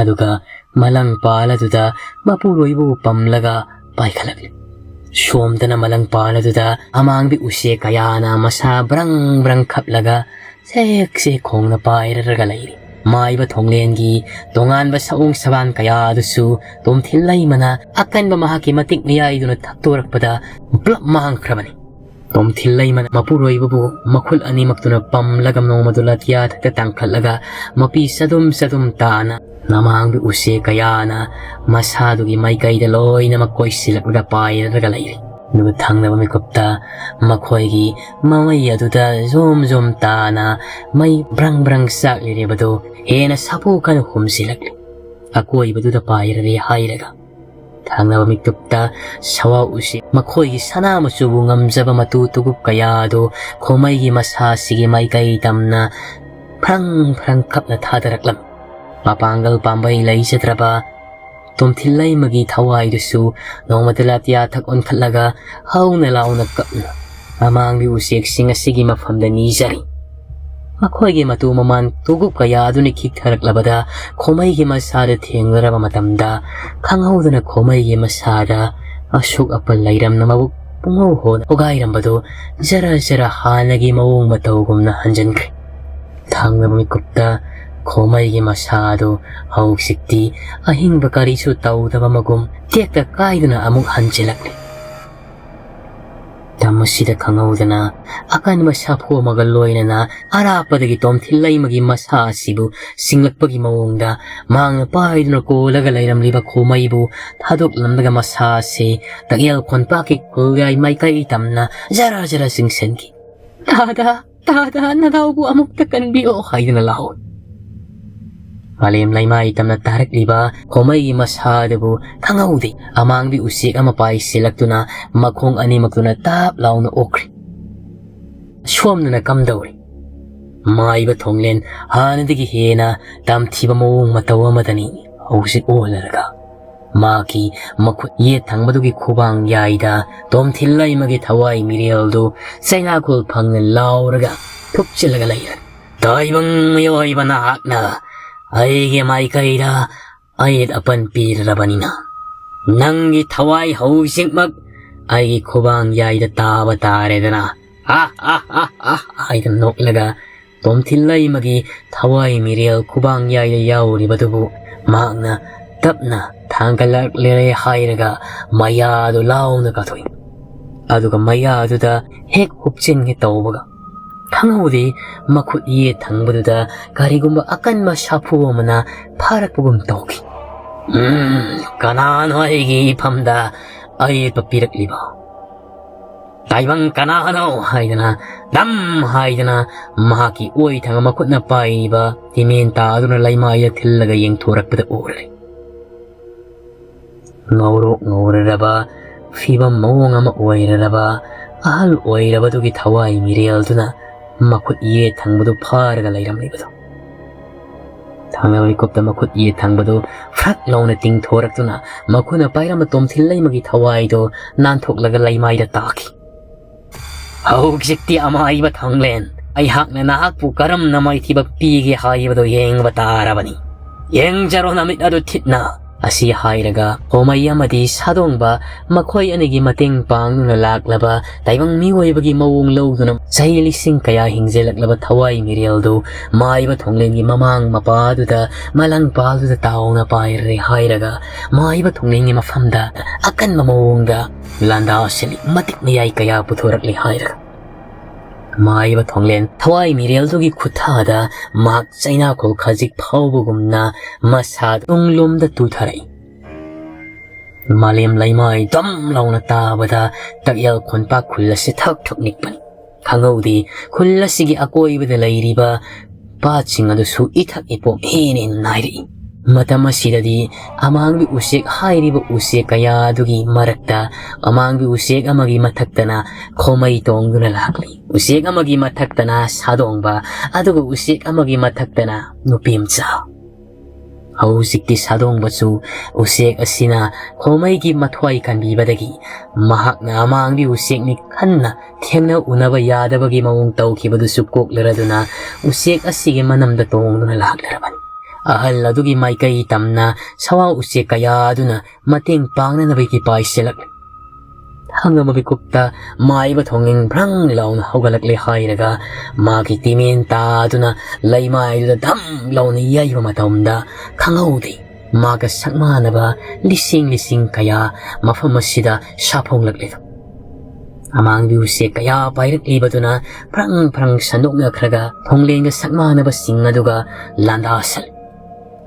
ꯑꯗꯨꯒ ꯃꯂꯪ ꯄꯥꯜ ꯑꯗꯨꯗ ꯃꯄꯨꯔꯣꯏꯕꯕꯨ ꯄꯝꯂꯒ ꯄꯥꯏꯈꯠꯂꯛꯂꯤ꯫ ꯁꯣꯝꯗꯅ ꯃꯂꯪ ꯄꯥꯜ ꯑꯗꯨꯗ ꯑꯃꯥꯡꯕꯤ ꯎꯆꯦꯛ ꯀꯌꯥꯅ ꯃꯁꯥ ꯕ꯭ꯔꯪ ꯕ꯭ꯔꯪ ꯈꯞꯂꯒ ꯁꯦꯛ ꯁꯦꯛ ꯈꯣꯡꯅ ꯄꯥꯏꯔꯒ ꯂꯩꯔꯤ꯫ ꯃꯥꯏꯕ ꯊꯣꯡꯂꯦꯟꯒꯤ ꯇꯣꯉꯥꯟꯕ ꯁꯑꯣꯡ ꯁꯕꯥꯟ ꯀꯌꯥ ꯑꯗꯨꯁꯨ ꯇꯣꯝꯊꯤꯜ ꯂꯩꯃꯅ ꯑꯀꯟꯕ ꯃꯍꯥꯛꯀꯤ ꯃꯇꯤꯛ ꯃꯌꯥꯏꯗꯨꯅ ꯊꯛꯇꯣꯔꯛꯄꯗ ꯄꯨꯂꯞ ꯃꯥꯡꯈ꯭ꯔꯕꯅꯤ꯫ ꯇꯣꯝꯊꯤꯜ ꯂꯩꯃꯅ ꯃꯄꯨꯔꯣꯏꯕꯕꯨ ꯃꯈꯨꯜ ꯑꯅꯤꯃꯛꯇꯨꯅ ꯄꯝꯂꯒ ꯅꯣꯡꯃꯗꯨ ꯂꯥꯇꯤꯌꯥ ꯊꯛꯇ ꯇꯥꯡꯈꯠꯂꯒ ꯃꯄꯤ ꯆꯗꯨꯝ ꯆꯗꯨꯝ ꯇꯥꯅ ꯅꯃꯥꯡꯕꯤ ꯎꯆꯦꯛ ꯀꯌꯥꯅ ꯃꯁꯥꯗꯨꯒꯤ ꯃꯥꯏꯀꯩꯗ ꯂꯣꯏꯅꯃꯛ ꯀꯣꯏꯁꯤꯜꯂꯛꯂꯒ ꯄꯥꯏꯔꯒ ꯂꯩꯔꯤ꯫ ꯑꯗꯨꯒ ꯊꯪꯅꯕ ꯃꯤꯀꯨꯞꯇ ꯃꯈꯣꯏꯒꯤ ꯃꯃꯩ ꯑꯗꯨꯗ ꯖꯣꯝ ꯖꯣꯝ ꯇꯥꯅ ꯃꯩ ꯕ꯭ꯔꯪ ꯕ꯭ꯔꯪ ꯆꯥꯛꯂꯤꯔꯤꯕꯗꯨ ꯍꯦꯟꯅ ꯁꯥꯐꯨ ꯀꯟꯅ ꯍꯨꯝꯖꯤꯜꯂꯛꯂꯤ꯫ ꯑꯀꯣꯏꯕꯗꯨꯗ ꯄꯥꯏꯔꯔꯦ ꯍꯥꯏꯔꯒ ꯊꯪꯅꯕ ꯃꯤꯀꯨꯞꯇ ꯁꯋꯥ ꯎꯆꯦꯛ ꯃꯈꯣꯏꯒꯤ ꯁꯅꯥ ꯃꯆꯨꯕꯨ ꯉꯝꯖꯕ ꯃꯇꯨ ꯇꯨꯒꯨꯞ ꯀꯌꯥ ꯑꯗꯨ ꯈꯣꯃꯩꯒꯤ ꯃꯁꯥꯁꯤꯒꯤ ꯃꯥꯏꯀꯩ ꯇꯝꯅ ꯐ꯭ꯔꯪ ꯐ꯭ꯔꯪ ꯈꯞꯅ ꯊꯥꯗꯔꯛꯂꯝꯃꯤ꯫ ꯃꯄꯥꯡꯒꯜ ꯄꯥꯝꯕꯩ ꯂꯩꯖꯗ꯭ꯔꯕ ꯇꯣꯝꯊꯤꯜ ꯂꯩꯃꯒꯤ ꯊꯋꯥꯏꯗꯨꯁꯨ ꯅꯣꯡꯃꯗ ꯂꯥꯇꯤꯌꯥ ꯊꯛ ꯑꯣꯟꯈꯠꯂꯒ ꯍꯧꯅ ꯂꯥꯎꯅ ꯀꯞꯅ ꯑꯃꯥꯡꯕꯤ ꯎꯆꯦꯛꯁꯤꯡ ꯑꯁꯤꯒꯤ ꯃꯐꯝꯗ ꯅꯤꯖꯔꯤ꯫ ꯃꯈꯣꯏꯒꯤ ꯃꯇꯨ ꯃꯃꯥꯟ ꯇꯨꯒꯨꯞ ꯀꯌꯥ ꯑꯗꯨꯅ ꯈꯤꯛꯊꯔꯛꯂꯕꯗ ꯈꯣꯃꯩꯒꯤ ꯃꯁꯥꯗ ꯊꯦꯡꯅꯔꯕ ꯃꯇꯝꯗ ꯈꯪꯍꯧꯗꯅ ꯈꯣꯃꯩꯒꯤ ꯃꯁꯥꯗ ꯑꯁꯣꯛ ꯑꯄꯟ ꯂꯩꯔꯝꯅ ꯃꯕꯨꯛ ꯄꯨꯡꯍꯧ ꯍꯣꯅ ꯍꯣꯒꯥꯏꯔꯝꯕꯗꯨ ꯖꯔ ꯖꯔ ꯍꯥꯟꯅꯒꯤ ꯃꯑꯣꯡ ꯃꯇꯧꯒꯨꯝꯅ ꯍꯟꯖꯤꯟꯈ꯭ꯔꯦ꯫ ꯊꯪꯅꯕ ꯃꯤꯀꯨꯞꯇ ꯈꯣꯃꯩꯒꯤ ꯃꯁꯥ ꯑꯗꯨ ꯍꯧꯖꯤꯛꯇꯤ ꯑꯍꯤꯡꯕ ꯀꯔꯤꯁꯨ ꯇꯧꯗꯕ ꯃꯒꯨꯝ ꯇꯦꯛꯇ ꯀꯥꯏꯗꯨꯅ ꯑꯃꯨꯛ ꯍꯟꯖꯤꯜꯂꯛꯂꯦ꯫ ꯇꯝ ꯑꯁꯤꯗ ꯈꯪꯍꯧꯗꯅ ꯑꯀꯟꯕ ꯁꯥꯐꯨ ꯑꯃꯒ ꯂꯣꯏꯅꯅ ꯑꯔꯥꯞꯄꯗꯒꯤ ꯇꯣꯝꯊꯤꯜ ꯂꯩꯃꯒꯤ ꯃꯁꯥ ꯑꯁꯤꯕꯨ ꯁꯤꯡꯂꯛꯄꯒꯤ ꯃꯑꯣꯡꯗ ꯃꯍꯥꯛꯅ ꯄꯥꯏꯗꯨꯅ ꯀꯣꯜꯂꯒ ꯂꯩꯔꯝꯂꯤꯕ ꯈꯣꯃꯩꯕꯨ ꯊꯥꯗꯣꯛꯂꯝꯂꯒ ꯃꯁꯥ ꯑꯁꯤ ꯇꯛꯌꯦꯜ ꯈꯣꯟꯄꯥꯛꯀꯤ ꯈꯨꯜꯌꯥꯏ ꯃꯥꯏꯀꯩ ꯇꯝꯅ ꯖꯔ ꯖꯔ ꯆꯤꯡꯁꯤꯟꯈꯤ꯫ "ꯇꯥꯗ, ꯇꯥꯗ, ꯅꯅꯥꯎꯕꯨ ꯑꯃꯨꯛꯇ ꯀꯟꯕꯤꯌꯣ" ꯍꯥꯏꯗꯨꯅ ꯂꯥꯎꯏ꯫ ꯃꯥꯂꯦꯝ ꯂꯩꯃꯥꯏ ꯇꯝꯅ ꯇꯥꯔꯛꯂꯤꯕ ꯈꯣꯃꯩꯒꯤ ꯃꯁꯥꯗꯨꯕꯨ ꯈꯪꯍꯧꯗꯦ ꯑꯃꯥꯡꯕꯤ ꯎꯆꯦꯛ ꯑꯃ ꯄꯥꯏꯁꯤꯜꯂꯛꯇꯨꯅ ꯃꯈꯣꯡ ꯑꯅꯤꯃꯛꯇꯨꯅ ꯇꯥꯞ ꯂꯥꯎꯅ ꯑꯣꯛꯈ꯭ꯔꯦ꯫ ꯁꯣꯝꯗꯅ ꯀꯝꯗꯧꯔꯤ? ꯃꯥꯏꯕ ꯊꯣꯡꯂꯦꯟ ꯍꯥꯟꯅꯗꯒꯤ ꯍꯦꯟꯅ ꯇꯝꯊꯤꯕ ꯃꯑꯣꯡ ꯃꯇꯧ ꯑꯃꯗꯅꯤ ꯍꯧꯖꯤꯛ ꯑꯣꯜꯂꯔꯒ꯫ ꯃꯍꯥꯛꯀꯤ ꯃꯈꯨꯠ ꯌꯦꯠ ꯊꯪꯕꯗꯨꯒꯤ ꯈꯨꯕꯥꯡ ꯌꯥꯏꯗ ꯇꯣꯝꯊꯤꯜ ꯂꯩꯃꯒꯤ ꯊꯋꯥꯏ ꯃꯤꯔꯦꯜꯗꯨ ꯆꯩꯅꯥꯈꯣꯜ ꯐꯪꯅ ꯂꯥꯎꯔꯒ ꯊꯨꯞꯆꯤꯜꯂꯒ ꯂꯩꯔꯦ꯫ "ꯇꯥꯏꯕꯪ ꯃꯤꯑꯣꯏꯕ ꯅꯍꯥꯛꯅ ꯑꯩꯒꯤ ꯃꯥꯏꯀꯩꯗ ꯑꯌꯦꯠ ꯑꯄꯟ ꯄꯤꯔꯔꯕꯅꯤꯅ, ꯅꯪꯒꯤ ꯊꯋꯥꯏ ꯍꯧꯖꯤꯛꯃꯛ ꯑꯩꯒꯤ ꯈꯨꯕꯥꯡ ꯌꯥꯏꯗ ꯇꯥꯕ ꯇꯥꯔꯦꯗꯅ" ꯍꯥꯏꯗꯨꯅ ꯅꯣꯛꯂꯒ ꯇꯣꯝꯊꯤꯜ ꯂꯩꯃꯒꯤ ꯊꯋꯥꯏ ꯃꯤꯔꯦꯜ ꯈꯨꯕꯥꯡ ꯌꯥꯏꯗ ꯌꯥꯎꯔꯤꯕꯗꯨꯕꯨ ꯃꯍꯥꯛꯅ ꯇꯞꯅ ꯊꯥꯡꯒꯠꯂꯛꯂꯦ ꯍꯥꯏꯔꯒ ꯃꯌꯥꯗꯨ ꯂꯥꯎꯅ ꯀꯥꯊꯣꯛꯏ꯫ ꯑꯗꯨꯒ ꯃꯌꯥꯗꯨꯗ ꯍꯦꯛ ꯍꯨꯞꯆꯤꯟꯒꯦ ꯇꯧꯕꯒ ꯈꯪꯍꯧꯗꯦ ꯃꯈꯨꯠ ꯌꯦꯠ ꯊꯪꯕꯗꯨꯗ ꯀꯔꯤꯒꯨꯝꯕ ꯑꯀꯟꯕ ꯁꯥꯐꯨ ꯑꯃꯅ ꯐꯥꯔꯛꯄꯒꯨꯝ ꯇꯧꯈꯤ꯫ "ꯎꯝ, ꯀꯅꯥꯅꯣ ꯑꯩꯒꯤ ꯏꯐꯝꯗ ꯑꯌꯦꯠꯄ ꯄꯤꯔꯛꯂꯤꯕ? ꯇꯥꯏꯕꯪ ꯀꯅꯥꯅꯣ?" ꯍꯥꯏꯗꯅ ꯗꯝ ꯍꯥꯏꯗꯅ ꯃꯍꯥꯛꯀꯤ ꯑꯣꯏ ꯊꯪꯕ ꯃꯈꯨꯠꯅ ꯄꯥꯏꯔꯤꯕ ꯇꯤꯃꯦꯟ ꯇꯥꯗꯨꯅ ꯂꯩꯃꯥꯏꯗ ꯊꯤꯜꯂꯒ ꯌꯦꯡꯊꯣꯔꯛꯄꯗ ꯎꯔꯦ꯫ ꯉꯧꯔꯣꯛ ꯉꯧꯔꯔꯕ ꯐꯤꯕꯝ ꯃꯑꯣꯡ ꯑꯃ ꯑꯣꯏꯔꯔꯕ ꯑꯍꯜ ꯑꯣꯏꯔꯕꯗꯨꯒꯤ ꯊꯋꯥꯏ ꯃꯤꯔꯦꯜꯗꯨꯅ ꯃꯈꯨꯠ ꯌꯦꯠ ꯊꯪꯕꯗꯨ ꯐꯥꯔꯒ ꯂꯩꯔꯝꯂꯤꯕꯗꯨ꯫ ꯊꯥꯡꯅ ꯂꯩꯀꯨꯞꯇ ꯃꯈꯨꯠ ꯌꯦꯠ ꯊꯪꯕꯗꯨ ꯐ꯭ꯔꯛ ꯂꯥꯎꯅ ꯇꯤꯡꯊꯣꯔꯛꯇꯨꯅ ꯃꯈꯨꯠꯅ ꯄꯥꯏꯔꯝꯕ ꯇꯣꯝꯊꯤꯜ ꯂꯩꯃꯒꯤ ꯊꯋꯥꯏꯗꯨ ꯅꯥꯟꯊꯣꯛꯂꯒ ꯂꯩꯃꯥꯏꯗ ꯇꯥꯈꯤ꯫ "ꯍꯧꯖꯤꯛꯇꯤ ꯑꯃꯥꯏꯕ ꯊꯣꯡꯂꯦꯟ, ꯑꯩꯍꯥꯛꯅ ꯅꯍꯥꯛꯄꯨ ꯀꯔꯝꯅ ꯃꯥꯏꯊꯤꯕ ꯄꯤꯒꯦ ꯍꯥꯏꯕꯗꯨ ꯌꯦꯡꯕ ꯇꯥꯔꯕꯅꯤ꯫ ꯌꯦꯡꯖꯔꯣ ꯅꯃꯤꯠ ꯑꯗꯨ ꯊꯤꯠꯅ꯫ ꯑꯁꯤ ꯍꯥꯏꯔꯒ ꯈꯣꯃꯩ ꯑꯃꯗꯤ ꯁꯥꯗꯣꯡꯕ ꯃꯈꯣꯏ ꯑꯅꯤꯒꯤ ꯃꯇꯦꯡ ꯄꯥꯡꯗꯨꯅ ꯂꯥꯛꯂꯕ ꯇꯥꯏꯕꯪ ꯃꯤꯑꯣꯏꯕꯒꯤ ꯃꯑꯣꯡ ꯂꯧꯗꯨꯅ ꯆꯍꯤ ꯂꯤꯁꯤꯡ ꯀꯌꯥ ꯍꯤꯡꯖꯜꯂꯛꯂꯕ ꯊꯋꯥꯏ ꯃꯤꯔꯦꯜꯗꯨ ꯃꯥꯏꯕ ꯊꯣꯡꯂꯦꯟꯒꯤ ꯃꯃꯥꯡ ꯃꯄꯥꯗꯨꯗ ꯃꯂꯪ ꯄꯥꯜꯗꯨꯗ ꯇꯥꯎꯅ ꯄꯥꯏꯔꯦ ꯍꯥꯏꯔꯒ ꯃꯥꯏꯕ ꯊꯣꯡꯂꯦꯟꯒꯤ ꯃꯐꯝꯗ ꯑꯀꯟꯕ ꯃꯑꯣꯡꯗ ꯂꯥꯟꯗꯥꯁꯤꯜꯂꯤ꯫ ꯃꯇꯤꯛ ꯃꯌꯥꯏ ꯀꯌꯥ ꯄꯨꯊꯣꯔꯛꯂꯤ ꯍꯥꯏꯔꯒ ꯃꯥꯏꯕ ꯊꯣꯡꯂꯦꯟ ꯊꯋꯥꯏ ꯃꯤꯔꯦꯜꯗꯨꯒꯤ ꯈꯨꯠꯊꯥꯗ ꯃꯍꯥꯛ ꯆꯩꯅꯥꯈꯣꯜ ꯈꯖꯤꯛ ꯐꯥꯎꯕꯒꯨꯝꯅ ꯃꯁꯥ ꯇꯨꯡꯂꯣꯝꯗ ꯇꯨꯊꯔꯛꯏ꯫ ꯃꯥꯂꯦꯝ ꯂꯩꯃꯥꯏ ꯗꯝ ꯂꯥꯎꯅ ꯇꯥꯕꯗ ꯇꯛꯌꯦꯜ ꯈꯣꯟꯄꯥꯛ ꯈꯨꯜ ꯑꯁꯤ ꯊꯛ ꯊꯛ ꯅꯤꯛꯄꯅꯤ꯫ ꯈꯪꯍꯧꯗꯦ, ꯈꯨꯜ ꯑꯁꯤꯒꯤ ꯑꯀꯣꯏꯕꯗ ꯂꯩꯔꯤꯕ ꯄꯥꯠꯁꯤꯡ ꯑꯗꯨꯁꯨ ꯏꯊꯛ ꯏꯄꯣꯝ ꯍꯦꯟꯅ ꯍꯦꯟꯅ ꯅꯥꯏꯔꯛꯏ꯫ ꯃꯇꯝ ꯑꯁꯤꯗꯗꯤ ꯑꯃꯥꯡꯕꯤ ꯎꯆꯦꯛ ꯍꯥꯏꯔꯤꯕ ꯎꯆꯦꯛ ꯀꯌꯥ ꯑꯗꯨꯒꯤ ꯃꯔꯛꯇ ꯑꯃꯥꯡꯕꯤ ꯎꯆꯦꯛ ꯑꯃꯒꯤ ꯃꯊꯛꯇꯅ ꯈꯣꯃꯩ ꯇꯣꯡꯗꯨꯅ ꯂꯥꯛꯂꯤ꯫ ꯎꯆꯦꯛ ꯑꯃꯒꯤ ꯃꯊꯛꯇꯅ ꯁꯥꯗꯣꯡꯕ, ꯑꯗꯨꯒ ꯎꯆꯦꯛ ꯑꯃꯒꯤ ꯃꯊꯛꯇꯅ ꯅꯨꯄꯤ ꯃꯆꯥ꯫ ꯍꯧꯖꯤꯛꯇꯤ ꯁꯥꯗꯣꯡꯕꯁꯨ ꯎꯆꯦꯛ ꯑꯁꯤꯅ ꯈꯣꯃꯩꯒꯤ ꯃꯊ꯭ꯋꯥꯏ ꯀꯟꯕꯤꯕꯗꯒꯤ ꯃꯍꯥꯛꯅ ꯑꯃꯥꯡꯕꯤ ꯎꯆꯦꯛꯅꯤ ꯈꯟꯅ ꯊꯦꯡꯅ ꯎꯅꯕ ꯌꯥꯗꯕꯒꯤ ꯃꯑꯣꯡ ꯇꯧꯈꯤꯕꯗꯨꯁꯨ ꯀꯣꯛꯂꯔꯗꯨꯅ ꯎꯆꯦꯛ ꯑꯁꯤꯒꯤ ꯃꯅꯝꯗ ꯇꯣꯡꯗꯨꯅ ꯂꯥꯛꯂꯔꯕꯅꯤ꯫ ꯑꯍꯜ ꯑꯗꯨꯒꯤ ꯃꯥꯏꯀꯩ ꯇꯝꯅ ꯁꯋꯥ ꯎꯆꯦꯛ ꯀꯌꯥ ꯑꯗꯨꯅ ꯃꯇꯦꯡ ꯄꯥꯡꯅꯅꯕꯒꯤ ꯄꯥꯏꯁꯤꯜꯂꯛꯂꯤ꯫ ꯊꯥꯡ ꯑꯃꯒꯤ ꯀꯨꯞꯇ ꯃꯥꯏꯕ ꯊꯣꯡꯂꯦꯟ ꯕ꯭ꯔꯪ ꯂꯥꯎꯅ ꯍꯧꯒꯠꯂꯛꯂꯦ ꯍꯥꯏꯔꯒ ꯃꯥꯒꯤ ꯇꯤꯃꯦꯟ ꯇꯥꯗꯨꯅ ꯂꯩꯃꯥꯏꯗꯨꯗ ꯙꯝ ꯂꯥꯎꯅ ꯌꯩꯕ ꯃꯇꯝꯗ ꯈꯪꯍꯧꯗꯦ ꯃꯥꯒ ꯁꯛꯃꯥꯟꯅꯕ ꯂꯤꯁꯤꯡ ꯂꯤꯁꯤꯡ ꯀꯌꯥ ꯃꯐꯝ ꯑꯁꯤꯗ ꯁꯥꯐꯣꯡꯂꯛꯂꯤꯗꯨ꯫ ꯑꯃꯥꯡꯕꯤ ꯎꯆꯦꯛ ꯀꯌꯥ ꯄꯥꯏꯔꯛꯂꯤꯕꯗꯨꯅ ꯐ꯭ꯔꯪ ꯐ꯭ꯔꯪ ꯁꯟꯗꯣꯛꯅꯈ꯭ꯔꯒ ꯊꯣꯡꯂꯦꯟꯒ ꯁꯛꯃꯥꯟꯅꯕꯁꯤꯡ ꯑꯗꯨꯒ ꯂꯥꯟꯗꯥꯁꯜꯂꯤ꯫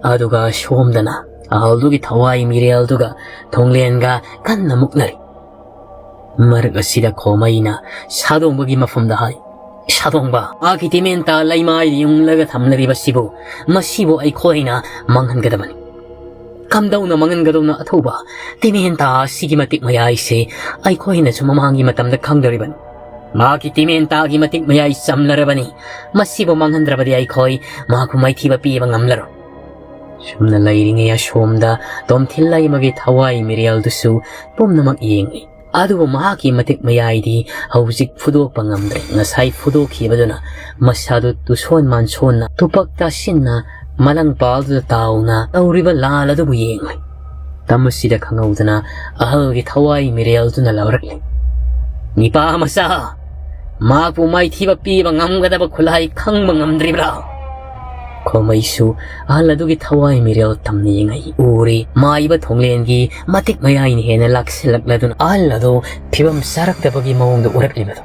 ꯑꯗꯨꯒ ꯁꯣꯝꯗꯅ ꯑꯍꯜꯗꯨꯒꯤ ꯊꯋꯥꯏ ꯃꯤꯔꯦꯜꯗꯨꯒ ꯊꯣꯡꯂꯦꯟꯒ ꯀꯟꯅ ꯃꯨꯛꯅꯔꯤ꯫ ꯃꯔꯛ ꯑꯁꯤꯗ ꯈꯣꯃꯩꯅ ꯁꯥꯗꯣꯡꯕꯒꯤ ꯃꯐꯝꯗ ꯍꯥꯏ, "ꯁꯥꯗꯣꯡꯕ, ꯃꯍꯥꯛꯀꯤ ꯇꯤꯃꯦꯟꯇꯥ ꯂꯩꯃꯥꯏꯗ ꯌꯨꯡꯂꯒ ꯊꯝꯂꯤꯕꯁꯤꯕꯨ, ꯃꯁꯤꯕꯨ ꯑꯩꯈꯣꯏꯅ ꯃꯥꯡꯍꯟꯒꯗꯕꯅꯤ꯫ ꯀꯝꯗꯧꯅ ꯃꯥꯡꯍꯟꯒꯗꯧꯅ ꯑꯊꯧꯕ? ꯇꯤꯃꯦꯟꯇꯥ ꯑꯁꯤꯒꯤ ꯃꯇꯤꯛ ꯃꯌꯥꯏꯁꯦ ꯑꯩꯈꯣꯏꯅꯁꯨ ꯃꯃꯥꯡꯒꯤ ꯃꯇꯝꯗ ꯈꯪꯗꯧꯔꯤꯕꯅꯤ꯫ ꯃꯍꯥꯛꯀꯤ ꯇꯤꯃꯦꯟꯇꯥꯒꯤ ꯃꯇꯤꯛ ꯃꯌꯥꯏ ꯆꯝꯂꯔꯕꯅꯤ꯫ ꯃꯁꯤꯕꯨ ꯃꯥꯡꯍꯟꯗ꯭ꯔꯕꯗꯤ ꯑꯩꯈꯣꯏ ꯃꯍꯥꯛꯄꯨ ꯃꯥꯏꯊꯤꯕ ꯄꯤꯕ ꯉꯝꯂꯔꯣꯏ"꯫ ꯁꯨꯝꯅ ꯂꯩꯔꯤꯉꯩ ꯑꯁꯣꯝꯗ ꯇꯣꯝꯊꯤꯜ ꯂꯩꯃꯒꯤ ꯊꯋꯥꯏ ꯃꯤꯔꯦꯜꯗꯨꯁꯨ ꯄꯨꯝꯅꯃꯛ ꯌꯦꯡꯂꯤ꯫ ꯑꯗꯨꯕꯨ ꯃꯍꯥꯛꯀꯤ ꯃꯇꯤꯛ ꯃꯌꯥꯏꯗꯤ ꯍꯧꯖꯤꯛ ꯐꯨꯗꯣꯛꯄ ꯉꯝꯗ꯭ꯔꯦ꯫ ꯉꯁꯥꯏ ꯐꯨꯗꯣꯛꯈꯤꯕꯗꯨꯅ ꯃꯁꯥꯗꯨ ꯇꯨꯁꯣꯟ ꯃꯥꯟꯁꯣꯟꯅ ꯇꯨꯄꯛ ꯇꯥꯁꯤꯟꯅ ꯃꯂꯪꯄꯥꯜꯗꯨꯗ ꯇꯥꯎꯅ ꯇꯧꯔꯤꯕ ꯂꯥꯜ ꯑꯗꯨꯕꯨ ꯌꯦꯡꯂꯤ꯫ ꯇꯝ ꯑꯁꯤꯗ ꯈꯪꯍꯧꯗꯅ ꯑꯍꯜꯒꯤ ꯊꯋꯥꯏ ꯃꯤꯔꯦꯜꯗꯨꯅ ꯂꯥꯎꯔꯛꯂꯤ, "ꯅꯤꯄꯥ ꯃꯆꯥ, ꯃꯍꯥꯛꯄꯨ ꯃꯥꯏꯊꯤꯕ ꯄꯤꯕ ꯉꯝꯒꯗꯕ ꯈꯨꯠꯂꯥꯏ ꯈꯪꯕ ꯉꯝꯗ꯭ꯔꯤꯕ꯭ꯔꯥ?" ꯈꯣꯃꯩꯁꯨ ꯑꯍꯜ ꯑꯗꯨꯒꯤ ꯊꯋꯥꯏ ꯃꯤꯔꯦꯜ ꯇꯝꯅ ꯌꯦꯡꯉꯛꯏ꯫ ꯎꯔꯤ ꯃꯥꯏꯕ ꯊꯣꯡꯂꯦꯟꯒꯤ ꯃꯇꯤꯛ ꯃꯌꯥꯏꯅ ꯍꯦꯟꯅ ꯂꯥꯛꯁꯤꯜꯂꯛꯂꯗꯨꯅ ꯑꯍꯜ ꯑꯗꯨ ꯐꯤꯕꯝ ꯆꯥꯔꯛꯇꯕꯒꯤ ꯃꯑꯣꯡꯗ ꯎꯔꯛꯂꯤꯕꯗꯨ꯫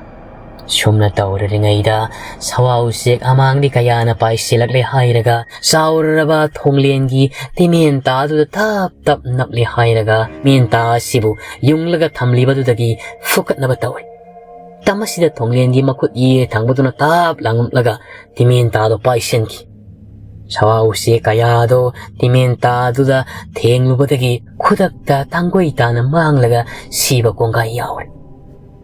ꯁꯨꯝꯅ ꯇꯧꯔꯤꯉꯩꯗ ꯁꯋꯥ ꯎꯆꯦꯛ ꯑꯃꯥꯡꯗꯤ ꯀꯌꯥꯅ ꯄꯥꯏꯁꯤꯜꯂꯛꯂꯦ ꯍꯥꯏꯔꯒ ꯆꯥꯎꯔꯔꯕ ꯊꯣꯡꯂꯦꯟꯒꯤ ꯇꯤꯃꯦꯟ ꯇꯥꯗꯨꯗ ꯇꯞ ꯇꯞ ꯅꯞꯂꯦ ꯍꯥꯏꯔꯒ ꯃꯦꯟ ꯇꯥ ꯑꯁꯤꯕꯨ ꯌꯨꯡꯂꯒ ꯊꯝꯂꯤꯕꯗꯨꯗꯒꯤ ꯐꯨꯀꯠꯅꯕ ꯇꯧꯏ꯫ ꯇꯝ ꯑꯁꯤꯗ ꯊꯣꯡꯂꯦꯟꯒꯤ ꯃꯈꯨꯠ ꯌꯦ ꯊꯪꯕꯗꯨꯅ ꯇꯥꯞ ꯂꯥꯡꯂꯝꯂꯒ ꯇꯤꯃꯦꯟ ꯇꯥꯗꯣ ꯄꯥꯏꯁꯤꯟꯈꯤ꯫ ꯁꯋꯥ ꯎꯆꯦꯛ ꯀꯌꯥꯗꯣ ꯇꯤꯃꯦꯟ ꯇꯥꯗꯨꯗ ꯊꯦꯡꯂꯨꯕꯗꯒꯤ ꯈꯨꯗꯛꯇ ꯇꯥꯡꯒꯣꯏ ꯇꯥꯅ ꯃꯥꯡꯂꯒ ꯁꯤꯕ ꯀꯣꯡꯒꯥꯏ ꯌꯥꯎꯔꯦ꯫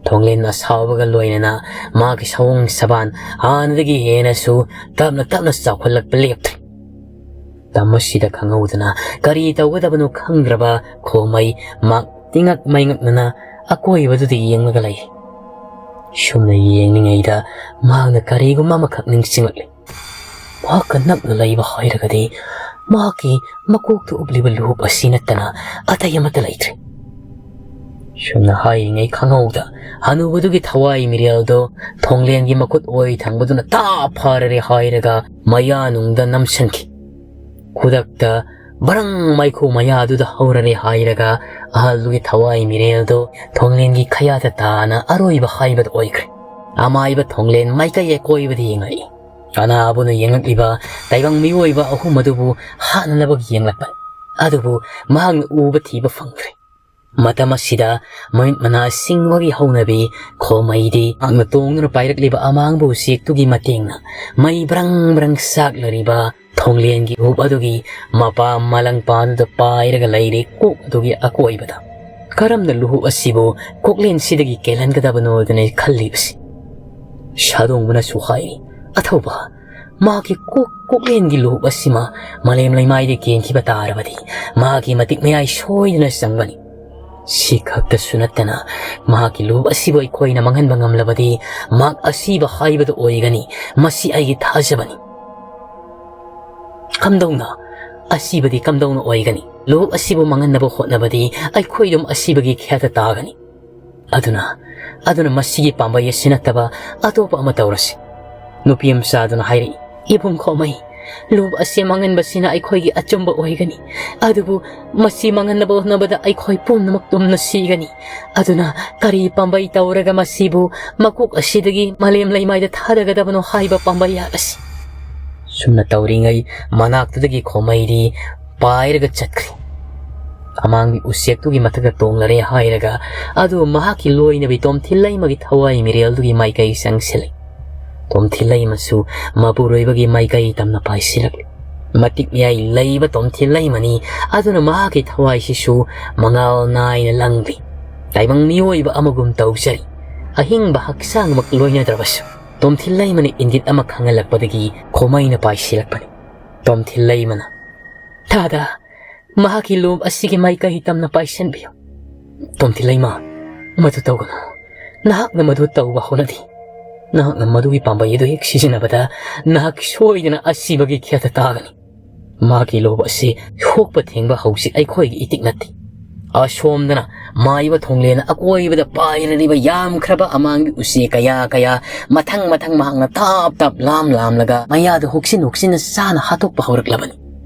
ꯊꯣꯡꯂꯦꯟ ꯑꯁꯥꯎꯕꯒ ꯂꯣꯏꯅꯅ ꯃꯥꯒꯤ ꯁꯑꯣꯡ ꯁꯕꯥꯟ ꯍꯥꯟꯅꯗꯒꯤ ꯍꯦꯟꯅꯁꯨ ꯇꯞꯅ ꯇꯞꯅ ꯆꯥꯎꯈꯠꯂꯛꯄ ꯂꯦꯞꯇ꯭ꯔꯦ꯫ ꯇꯝ ꯑꯁꯤꯗ ꯈꯪꯍꯧꯗꯅ ꯀꯔꯤ ꯇꯧꯒꯗꯕꯅꯣ ꯈꯪꯗ꯭ꯔꯕ ꯈꯣꯃꯩ ꯃꯍꯥꯛ ꯇꯤꯉꯛ ꯃꯩꯉꯛꯅꯅ ꯑꯀꯣꯏꯕꯗꯨꯗ ꯌꯦꯡꯂꯒ ꯂꯩ꯫ ꯁꯨꯝꯅ ꯌꯦꯡꯂꯤꯉꯩꯗ ꯃꯍꯥꯛꯅ ꯀꯔꯤꯒꯨꯝꯕ ꯑꯃꯈꯛ ꯅꯤꯡꯁꯤꯡꯂꯛꯂꯤ꯫ ꯃꯍꯥꯛꯀ ꯅꯛꯅ ꯂꯩꯕ ꯍꯥꯏꯔꯒꯗꯤ ꯃꯍꯥꯛꯀꯤ ꯃꯀꯣꯛꯇ ꯎꯞꯂꯤꯕ ꯂꯨꯍꯨꯞ ꯑꯁꯤ ꯅꯠꯇꯅ ꯑꯇꯩ ꯑꯃꯠꯇ ꯂꯩꯇ꯭ꯔꯦ꯫ ꯁꯨꯝꯅ ꯍꯥꯏꯔꯤꯉꯩ ꯈꯪꯍꯧꯗ ꯍꯅꯨꯕꯗꯨꯒꯤ ꯊꯋꯥꯏ ꯃꯤꯔꯦꯜꯗꯣ ꯊꯣꯡꯂꯦꯟꯒꯤ ꯃꯈꯨꯠ ꯑꯣꯏ ꯊꯪꯕꯗꯨꯅ ꯇꯥ ꯐꯥꯔꯔꯦ ꯍꯥꯏꯔꯒ ꯃꯌꯥꯅꯨꯡꯗ ꯅꯝꯁꯤꯟꯈꯤ꯫ ꯈꯨꯗꯛꯇ ꯕ꯭ꯔꯪ ꯃꯩꯈꯨ ꯃꯌꯥꯗꯨꯗ ꯍꯧꯔꯔꯦ ꯍꯥꯏꯔꯒ ꯑꯍꯜꯗꯨꯒꯤ ꯊꯋꯥꯏ ꯃꯤꯔꯦꯜꯗꯣ ꯊꯣꯡꯂꯦꯟꯒꯤ ꯈꯌꯥꯗ ꯇꯥꯅ ꯑꯔꯣꯏꯕ ꯍꯥꯏꯕꯗꯨ ꯑꯣꯏꯈ꯭ꯔꯦ꯫ ꯑꯃꯥꯏꯕ ꯊꯣꯡꯂꯦꯟ ꯃꯥꯏꯀꯩ ꯑꯀꯣꯏꯕꯗ ꯌꯦꯡꯂꯛꯏ꯫ ꯑꯅꯥꯕꯅ ꯌꯦꯡꯂꯛꯂꯤꯕ ꯇꯥꯏꯕꯪ ꯃꯤꯑꯣꯏꯕ ꯑꯍꯨꯝ ꯑꯗꯨꯕꯨ ꯍꯥꯠꯅꯅꯕꯒꯤ ꯌꯦꯡꯂꯛꯄꯅꯤ꯫ ꯑꯗꯨꯕꯨ ꯃꯍꯥꯛꯅ ꯎꯕ ꯊꯤꯕ ꯐꯪꯗ꯭ꯔꯦ꯫ ꯃꯇꯝ ꯑꯁꯤꯗ ꯃꯃꯤꯠ ꯃꯅꯥ ꯁꯤꯡꯕꯒꯤ ꯍꯧꯅꯕꯤ ꯈꯣꯃꯩꯗꯤ ꯃꯍꯥꯛꯅ ꯇꯣꯡꯗꯨꯅ ꯄꯥꯏꯔꯛꯂꯤꯕ ꯑꯃꯥꯡꯕ ꯎꯆꯦꯛꯇꯨꯒꯤ ꯃꯇꯦꯡꯅ ꯃꯩ ꯕ꯭ꯔꯪ ꯕ꯭ꯔꯪ ꯆꯥꯛꯂꯔꯤꯕ ꯊꯣꯡꯂꯦꯟꯒꯤ ꯂꯨꯍꯨꯞ ꯑꯗꯨꯒꯤ ꯃꯄꯥ ꯃꯂꯪꯄꯥꯟꯗꯨꯗ ꯄꯥꯏꯔꯒ ꯂꯩꯔꯦ꯫ ꯀꯣꯛ ꯑꯗꯨꯒꯤ ꯑꯀꯣꯏꯕꯗ ꯀꯔꯝꯅ ꯂꯨꯍꯨꯞ ꯑꯁꯤꯕꯨ ꯀꯣꯛꯂꯦꯟꯁꯤꯗꯒꯤ ꯀꯦꯜꯍꯟꯒꯗꯕꯅꯣꯗꯅ ꯈꯜꯂꯤꯕꯁꯤ꯫ ꯁꯥꯗꯣꯡꯕꯅꯁꯨ ꯍꯥꯏꯔꯤ, "ꯑꯊꯧꯕ, ꯃꯍꯥꯛꯀꯤ ꯀꯣꯛ ꯀꯣꯛꯂꯦꯟꯒꯤ ꯂꯨꯍꯨꯞ ꯑꯁꯤꯃ ꯃꯥꯂꯦꯝ ꯂꯩꯃꯥꯏꯗ ꯀꯦꯟꯈꯤꯕ ꯇꯥꯔꯕꯗꯤ ꯃꯍꯥꯛꯀꯤ ꯃꯇꯤꯛ ꯃꯌꯥꯏ ꯁꯣꯏꯗꯅ ꯆꯪꯒꯅꯤ꯫ ꯁꯤ ꯈꯛꯇꯁꯨ ꯅꯠꯇꯅ ꯃꯍꯥꯛꯀꯤ ꯂꯨꯍꯨꯞ ꯑꯁꯤꯕꯨ ꯑꯩꯈꯣꯏꯅ ꯃꯥꯡꯍꯟꯕ ꯉꯝꯂꯕꯗꯤ ꯃꯍꯥꯛ ꯑꯁꯤꯕ ꯍꯥꯏꯕꯗꯨ ꯑꯣꯏꯒꯅꯤ꯫ ꯃꯁꯤ ꯑꯩꯒꯤ ꯊꯥꯖꯕꯅꯤ"꯫ ꯀꯝꯗꯧꯅ? ꯑꯁꯤꯕꯗꯤ ꯀꯝꯗꯧꯅ ꯑꯣꯏꯒꯅꯤ? ꯂꯨꯍꯨꯞ ꯑꯁꯤꯕꯨ ꯃꯥꯡꯍꯟꯅꯕ ꯍꯣꯠꯅꯕꯗꯤ ꯑꯩꯈꯣꯏ ꯑꯗꯨꯝ ꯑꯁꯤꯕꯒꯤ ꯈꯦꯠꯇ ꯇꯥꯒꯅꯤ꯫ ꯑꯗꯨꯅ, ꯑꯗꯨꯅ ꯃꯁꯤꯒꯤ ꯄꯥꯝꯕꯩ ꯑꯁꯤ ꯅꯠꯇꯕ ꯑꯇꯣꯞꯄ ꯑꯃ ꯇꯧꯔꯁꯤ꯫ ꯅꯨꯄꯤ ꯃꯆꯥꯗꯨꯅ ꯍꯥꯏꯔꯛꯏ, "ꯏꯕꯨꯡ ꯈꯣꯃꯩ, ꯂꯨꯞ ꯑꯁꯤ ꯃꯥꯡꯍꯟꯕꯁꯤꯅ ꯑꯩꯈꯣꯏꯒꯤ ꯑꯆꯨꯝꯕ ꯑꯣꯏꯒꯅꯤ, ꯑꯗꯨꯕꯨ ꯃꯁꯤ ꯃꯥꯡꯍꯟꯅꯕ ꯍꯣꯠꯅꯕꯗ ꯑꯩꯈꯣꯏ ꯄꯨꯝꯅꯃꯛ ꯇꯨꯝꯅ ꯁꯤꯒꯅꯤ꯫ ꯑꯗꯨꯅ ꯀꯔꯤ ꯄꯥꯝꯕꯩ ꯇꯧꯔꯒ ꯃꯁꯤꯕꯨ ꯃꯀꯣꯛ ꯑꯁꯤꯗꯒꯤ ꯃꯥꯂꯦꯝ ꯂꯩꯃꯥꯏꯗ ꯊꯥꯗꯒꯗꯕꯅꯣ ꯍꯥꯏꯕ ꯄꯥꯝꯕꯩ ꯍꯥꯏꯕꯁꯤ?" ꯁꯨꯝꯅ ꯇꯧꯔꯤꯉꯩ ꯃꯅꯥꯛꯇꯨꯗꯒꯤ ꯈꯣꯃꯩꯗꯤ ꯄꯥꯏꯔꯒ ꯆꯠꯈ꯭ꯔꯦ꯫ ꯑꯃꯥꯡꯕꯤ ꯎꯆꯦꯛꯇꯨꯒꯤ ꯃꯊꯛꯇ ꯇꯣꯡꯂꯔꯦ ꯍꯥꯏꯔꯒ ꯑꯗꯨ ꯃꯍꯥꯛꯀꯤ ꯂꯣꯏꯅꯕꯤ ꯇꯣꯝꯊꯤꯜ ꯂꯩꯃꯒꯤ ꯊꯋꯥꯏ ꯃꯤꯔꯦꯜꯗꯨꯒꯤ ꯃꯥꯏꯀꯩ ꯆꯪꯁꯤꯜꯂꯤ꯫ ꯇꯣꯝꯊꯤꯜ ꯂꯩꯃꯁꯨ ꯃꯄꯨꯔꯣꯏꯕꯒꯤ ꯃꯥꯏꯀꯩ ꯇꯝꯅ ꯄꯥꯏꯁꯤꯜꯂꯛꯂꯤ꯫ ꯃꯇꯤꯛ ꯃꯌꯥꯏ ꯂꯩꯕ ꯇꯣꯝꯊꯤꯜ ꯂꯩꯃꯅꯤ, ꯑꯗꯨꯅ ꯃꯍꯥꯛꯀꯤ ꯊꯋꯥꯏꯁꯤꯁꯨ ꯃꯉꯥꯜ ꯅꯥꯏꯅ ꯂꯪꯂꯤ꯫ ꯇꯥꯏꯕꯪ ꯃꯤꯑꯣꯏꯕ ꯑꯃꯒꯨꯝ ꯇꯧꯖꯔꯤ꯫ ꯑꯍꯤꯡꯕ ꯍꯛꯆꯥꯡꯃꯛ ꯂꯣꯏꯅꯗ꯭ꯔꯕꯁꯨ ꯇꯣꯝꯊꯤꯜ ꯂꯩꯃꯅ ꯏꯪꯒꯤꯠ ꯑꯃ ꯈꯪꯍꯜꯂꯛꯄꯗꯒꯤ ꯈꯣꯃꯩꯅ ꯄꯥꯏꯁꯤꯜꯂꯛꯄꯅꯤ꯫ ꯇꯣꯝꯊꯤꯜ ꯂꯩꯃꯅ, "ꯊꯥꯗ, ꯃꯍꯥꯛꯀꯤ ꯂꯣꯝ ꯑꯁꯤꯒꯤ ꯃꯥꯏꯀꯩ ꯇꯝꯅ ꯄꯥꯏꯁꯟꯕꯤꯌꯨ꯫" "ꯇꯣꯝꯊꯤꯜ ꯂꯩꯃ, ꯃꯗꯨ ꯇꯧꯒꯅꯨ꯫ ꯅꯍꯥꯛꯅ ꯃꯗꯨ ꯇꯧꯕ ꯍꯧꯅꯗꯦ꯫ ꯅꯍꯥꯛꯅ ꯃꯗꯨꯒꯤ ꯄꯥꯝꯕꯩ ꯑꯗꯨ ꯍꯦꯛ ꯁꯤꯖꯤꯟꯅꯕꯗ ꯅꯍꯥꯛ ꯁꯣꯏꯗꯅ ꯑꯁꯤꯕꯒꯤ ꯈꯦꯠꯇ ꯇꯥꯒꯅꯤ꯫ ꯃꯍꯥꯛꯀꯤ ꯂꯣꯝ ꯑꯁꯤ ꯊꯣꯛꯄ ꯊꯦꯡꯕ ꯍꯧꯖꯤꯛ ꯑꯩꯈꯣꯏꯒꯤ ꯏꯇꯤꯛ ꯅꯠꯇꯦ꯫ ꯑꯁꯣꯝꯗꯅ ꯃꯥꯏꯕ ꯊꯣꯡꯂꯦꯟ ꯑꯀꯣꯏꯕꯗ ꯄꯥꯏꯔꯤꯕ ꯌꯥꯝꯈ꯭ꯔꯕ ꯑꯃꯥꯡꯕꯤ ꯎꯆꯦꯛ ꯀꯌꯥ ꯀꯌꯥ ꯃꯊꯪ ꯃꯊꯪ ꯃꯍꯥꯛꯅ ꯇꯥꯞ ꯇꯥꯞ ꯂꯥꯝ ꯂꯥꯝꯂꯒ ꯃꯌꯥꯗ ꯍꯨꯛꯁꯤꯟ ꯍꯨꯛꯁꯤꯟꯅ ꯆꯥꯅ ꯍꯥꯠꯇꯣꯛꯄ ꯍꯧꯔꯛꯂꯕꯅꯤ꯫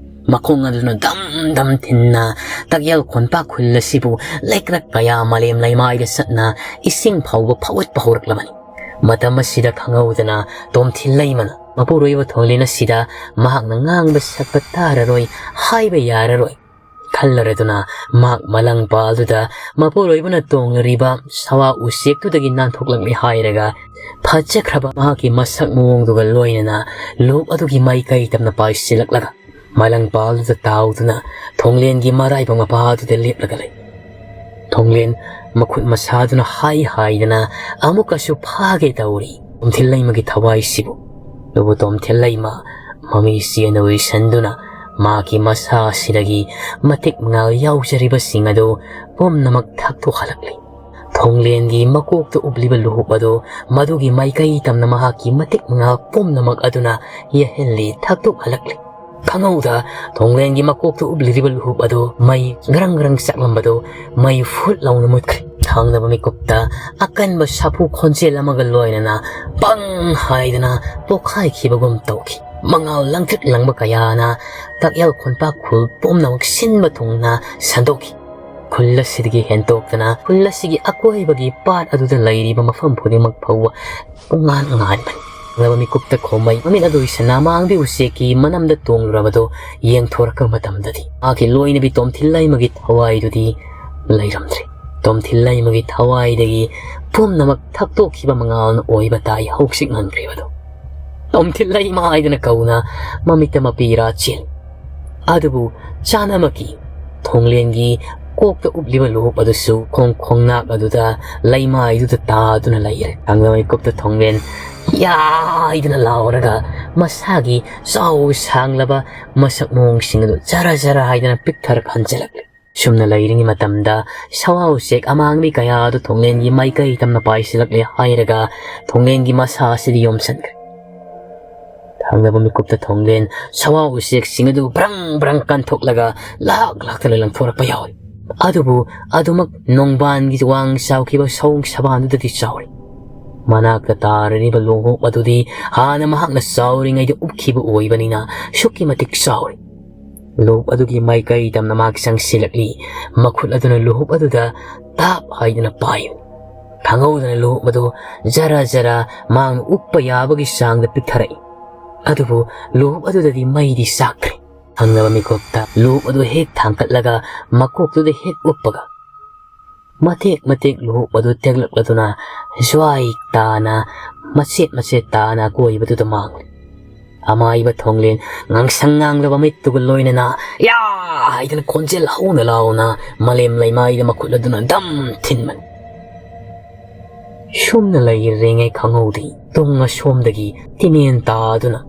ꯃꯈꯣꯡ ꯑꯗꯨꯅ ꯗꯝ ꯗꯝ ꯊꯤꯟꯅ ꯇꯛꯌꯦꯜ ꯈꯣꯟꯄꯥꯛ ꯈꯨꯜ ꯑꯁꯤꯕꯨ ꯂꯩꯀ꯭ꯔꯛ ꯀꯌꯥ ꯃꯥꯂꯦꯝ ꯂꯩꯃꯥꯏꯗ ꯆꯠꯅ ꯏꯁꯤꯡ ꯐꯥꯎꯕ ꯐꯥꯎꯒꯠꯄ ꯍꯧꯔꯛꯂꯕꯅꯤ꯫ ꯃꯇꯝ ꯑꯁꯤꯗ ꯈꯪꯍꯧꯗꯅ ꯇꯣꯝꯊꯤꯜ ꯂꯩꯃꯅ ꯃꯄꯨꯔꯣꯏꯕ ꯊꯣꯡꯂꯦꯟ ꯑꯁꯤꯗ ꯃꯍꯥꯛꯅ ꯉꯥꯡꯕ ꯁꯛꯄ ꯇꯥꯔꯔꯣꯏ, ꯍꯥꯏꯕ ꯌꯥꯔꯔꯣꯏ ꯈꯜꯂꯔꯗꯨꯅ ꯃꯍꯥꯛ ꯃꯂꯪꯄꯥꯜꯗꯨꯗ ꯃꯄꯨꯔꯣꯏꯕꯅ ꯇꯣꯡꯂꯤꯕ ꯁꯋꯥ ꯎꯆꯦꯛꯇꯨꯗꯒꯤ ꯅꯥꯟꯊꯣꯛꯂꯛꯂꯦ ꯍꯥꯏꯔꯒ ꯐꯖꯈ꯭ꯔꯕ ꯃꯍꯥꯛꯀꯤ ꯃꯁꯛ ꯃꯑꯣꯡꯗꯨꯒ ꯂꯣꯏꯅꯅ ꯂꯨꯞ ꯑꯗꯨꯒꯤ ꯃꯥꯏꯀꯩ ꯇꯝꯅ ꯄꯥꯏꯁꯤꯜꯂꯛꯂꯒ ꯃꯂꯪꯄꯥꯜꯗꯨꯗ ꯇꯥꯎꯗꯨꯅ ꯊꯣꯡꯂꯦꯟꯒꯤ ꯃꯔꯥꯏꯕꯛ ꯃꯄꯥꯗꯨꯗ ꯂꯦꯞꯂꯒ ꯂꯩ꯫ ꯊꯣꯡꯂꯦꯟ ꯃꯈꯨꯠ ꯃꯁꯥꯗꯨꯅ ꯍꯥꯏ ꯍꯥꯏꯗꯅ ꯑꯃꯨꯛꯀꯁꯨ ꯐꯥꯒꯦ ꯇꯧꯔꯤ ꯇꯣꯝꯊꯤꯜ ꯂꯩꯃꯒꯤ ꯊꯋꯥꯏꯁꯤꯕꯨ꯫ ꯑꯗꯨꯕꯨ ꯇꯣꯝꯊꯤꯜ ꯂꯩꯃ ꯃꯃꯤ ꯆꯦꯅ ꯎꯏꯁꯟꯗꯨꯅ ꯃꯥꯒꯤ ꯃꯁꯥ ꯑꯁꯤꯗꯒꯤ ꯃꯇꯤꯛ ꯃꯉꯥꯜ ꯌꯥꯎꯖꯔꯤꯕꯁꯤꯡ ꯑꯗꯨ ꯄꯨꯝꯅꯃꯛ ꯊꯛꯇꯣꯛꯍꯜꯂꯛꯂꯤ꯫ ꯊꯣꯡꯂꯦꯟꯒꯤ ꯃꯀꯣꯛꯇ ꯎꯞꯂꯤꯕ ꯂꯨꯍꯨꯞ ꯑꯗꯨ ꯃꯗꯨꯒꯤ ꯃꯥꯏꯀꯩ ꯇꯝꯅ ꯃꯍꯥꯛꯀꯤ ꯃꯇꯤꯛ ꯃꯉꯥꯜ ꯄꯨꯝꯅꯃꯛ ꯑꯗꯨꯅ ꯌꯩꯍꯜꯂꯤ, ꯊꯛꯇꯣꯛꯍꯜꯂꯛꯂꯤ꯫ ꯈꯪꯍꯧꯗ ꯊꯣꯡꯂꯦꯟꯒꯤ ꯃꯀꯣꯛꯇ ꯎꯞꯂꯤꯔꯤꯕ ꯂꯨꯍꯨꯞ ꯑꯗꯨ ꯃꯩ ꯒ꯭ꯔꯪ ꯒ꯭ꯔꯪ ꯆꯥꯛꯂꯝꯕꯗꯨ ꯃꯩ ꯐꯨꯠ ꯂꯥꯎꯅ ꯃꯨꯠꯈ꯭ꯔꯦ꯫ ꯊꯪꯅꯕ ꯃꯤꯀꯨꯞꯇ ꯑꯀꯟꯕ ꯁꯥꯐꯨ ꯈꯣꯟꯖꯦꯜ ꯑꯃꯒ ꯂꯣꯏꯅꯅ ꯄꯪ ꯍꯥꯏꯗꯅ ꯄꯣꯛꯈꯥꯏꯈꯤꯕꯒꯨꯝ ꯇꯧꯈꯤ꯫ ꯃꯉꯥꯜ ꯂꯪꯇ꯭ꯔꯤꯛ ꯂꯪꯕ ꯀꯌꯥꯅ ꯇꯛꯌꯦꯜ ꯈꯣꯟꯄꯥꯛ ꯈꯨꯜ ꯄꯨꯝꯅꯃꯛ ꯁꯤꯟꯕ ꯊꯨꯡꯅ ꯁꯟꯗꯣꯛꯈꯤ꯫ ꯈꯨꯜ ꯑꯁꯤꯗꯒꯤ ꯍꯦꯟꯇꯣꯛꯇꯅ ꯈꯨꯜ ꯑꯁꯤꯒꯤ ꯑꯀꯣꯏꯕꯒꯤ ꯄꯥꯠ ꯑꯗꯨꯗ ꯂꯩꯔꯤꯕ ꯃꯐꯝ ꯈꯨꯗꯤꯡꯃꯛ ꯐꯥꯎꯕ ꯄꯨꯡꯉꯥꯟ ꯉꯥꯟꯕꯅꯤ꯫ ꯊꯪꯅꯕ ꯃꯤꯀꯨꯞꯇ ꯈꯣꯃꯩ ꯃꯃꯤꯠ ꯑꯗꯨ ꯎꯏꯁꯟꯅ ꯑꯃꯥꯡꯕꯤ ꯎꯆꯦꯛꯀꯤ ꯃꯅꯝꯗ ꯇꯣꯡꯂꯨꯔꯕꯗꯨ ꯌꯦꯡꯊꯣꯔꯛꯄ ꯃꯇꯝꯗꯗꯤ ꯃꯍꯥꯛꯀꯤ ꯂꯣꯏꯅꯕꯤ ꯇꯣꯝꯊꯤꯜ ꯂꯩꯃꯒꯤ ꯊꯋꯥꯏꯗꯨꯗꯤ ꯂꯩꯔꯝꯗ꯭ꯔꯦ꯫ ꯇꯣꯝꯊꯤꯜ ꯂꯩꯃꯒꯤ ꯊꯋꯥꯏꯗꯒꯤ ꯄꯨꯝꯅꯃꯛ ꯊꯛꯇꯣꯛꯈꯤꯕ ꯃꯉꯥꯜꯅ ꯑꯣꯏꯕ ꯇꯥꯏ ꯍꯧꯖꯤꯛ ꯉꯟꯈ꯭ꯔꯤꯕꯗꯨ꯫ ꯇꯣꯝꯊꯤꯜ ꯂꯩꯃ ꯍꯥꯏꯗꯅ ꯀꯧꯅ ꯃꯃꯤꯠꯇ ꯃꯄꯤꯔꯥ ꯆꯦꯜꯂꯤ꯫ ꯑꯗꯨꯕꯨ ꯆꯥꯅꯃꯛꯀꯤ ꯊꯣꯡꯂꯦꯟꯒꯤ ꯀꯣꯛꯇ ꯎꯞꯂꯤꯕ ꯂꯨꯍꯨꯞ ꯑꯗꯨꯁꯨ ꯈꯣꯡ ꯈꯣꯡꯅꯥꯛ ꯑꯗꯨꯗ ꯂꯩꯃꯥꯏꯗꯨꯗ ꯇꯥꯗꯨꯅ ꯂꯩꯔꯦ꯫ ꯊꯪꯅꯕ ꯃꯤꯀꯨꯞꯇ ꯊꯣꯡꯂꯦꯟ ꯌꯥ ꯍꯥꯏꯗꯨꯅ ꯂꯥꯎꯔꯒ ꯃꯁꯥꯒꯤ ꯆꯥꯎ ꯁꯥꯡꯂꯕ ꯃꯁꯛ ꯃꯑꯣꯡꯁꯤꯡ ꯑꯗꯨ ꯖꯔ ꯖꯔ ꯍꯥꯏꯗꯅ ꯄꯤꯛꯊꯔꯛ ꯍꯟꯖꯤꯜꯂꯛꯂꯦ꯫ ꯁꯨꯝꯅ ꯂꯩꯔꯤꯉꯩ ꯃꯇꯝꯗ ꯁꯋꯥ ꯎꯆꯦꯛ ꯑꯃꯥꯡꯕꯤ ꯀꯌꯥ ꯑꯗꯨ ꯊꯣꯡꯂꯦꯟꯒꯤ ꯃꯥꯏꯀꯩ ꯇꯝꯅ ꯄꯥꯏꯁꯤꯜꯂꯛꯂꯦ ꯍꯥꯏꯔꯒ ꯊꯣꯡꯂꯦꯟꯒꯤ ꯃꯁꯥ ꯑꯁꯤꯗ ꯌꯣꯝꯁꯤꯟꯈ꯭ꯔꯦ꯫ ꯊꯪꯅꯕ ꯃꯤꯀꯨꯞꯇ ꯊꯣꯡꯂꯦꯟ ꯁꯋꯥ ꯎꯆꯦꯛꯁꯤꯡ ꯑꯗꯨ ꯕ꯭ꯔꯪ ꯕ꯭ꯔꯪ ꯀꯟꯊꯣꯛꯂꯒ ꯂꯥꯛ ꯂꯥꯛꯇꯅ ꯂꯪꯊꯣꯔꯛꯄ ꯌꯥꯎꯏ꯫ ꯑꯗꯨꯕꯨ ꯑꯗꯨꯃꯛ ꯅꯣꯡꯕꯥꯟꯒꯤ ꯋꯥꯡ ꯆꯥꯎꯈꯤꯕ ꯁꯑꯣꯡ ꯁꯕꯥꯟꯗꯨꯗꯗꯤ ꯆꯥꯎꯔꯤ꯫ ꯃꯅꯥꯛꯇ ꯇꯥꯔꯤꯕ ꯂꯨꯍꯨꯞ ꯑꯗꯨꯗꯤ ꯍꯥꯟꯅ ꯃꯍꯥꯛꯅ ꯆꯥꯎꯔꯤꯉꯩꯗ ꯎꯞꯈꯤꯕ ꯑꯣꯏꯕꯅꯤꯅ ꯑꯁꯨꯛꯀꯤ ꯃꯇꯤꯛ ꯆꯥꯎꯔꯤ꯫ ꯂꯨꯍꯨꯞ ꯑꯗꯨꯒꯤ ꯃꯥꯏꯀꯩ ꯇꯝꯅ ꯃꯍꯥꯛ ꯆꯪꯁꯤꯜꯂꯛꯂꯤ꯫ ꯃꯈꯨꯠ ꯑꯗꯨꯅ ꯂꯨꯍꯨꯞ ꯑꯗꯨꯗ ꯇꯥꯞ ꯍꯥꯏꯗꯨꯅ ꯄꯥꯏ꯫ ꯈꯪꯍꯧꯗꯅ ꯂꯨꯍꯨꯞ ꯑꯗꯨ ꯖꯔ ꯖꯔ ꯃꯍꯥꯛꯅ ꯎꯞꯄ ꯌꯥꯕꯒꯤ ꯆꯥꯡꯗ ꯄꯤꯛꯊꯔꯛꯏ꯫ ꯑꯗꯨꯕꯨ ꯂꯨꯍꯨꯞ ꯑꯗꯨꯗꯗꯤ ꯃꯩꯗꯤ ꯆꯥꯛꯇ꯭ꯔꯤ꯫ ꯊꯪꯅꯕ ꯃꯤꯀꯨꯞꯇ ꯂꯨꯍꯨꯞ ꯑꯗꯨ ꯍꯦꯛ ꯊꯥꯡꯒꯠꯂꯒ ꯃꯀꯣꯛꯇꯨꯗ ꯍꯦꯛ ꯎꯞꯄꯒ ꯃꯇꯦꯛ ꯃꯇꯦꯛ ꯂꯨꯍꯨꯞ ꯑꯗꯨ ꯇꯦꯛꯂꯛꯂꯗꯨꯅ ꯖ꯭ꯋꯥꯏ ꯇꯥꯅ ꯃꯆꯦꯠ ꯃꯆꯦꯠ ꯇꯥꯅ ꯑꯀꯣꯏꯕꯗꯨꯗ ꯃꯥꯡꯂꯤ꯫ ꯑꯃꯥꯏꯕ ꯊꯣꯡꯂꯦꯟ ꯉꯥꯡꯁꯪ ꯉꯥꯡꯂꯕ ꯃꯤꯠꯇꯨꯒ ꯂꯣꯏꯅꯅ ꯌꯥ ꯍꯥꯏꯗꯅ ꯈꯣꯟꯖꯦꯜ ꯍꯧꯅ ꯂꯥꯎꯅ ꯃꯥꯂꯦꯝ ꯂꯩꯃꯥꯏꯗ ꯃꯈꯨꯠ ꯑꯗꯨꯅ ꯗꯝ ꯊꯤꯟꯕꯅꯤ꯫ ꯁꯨꯝꯅ ꯂꯩꯔꯤꯉꯩ ꯈꯪꯍꯧꯗꯦ ꯇꯨꯡ ꯑꯁꯣꯝꯗꯒꯤ ꯇꯤꯃꯦꯟ ꯇꯥꯗꯨꯅ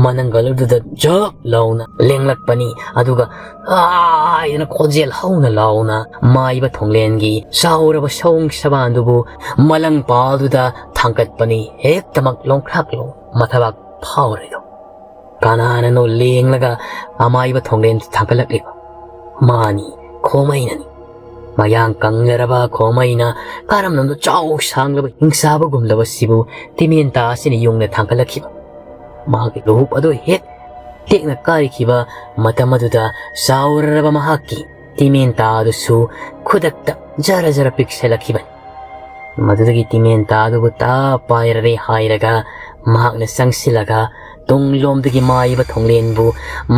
ꯃꯅꯪꯒꯜ ꯑꯗꯨꯗ ꯖꯛ ꯂꯥꯎꯅ ꯂꯦꯡꯂꯛꯄꯅꯤ꯫ ꯑꯗꯨꯒ "ꯑꯥ" ꯍꯥꯏꯗꯅ ꯈꯣꯟꯖꯦꯜ ꯍꯧꯅ ꯂꯥꯎꯅ ꯃꯥꯏꯕ ꯊꯣꯡꯂꯦꯟꯒꯤ ꯆꯥꯎꯔꯕ ꯁꯑꯣꯡ ꯁꯕꯥꯟꯗꯨꯕꯨ ꯃꯂꯪ ꯄꯥꯜꯗꯨꯗ ꯊꯥꯡꯒꯠꯄꯅꯤ꯫ ꯍꯦꯛꯇꯃꯛ ꯂꯣꯡꯈ꯭ꯔꯥꯛ ꯂꯣꯡ ꯃꯊꯕꯥꯛ ꯐꯥꯎꯔꯦꯗꯣ꯫ ꯀꯅꯥꯅꯅꯣ ꯂꯦꯡꯂꯒ ꯑꯃꯥꯏꯕ ꯊꯣꯡꯂꯦꯟ ꯊꯥꯡꯒꯠꯂꯛꯂꯤꯕ? ꯃꯥꯅꯤ, ꯈꯣꯃꯩꯅꯅꯤ꯫ ꯃꯌꯥꯡ ꯀꯪꯖꯔꯕ ꯈꯣꯃꯩꯅ ꯀꯔꯝꯅꯅꯣ ꯆꯥꯎ ꯁꯥꯡꯂꯕ ꯍꯤꯡꯆꯥꯕꯒꯨꯝꯂꯕꯁꯤꯕꯨ ꯇꯤꯃꯦꯟꯇꯥ ꯑꯁꯤꯅ ꯌꯨꯡꯅ ꯊꯥꯡꯒꯠꯂꯛꯈꯤꯕ꯫ ꯃꯍꯥꯛꯀꯤ ꯂꯨꯍꯨꯞ ꯑꯗꯨ ꯍꯦꯛ ꯇꯦꯛꯅ ꯀꯥꯏꯈꯤꯕ ꯃꯇꯝ ꯑꯗꯨꯗ ꯆꯥꯎꯔꯔꯕ ꯃꯍꯥꯛꯀꯤ ꯇꯤꯃꯦꯟꯇꯥ ꯑꯗꯨꯁꯨ ꯈꯨꯗꯛꯇ ꯖꯔ ꯖꯔ ꯄꯤꯛꯁꯤꯜꯂꯛꯈꯤꯕꯅꯤ꯫ ꯃꯗꯨꯗꯒꯤ ꯇꯤꯃꯦꯟꯇꯥ ꯑꯗꯨꯕꯨ ꯇꯥ ꯄꯥꯏꯔꯔꯦ ꯍꯥꯏꯔꯒ ꯃꯍꯥꯛꯅ ꯆꯪꯁꯤꯜꯂꯒ ꯇꯨꯡꯂꯣꯝꯗꯒꯤ ꯃꯥꯏꯕ ꯊꯣꯡꯂꯦꯟꯕꯨ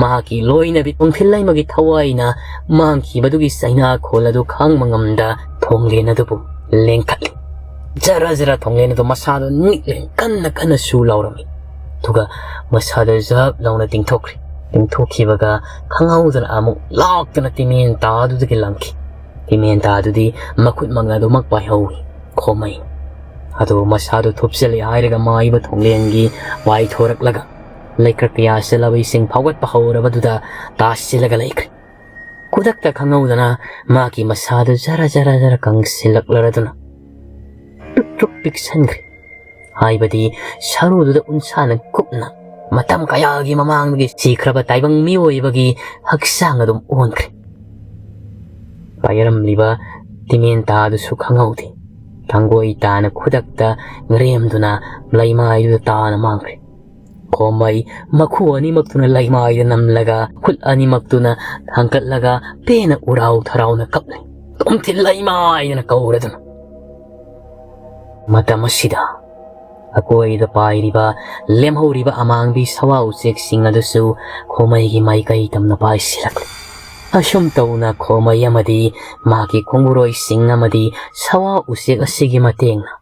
ꯃꯍꯥꯛꯀꯤ ꯂꯣꯏꯅꯕꯤ ꯇꯣꯡꯊꯤꯜ ꯂꯩꯃꯒꯤ ꯊꯋꯥꯏꯅ ꯃꯥꯡꯈꯤꯕꯗꯨꯒꯤ ꯆꯩꯅꯥꯈꯣꯜ ꯑꯗꯨ ꯈꯥꯡꯕ ꯉꯝꯗ ꯊꯣꯡꯂꯦꯟ ꯑꯗꯨꯕꯨ ꯂꯦꯡꯈꯠꯂꯤ꯫ ꯖꯔ ꯖꯔ ꯊꯣꯡꯂꯦꯟ ꯑꯗꯨ ꯃꯁꯥꯗ ꯅꯤꯛꯂꯦ, ꯀꯟꯅ ꯀꯟꯅ ꯁꯨ ꯂꯥꯎꯔꯝꯃꯤ꯫ ꯑꯗꯨꯒ ꯃꯁꯥꯗ ꯖꯞ ꯂꯥꯎꯅ ꯇꯤꯡꯊꯣꯛꯈ꯭ꯔꯦ꯫ ꯇꯤꯡꯊꯣꯛꯈꯤꯕꯒ ꯈꯪꯍꯧꯗꯅ ꯑꯃꯨꯛ ꯂꯥꯛꯇꯨꯅ ꯇꯤꯃꯦꯟꯇꯥ ꯑꯗꯨꯗꯒꯤ ꯂꯪꯈꯤ꯫ ꯇꯤꯃꯦꯟꯇꯥ ꯑꯗꯨꯗꯤ ꯃꯈꯨꯠ ꯃꯉꯥꯗꯨꯃꯛ ꯄꯥꯏꯍꯧꯏ꯫ ꯈꯣꯃꯩ ꯑꯗꯨ ꯃꯁꯥꯗꯨ ꯊꯨꯞꯆꯜꯂꯤ ꯍꯥꯏꯔꯒ ꯃꯥꯏꯕ ꯊꯣꯡꯂꯦꯟꯒꯤ ꯄꯥꯏꯊꯣꯔꯛꯂꯒ ꯂꯩꯀ꯭ꯔꯛꯇ ꯌꯥꯁꯤꯜꯂꯕ ꯏꯁꯤꯡ ꯐꯥꯎꯒꯠꯄ ꯍꯧꯔꯕꯗꯨꯗ ꯇꯥꯁꯤꯜꯂꯒ ꯂꯩꯈ꯭ꯔꯦ꯫ ꯈꯨꯗꯛꯇ ꯈꯪꯍꯧꯗꯅ ꯃꯍꯥꯛꯀꯤ ꯃꯁꯥꯗꯨ ꯖꯔ ꯖꯔ ꯖꯔ ꯀꯪꯁꯤꯜꯂꯛꯂꯔꯗꯨꯅ ꯄꯤꯛꯇ꯭ꯔꯨꯛ ꯄꯤꯛꯁꯟꯈ꯭ꯔꯦ꯫ ꯍꯥꯏꯕꯗꯤ ꯁꯔꯨꯗꯨꯗ ꯎꯟꯁꯥꯅ ꯀꯨꯞꯅ ꯃꯇꯝ ꯀꯌꯥꯒꯤ ꯃꯃꯥꯡꯗꯒꯤ ꯁꯤꯈ꯭ꯔꯕ ꯇꯥꯏꯕꯪ ꯃꯤꯑꯣꯏꯕꯒꯤ ꯍꯛꯆꯥꯡ ꯑꯗꯨꯝ ꯑꯣꯟꯈ꯭ꯔꯦ꯫ ꯄꯥꯏꯔꯝꯂꯤꯕ ꯇꯤꯃꯦꯟꯇꯥ ꯑꯗꯨꯁꯨ ꯈꯪꯍꯧꯗꯦ꯫ ꯊꯥꯡꯒꯣꯏ ꯇꯥꯅ ꯈꯨꯗꯛꯇ ꯔꯦꯝꯗꯨꯅ ꯂꯩꯃꯥꯏꯗꯨꯗ ꯇꯥꯅ ꯃꯥꯡꯈ꯭ꯔꯦ꯫ ꯈꯣꯃꯩ ꯃꯈꯨ ꯑꯅꯤꯃꯛꯇꯨꯅ ꯂꯩꯃꯥꯏꯗ ꯅꯝꯂꯒ ꯈꯨꯠ ꯑꯅꯤꯃꯛꯇꯨꯅ ꯊꯥꯡꯒꯠꯂꯒ ꯄꯦꯟꯅ ꯎꯔꯥꯎ ꯊꯔꯥꯎꯅ ꯀꯞꯂꯤ꯫ ꯇꯣꯝꯊꯤꯜ ꯂꯩꯃꯥꯏꯗꯅ ꯀꯧꯔꯗꯨꯅ꯫ ꯃꯇꯝ ꯑꯁꯤꯗ ꯑꯀꯣꯏꯗ ꯄꯥꯏꯔꯤꯕ ꯂꯦꯝꯍꯧꯔꯤꯕ ꯑꯃꯥꯡꯕꯤ ꯁꯋꯥ ꯎꯆꯦꯛꯁꯤꯡ ꯑꯗꯨꯁꯨ ꯈꯣꯃꯩꯒꯤ ꯃꯥꯏꯀꯩ ꯇꯝꯅ ꯄꯥꯏꯁꯤꯜꯂꯛꯂꯤ꯫ ꯑꯁꯨꯝ ꯇꯧꯅ ꯈꯣꯃꯩ ꯑꯃꯗꯤ ꯃꯍꯥꯛꯀꯤ ꯈꯣꯡꯕꯨꯔꯣꯏꯁꯤꯡ ꯑꯃꯗꯤ ꯁꯋꯥ ꯎꯆꯦꯛ ꯑꯁꯤꯒꯤ ꯃꯇꯦꯡꯅ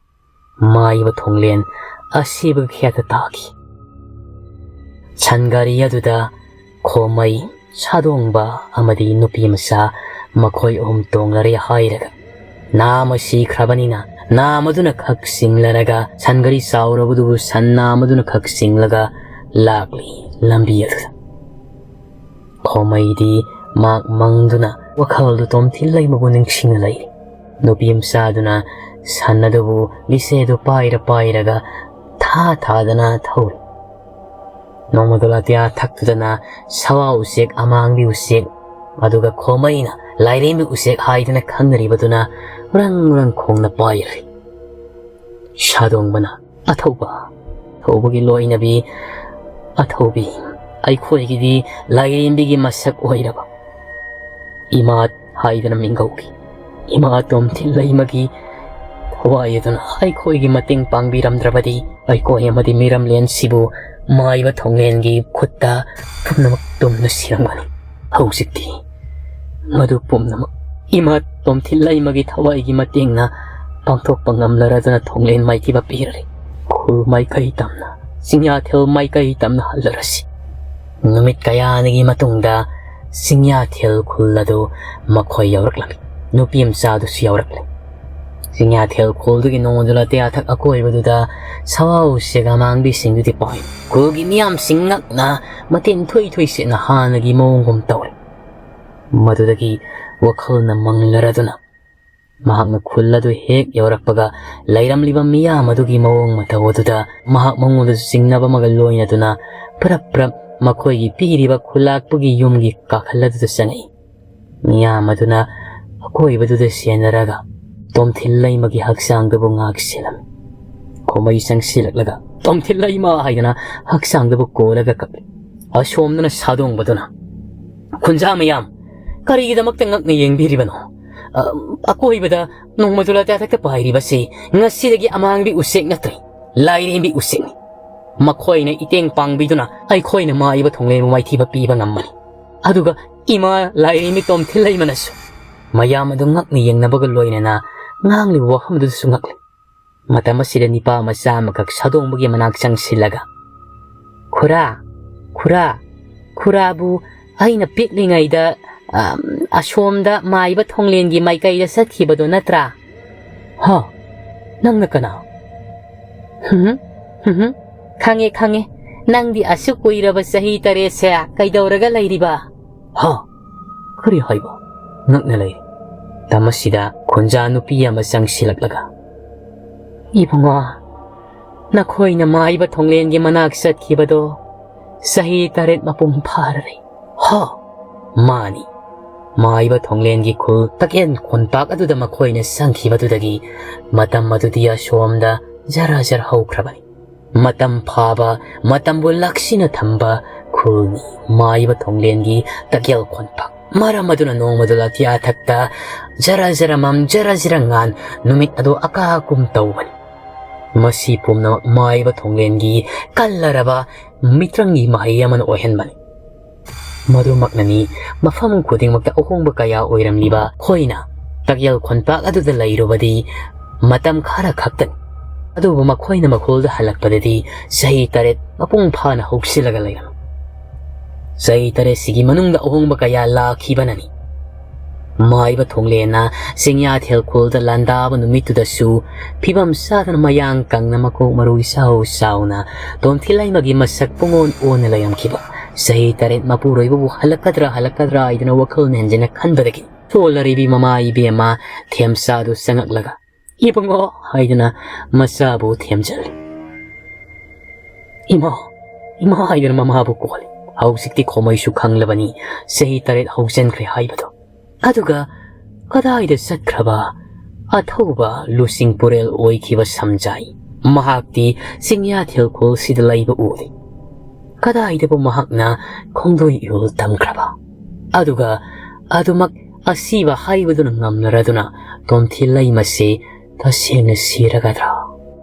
ꯃꯥꯏꯕ ꯊꯣꯡꯂꯦꯟ ꯑꯁꯤꯕꯒꯤ ꯈꯦꯠꯇ ꯇꯥꯈꯤ꯫ ꯁꯟꯒꯥꯔꯤ ꯑꯗꯨꯗ ꯈꯣꯃꯩ, ꯁꯥꯗꯣꯡꯕ ꯑꯃꯗꯤ ꯅꯨꯄꯤ ꯃꯆꯥ ꯃꯈꯣꯏ ꯑꯍꯨꯝ ꯇꯣꯡꯂꯔꯦ ꯍꯥꯏꯔꯒ ꯅꯥꯝ ꯑꯁꯤ ꯁꯤꯈ꯭ꯔꯕꯅꯤꯅ ꯅꯥꯝ ꯑꯗꯨꯅ ꯈꯛ ꯆꯤꯡꯂꯔꯒ ꯁꯟꯒꯥꯔꯤ ꯆꯥꯎꯔꯕꯗꯨꯕꯨ ꯁꯟ ꯅꯥꯝ ꯑꯗꯨꯅ ꯈꯛ ꯆꯤꯡꯂꯒ ꯂꯥꯛꯂꯤ ꯂꯝꯕꯤ ꯑꯗꯨꯗ꯫ ꯈꯣꯃꯩꯗꯤ ꯃꯥꯛ ꯃꯪꯗꯨꯅ ꯋꯥꯈꯜꯗꯨ ꯇꯣꯝꯊꯤꯜ ꯂꯩꯃꯕꯨ ꯅꯤꯡꯁꯤꯡꯅ ꯂꯩ꯫ ꯅꯨꯄꯤ ꯃꯆꯥꯗꯨꯅ ꯁꯟ ꯑꯗꯨꯕꯨ ꯂꯤꯆꯩꯗꯨ ꯄꯥꯏꯔ ꯄꯥꯏꯔꯒ ꯊꯥ ꯊꯥꯗꯅ ꯊꯧꯔꯤ꯫ ꯅꯣꯡꯃꯗꯣ ꯂꯥꯇꯤꯌꯥ ꯊꯛꯇꯨꯗꯅ ꯁꯋꯥ ꯎꯆꯦꯛ, ꯑꯃꯥꯡꯕꯤ ꯎꯆꯦꯛ, ꯑꯗꯨꯒ ꯈꯣꯃꯩꯅ ꯂꯥꯏꯔꯦꯝꯕꯤ ꯎꯆꯦꯛ ꯍꯥꯏꯗꯨꯅ ꯈꯪꯅꯔꯤꯕꯗꯨꯅ ꯎꯔꯪ ꯎꯔꯪ ꯈꯣꯡꯅ ꯄꯥꯏꯔꯤ꯫ ꯁꯥꯗꯣꯡꯕꯅ, "ꯑꯊꯧꯕ, ꯑꯊꯧꯕꯒꯤ ꯂꯣꯏꯅꯕꯤ, ꯑꯊꯧꯕꯤ, ꯑꯩꯈꯣꯏꯒꯤꯗꯤ ꯂꯥꯏꯔꯦꯝꯕꯤꯒꯤ ꯃꯁꯛ ꯑꯣꯏꯔꯕ ꯏꯃꯥ" ꯍꯥꯏꯗꯨꯅ ꯃꯤꯡꯒꯧꯈꯤ꯫ ꯏꯃꯥ ꯇꯣꯝꯊꯤꯜ ꯂꯩꯃꯒꯤ ꯊꯋꯥꯏ ꯑꯗꯨꯅ ꯑꯩꯈꯣꯏꯒꯤ ꯃꯇꯦꯡ ꯄꯥꯡꯕꯤꯔꯝꯗ꯭ꯔꯕꯗꯤ ꯑꯩꯈꯣꯏ ꯑꯃꯗꯤ ꯃꯤꯔꯝꯂꯦꯟꯁꯤꯕꯨ ꯃꯥꯏꯕ ꯊꯣꯡꯂꯦꯟꯒꯤ ꯈꯨꯠꯇ ꯄꯨꯝꯅꯃꯛ ꯇꯨꯝꯅ ꯁꯤꯔꯝꯒꯅꯤ꯫ ꯍꯧꯖꯤꯛꯇꯤ ꯃꯗꯨ ꯄꯨꯝꯅꯃꯛ ꯏꯃꯥ ꯇꯣꯝꯊꯤꯜ ꯂꯩꯃꯒꯤ ꯊꯋꯥꯏꯒꯤ ꯃꯇꯦꯡꯅ ꯄꯥꯡꯊꯣꯛꯄ ꯉꯝꯂꯔꯗꯨꯅ ꯊꯣꯡꯂꯦꯟ ꯃꯥꯏꯊꯤꯕ ꯄꯤꯔꯔꯦ꯫ ꯈꯨꯜ ꯃꯥꯏꯀꯩ ꯇꯝꯅ, ꯆꯤꯡꯌꯥꯊꯦꯜ ꯃꯥꯏꯀꯩ ꯇꯝꯅ ꯍꯜꯂꯔꯁꯤ꯫ ꯅꯨꯃꯤꯠ ꯀꯌꯥꯅꯤꯒꯤ ꯃꯇꯨꯡꯗ ꯆꯤꯡꯌꯥꯊꯦꯜ ꯈꯨꯜ ꯑꯗꯨ ꯃꯈꯣꯏ ꯌꯧꯔꯛꯂꯝꯃꯤ꯫ ꯅꯨꯄꯤ ꯃꯆꯥꯗꯨꯁꯨ ꯌꯧꯔꯛꯂꯦ꯫ ꯆꯤꯡꯌꯥꯊꯦꯜ ꯈꯨꯜꯗꯨꯒꯤ ꯅꯣꯡꯖꯨ ꯂꯥꯇꯤꯌꯥ ꯊꯛ ꯑꯀꯣꯏꯕꯗꯨꯗ ꯁꯋꯥ ꯎꯆꯦꯛ ꯑꯃꯥꯡꯕꯤꯁꯤꯡꯗꯨꯗꯤ ꯄꯥꯏ꯫ ꯈꯨꯜꯒꯤ ꯃꯤꯌꯥꯝꯁꯤꯡ ꯉꯛꯅ ꯃꯇꯤꯟ ꯊꯨꯏ ꯊꯨꯏ ꯁꯤꯠꯅ ꯍꯥꯟꯅꯒꯤ ꯃꯑꯣꯡꯒꯨꯝ ꯇꯧꯔꯦ꯫ ꯃꯗꯨꯗꯒꯤ ꯋꯥꯈꯜꯅ ꯃꯪꯂꯔꯗꯨꯅ ꯃꯍꯥꯛꯅ ꯈꯨꯜ ꯑꯗꯨ ꯍꯦꯛ ꯌꯧꯔꯛꯄꯒ ꯂꯩꯔꯝꯂꯤꯕ ꯃꯤꯌꯥꯝ ꯑꯗꯨꯒꯤ ꯃꯑꯣꯡ ꯃꯇꯧ ꯑꯗꯨꯗ ꯃꯍꯥꯛ ꯃꯉꯣꯟꯗꯁꯨ ꯆꯤꯡꯅꯕ ꯑꯃꯒ ꯂꯣꯏꯅꯗꯨꯅ ꯄ꯭ꯔꯞ ꯄ꯭ꯔꯞ ꯃꯈꯣꯏꯒꯤ ꯄꯤꯔꯤꯕ ꯈꯨꯜꯂꯥꯛꯄꯒꯤ ꯌꯨꯝꯒꯤ ꯀꯥꯈꯜ ꯑꯗꯨꯗ ꯆꯪꯉꯛꯏ꯫ ꯃꯤꯌꯥꯝ ꯑꯗꯨꯅ ꯑꯀꯣꯏꯕꯗꯨꯗ ꯁꯦꯟꯅꯔꯒ ꯇꯣꯝꯊꯤꯜ ꯂꯩꯃꯒꯤ ꯍꯛꯆꯥꯡꯗꯨꯕꯨ ꯉꯥꯛ ꯁꯦꯜꯂꯝꯃꯤ꯫ ꯈꯣꯃꯩ ꯆꯪꯁꯤꯜꯂꯛꯂꯒ "ꯇꯣꯝꯊꯤꯜ ꯂꯩꯃ" ꯍꯥꯏꯗꯨꯅ ꯍꯛꯆꯥꯡꯗꯨꯕꯨ ꯀꯣꯜꯂꯒ ꯀꯞꯂꯤ꯫ ꯑꯁꯣꯝꯗꯅ ꯁꯥꯗꯣꯡꯕꯗꯨꯅ, "ꯈꯨꯟꯖꯥ ꯃꯌꯥꯝ, ꯀꯔꯤꯒꯤꯗꯃꯛꯇ ꯉꯛꯅ ꯌꯦꯡꯕꯤꯔꯤꯕꯅꯣ? ꯑ, ꯑꯀꯣꯏꯕꯗ ꯅꯣꯡꯃꯗꯨ ꯂꯥꯇꯤꯌꯥ ꯊꯛꯇ ꯄꯥꯏꯔꯤꯕꯁꯤ ꯉꯁꯤꯗꯒꯤ ꯑꯃꯥꯡꯕꯤ ꯎꯆꯦꯛ ꯅꯠꯇ꯭ꯔꯦ, ꯂꯥꯏꯔꯦꯝꯕꯤ ꯎꯆꯦꯛꯅꯤ꯫ ꯃꯈꯣꯏꯅ ꯏꯇꯦꯡ ꯄꯥꯡꯕꯤꯗꯨꯅ ꯑꯩꯈꯣꯏꯅ ꯃꯥꯏꯕ ꯊꯣꯡꯂꯦꯟꯕꯨ ꯃꯥꯏꯊꯤꯕ ꯄꯤꯕ ꯉꯝꯃꯅꯤ꯫ ꯑꯗꯨꯒ ꯏꯃꯥ ꯂꯥꯏꯔꯦꯝꯕꯤ ꯇꯣꯝꯊꯤꯜ ꯂꯩꯃꯅꯁꯨ" ꯃꯌꯥꯝ ꯑꯗꯨ ꯉꯛꯅ ꯌꯦꯡꯅꯕꯒ ꯂꯣꯏꯅꯅ ꯉꯥꯡꯂꯤꯕ ꯋꯥꯐꯝ ꯑꯗꯨꯗꯁꯨ ꯉꯛꯂꯤ꯫ ꯃꯇꯝ ꯑꯁꯤꯗ ꯅꯤꯄꯥ ꯃꯆꯥ ꯑꯃꯈꯛ ꯁꯥꯗꯣꯡꯕꯒꯤ ꯃꯅꯥꯛ ꯆꯪꯁꯤꯜꯂꯒ, "ꯈꯨꯔꯥ, ꯈꯨꯔꯥ, ꯈꯨꯔꯥꯕꯨ ꯑꯩꯅ ꯄꯤꯛꯂꯤꯉꯩꯗ, ꯑꯝ, ꯑꯁꯣꯝꯗ ꯃꯥꯏꯕ ꯊꯣꯡꯂꯦꯟꯒꯤ ꯃꯥꯏꯀꯩꯗ ꯆꯠꯈꯤꯕꯗꯣ ꯅꯠꯇ꯭ꯔꯥ?" "ꯍꯥ? ꯅꯪꯅ ꯀꯅꯥ?" "ꯍꯨꯝ, ꯍꯨꯝ, ꯈꯪꯉꯦ, ꯈꯪꯉꯦ꯫ ꯅꯪꯗꯤ ꯑꯁꯨꯛ ꯀꯨꯏꯔꯕ ꯆꯍꯤ ꯇꯔꯦꯠꯁꯦ ꯀꯩꯗꯧꯔꯒ ꯂꯩꯔꯤꯕ?" "ꯍꯥ? ꯀꯔꯤ ꯍꯥꯏꯕ?" ꯉꯛꯅ ꯂꯩ꯫ ꯃꯇꯝ ꯑꯁꯤꯗ ꯈꯨꯟꯖꯥ ꯅꯨꯄꯤ ꯑꯃ ꯆꯪꯁꯤꯜꯂꯛꯂꯒ, "ꯏꯕꯨꯡꯉꯣ, ꯅꯈꯣꯏꯅ ꯃꯥꯏꯕ ꯊꯣꯡꯂꯦꯟꯒꯤ ꯃꯅꯥꯛ ꯆꯠꯈꯤꯕꯗꯣ ꯆꯍꯤ ꯇꯔꯦꯠ ꯃꯄꯨꯡ ꯐꯥꯔꯔꯦ꯫ ꯍꯥ, ꯃꯥꯅꯤ꯫ ꯃꯥꯏꯕ ꯊꯣꯡꯂꯦꯟꯒꯤ ꯈꯨꯜ ꯇꯛꯌꯦꯜ ꯈꯣꯟꯄꯥꯛ ꯑꯗꯨꯗ ꯃꯈꯣꯏꯅ ꯆꯪꯈꯤꯕꯗꯨꯗꯒꯤ ꯃꯇꯝ ꯑꯗꯨꯗꯤ ꯑꯁꯣꯝꯗ ꯖꯔ ꯖꯔ ꯍꯧꯈ꯭ꯔꯕꯅꯤ꯫ ꯃꯇꯝ ꯐꯥꯕ, ꯃꯇꯝꯕꯨ ꯂꯥꯛꯁꯤꯟꯅ ꯊꯝꯕ ꯈꯨꯜꯅꯤ ꯃꯥꯏꯕ ꯊꯣꯡꯂꯦꯟꯒꯤ ꯇꯛꯌꯦꯜ ꯈꯣꯟꯄꯥꯛ꯫ ꯃꯔꯝ ꯑꯗꯨꯅ ꯅꯣꯡꯃꯗꯨ ꯂꯥꯛꯌꯥꯊꯛꯇ ꯖꯔ ꯖꯔ ꯃꯝ, ꯖꯔ ꯖꯔ ꯉꯥꯟ, ꯅꯨꯃꯤꯠ ꯑꯗꯨ ꯑꯀꯥꯒꯨꯝ ꯇꯧꯕꯅꯤ꯫ ꯃꯁꯤ ꯄꯨꯝꯅꯃꯛ ꯃꯥꯏꯕ ꯊꯣꯡꯂꯦꯟꯒꯤ ꯀꯜꯂꯔꯕ ꯃꯤꯇ꯭ꯔꯪꯒꯤ ꯃꯍꯩ ꯑꯃꯅ ꯑꯣꯏꯍꯟꯕꯅꯤ꯫ ꯃꯗꯨꯃꯛꯅꯅꯤ ꯃꯐꯝ ꯈꯨꯗꯤꯡꯃꯛꯇ ꯑꯍꯣꯡꯕ ꯀꯌꯥ ꯑꯣꯏꯔꯝꯂꯤꯕ ꯑꯩꯈꯣꯏꯅ ꯇꯛꯌꯦꯜ ꯈꯣꯟꯄꯥꯛ ꯑꯗꯨꯗ ꯂꯩꯔꯨꯕꯗꯤ ꯃꯇꯝ ꯈꯔ ꯈꯛꯇꯅꯤ꯫ ꯑꯗꯨꯕꯨ ꯃꯈꯣꯏꯅ ꯃꯈꯣꯜꯗ ꯍꯜꯂꯛꯄꯗꯗꯤ ꯆꯍꯤ ꯇꯔꯦꯠ ꯃꯄꯨꯡ ꯐꯥꯅ ꯍꯧꯁꯤꯜꯂꯒ ꯂꯩꯔꯝꯃꯤ꯫ ꯆꯍꯤ ꯇꯔꯦꯠꯁꯤꯒꯤ ꯃꯅꯨꯡꯗ ꯑꯍꯣꯡꯕ ꯀꯌꯥ ꯂꯥꯛꯈꯤꯕꯅꯅꯤ꯫ ꯃꯥꯏꯕ ꯊꯣꯡꯂꯦꯟꯅ ꯆꯤꯡꯌꯥꯊꯦꯜ ꯈꯨꯜꯗ ꯂꯥꯟꯗꯥꯕ ꯅꯨꯃꯤꯠꯇꯨꯗꯁꯨ ꯐꯤꯕꯝ ꯆꯥꯗꯅ ꯃꯌꯥꯡ ꯀꯪꯅ ꯃꯀꯣꯛ ꯃꯔꯨ ꯏꯆꯥꯎ ꯆꯥꯎꯅ ꯇꯣꯝꯊꯤꯂꯩꯃꯒꯤ ꯃꯁꯛ ꯄꯨꯡꯑꯣꯟ ꯑꯣꯟꯅ ꯂꯩꯔꯝꯈꯤꯕ ꯆꯍꯤ ꯇꯔꯦꯠ ꯃꯄꯨꯔꯣꯏꯕꯕꯨ ꯍꯜꯂꯛꯀꯗ꯭ꯔꯥ ꯍꯜꯂꯛꯀꯗ꯭ꯔꯥ ꯍꯥꯏꯗꯅ ꯋꯥꯈꯜ ꯃꯦꯟꯖꯅ ꯈꯟꯕꯗꯒꯤ ꯁꯣꯜꯂꯔꯤꯕꯤ ꯃꯃꯥ ꯏꯕꯦꯝꯃ ꯊꯦꯝꯆꯥꯗꯨ ꯆꯪꯉꯛꯂꯒ "ꯏꯕꯨꯡꯉꯣ" ꯍꯥꯏꯗꯅ ꯃꯆꯥꯕꯨ ꯊꯦꯝꯖꯜꯂꯤ꯫ "ꯏꯃꯥ, ꯏꯃꯥ" ꯍꯥꯏꯗꯨꯅ ꯃꯃꯥꯕꯨ ꯀꯣꯜꯂꯤ꯫ ꯍꯧꯖꯤꯛꯇꯤ ꯈꯣꯃꯩꯁꯨ ꯈꯪꯂꯕꯅꯤ ꯆꯍꯤ ꯇꯔꯦꯠ ꯍꯧꯖꯤꯟꯈ꯭ꯔꯦ ꯍꯥꯏꯕꯗꯨ꯫ ꯑꯗꯨꯒ ꯀꯗꯥꯏꯗ ꯆꯠꯈ꯭ꯔꯕ ꯑꯊꯧꯕ ꯂꯨꯆꯤꯡ ꯄꯨꯔꯦꯜ ꯑꯣꯏꯈꯤꯕ ꯁꯝꯖꯥꯏ? ꯃꯍꯥꯛꯇꯤ ꯆꯤꯡꯌꯥꯊꯦꯜ ꯈꯨꯜꯁꯤꯗ ꯂꯩꯕ ꯎꯗꯦ꯫ ꯀꯗꯥꯏꯗꯕꯨ ꯃꯍꯥꯛꯅ ꯈꯣꯡꯗꯣꯏ ꯏꯍꯨꯜ ꯇꯝꯈ꯭ꯔꯕ? ꯑꯗꯨꯒ ꯑꯗꯨꯃꯛ ꯑꯁꯤꯕ ꯍꯥꯏꯕꯗꯨꯅ ꯉꯝꯅꯔꯗꯨꯅ ꯇꯣꯝꯊꯤꯂꯩꯃꯁꯤ ꯇꯁꯦꯡꯅ ꯁꯤꯔꯒꯗ꯭ꯔꯥ?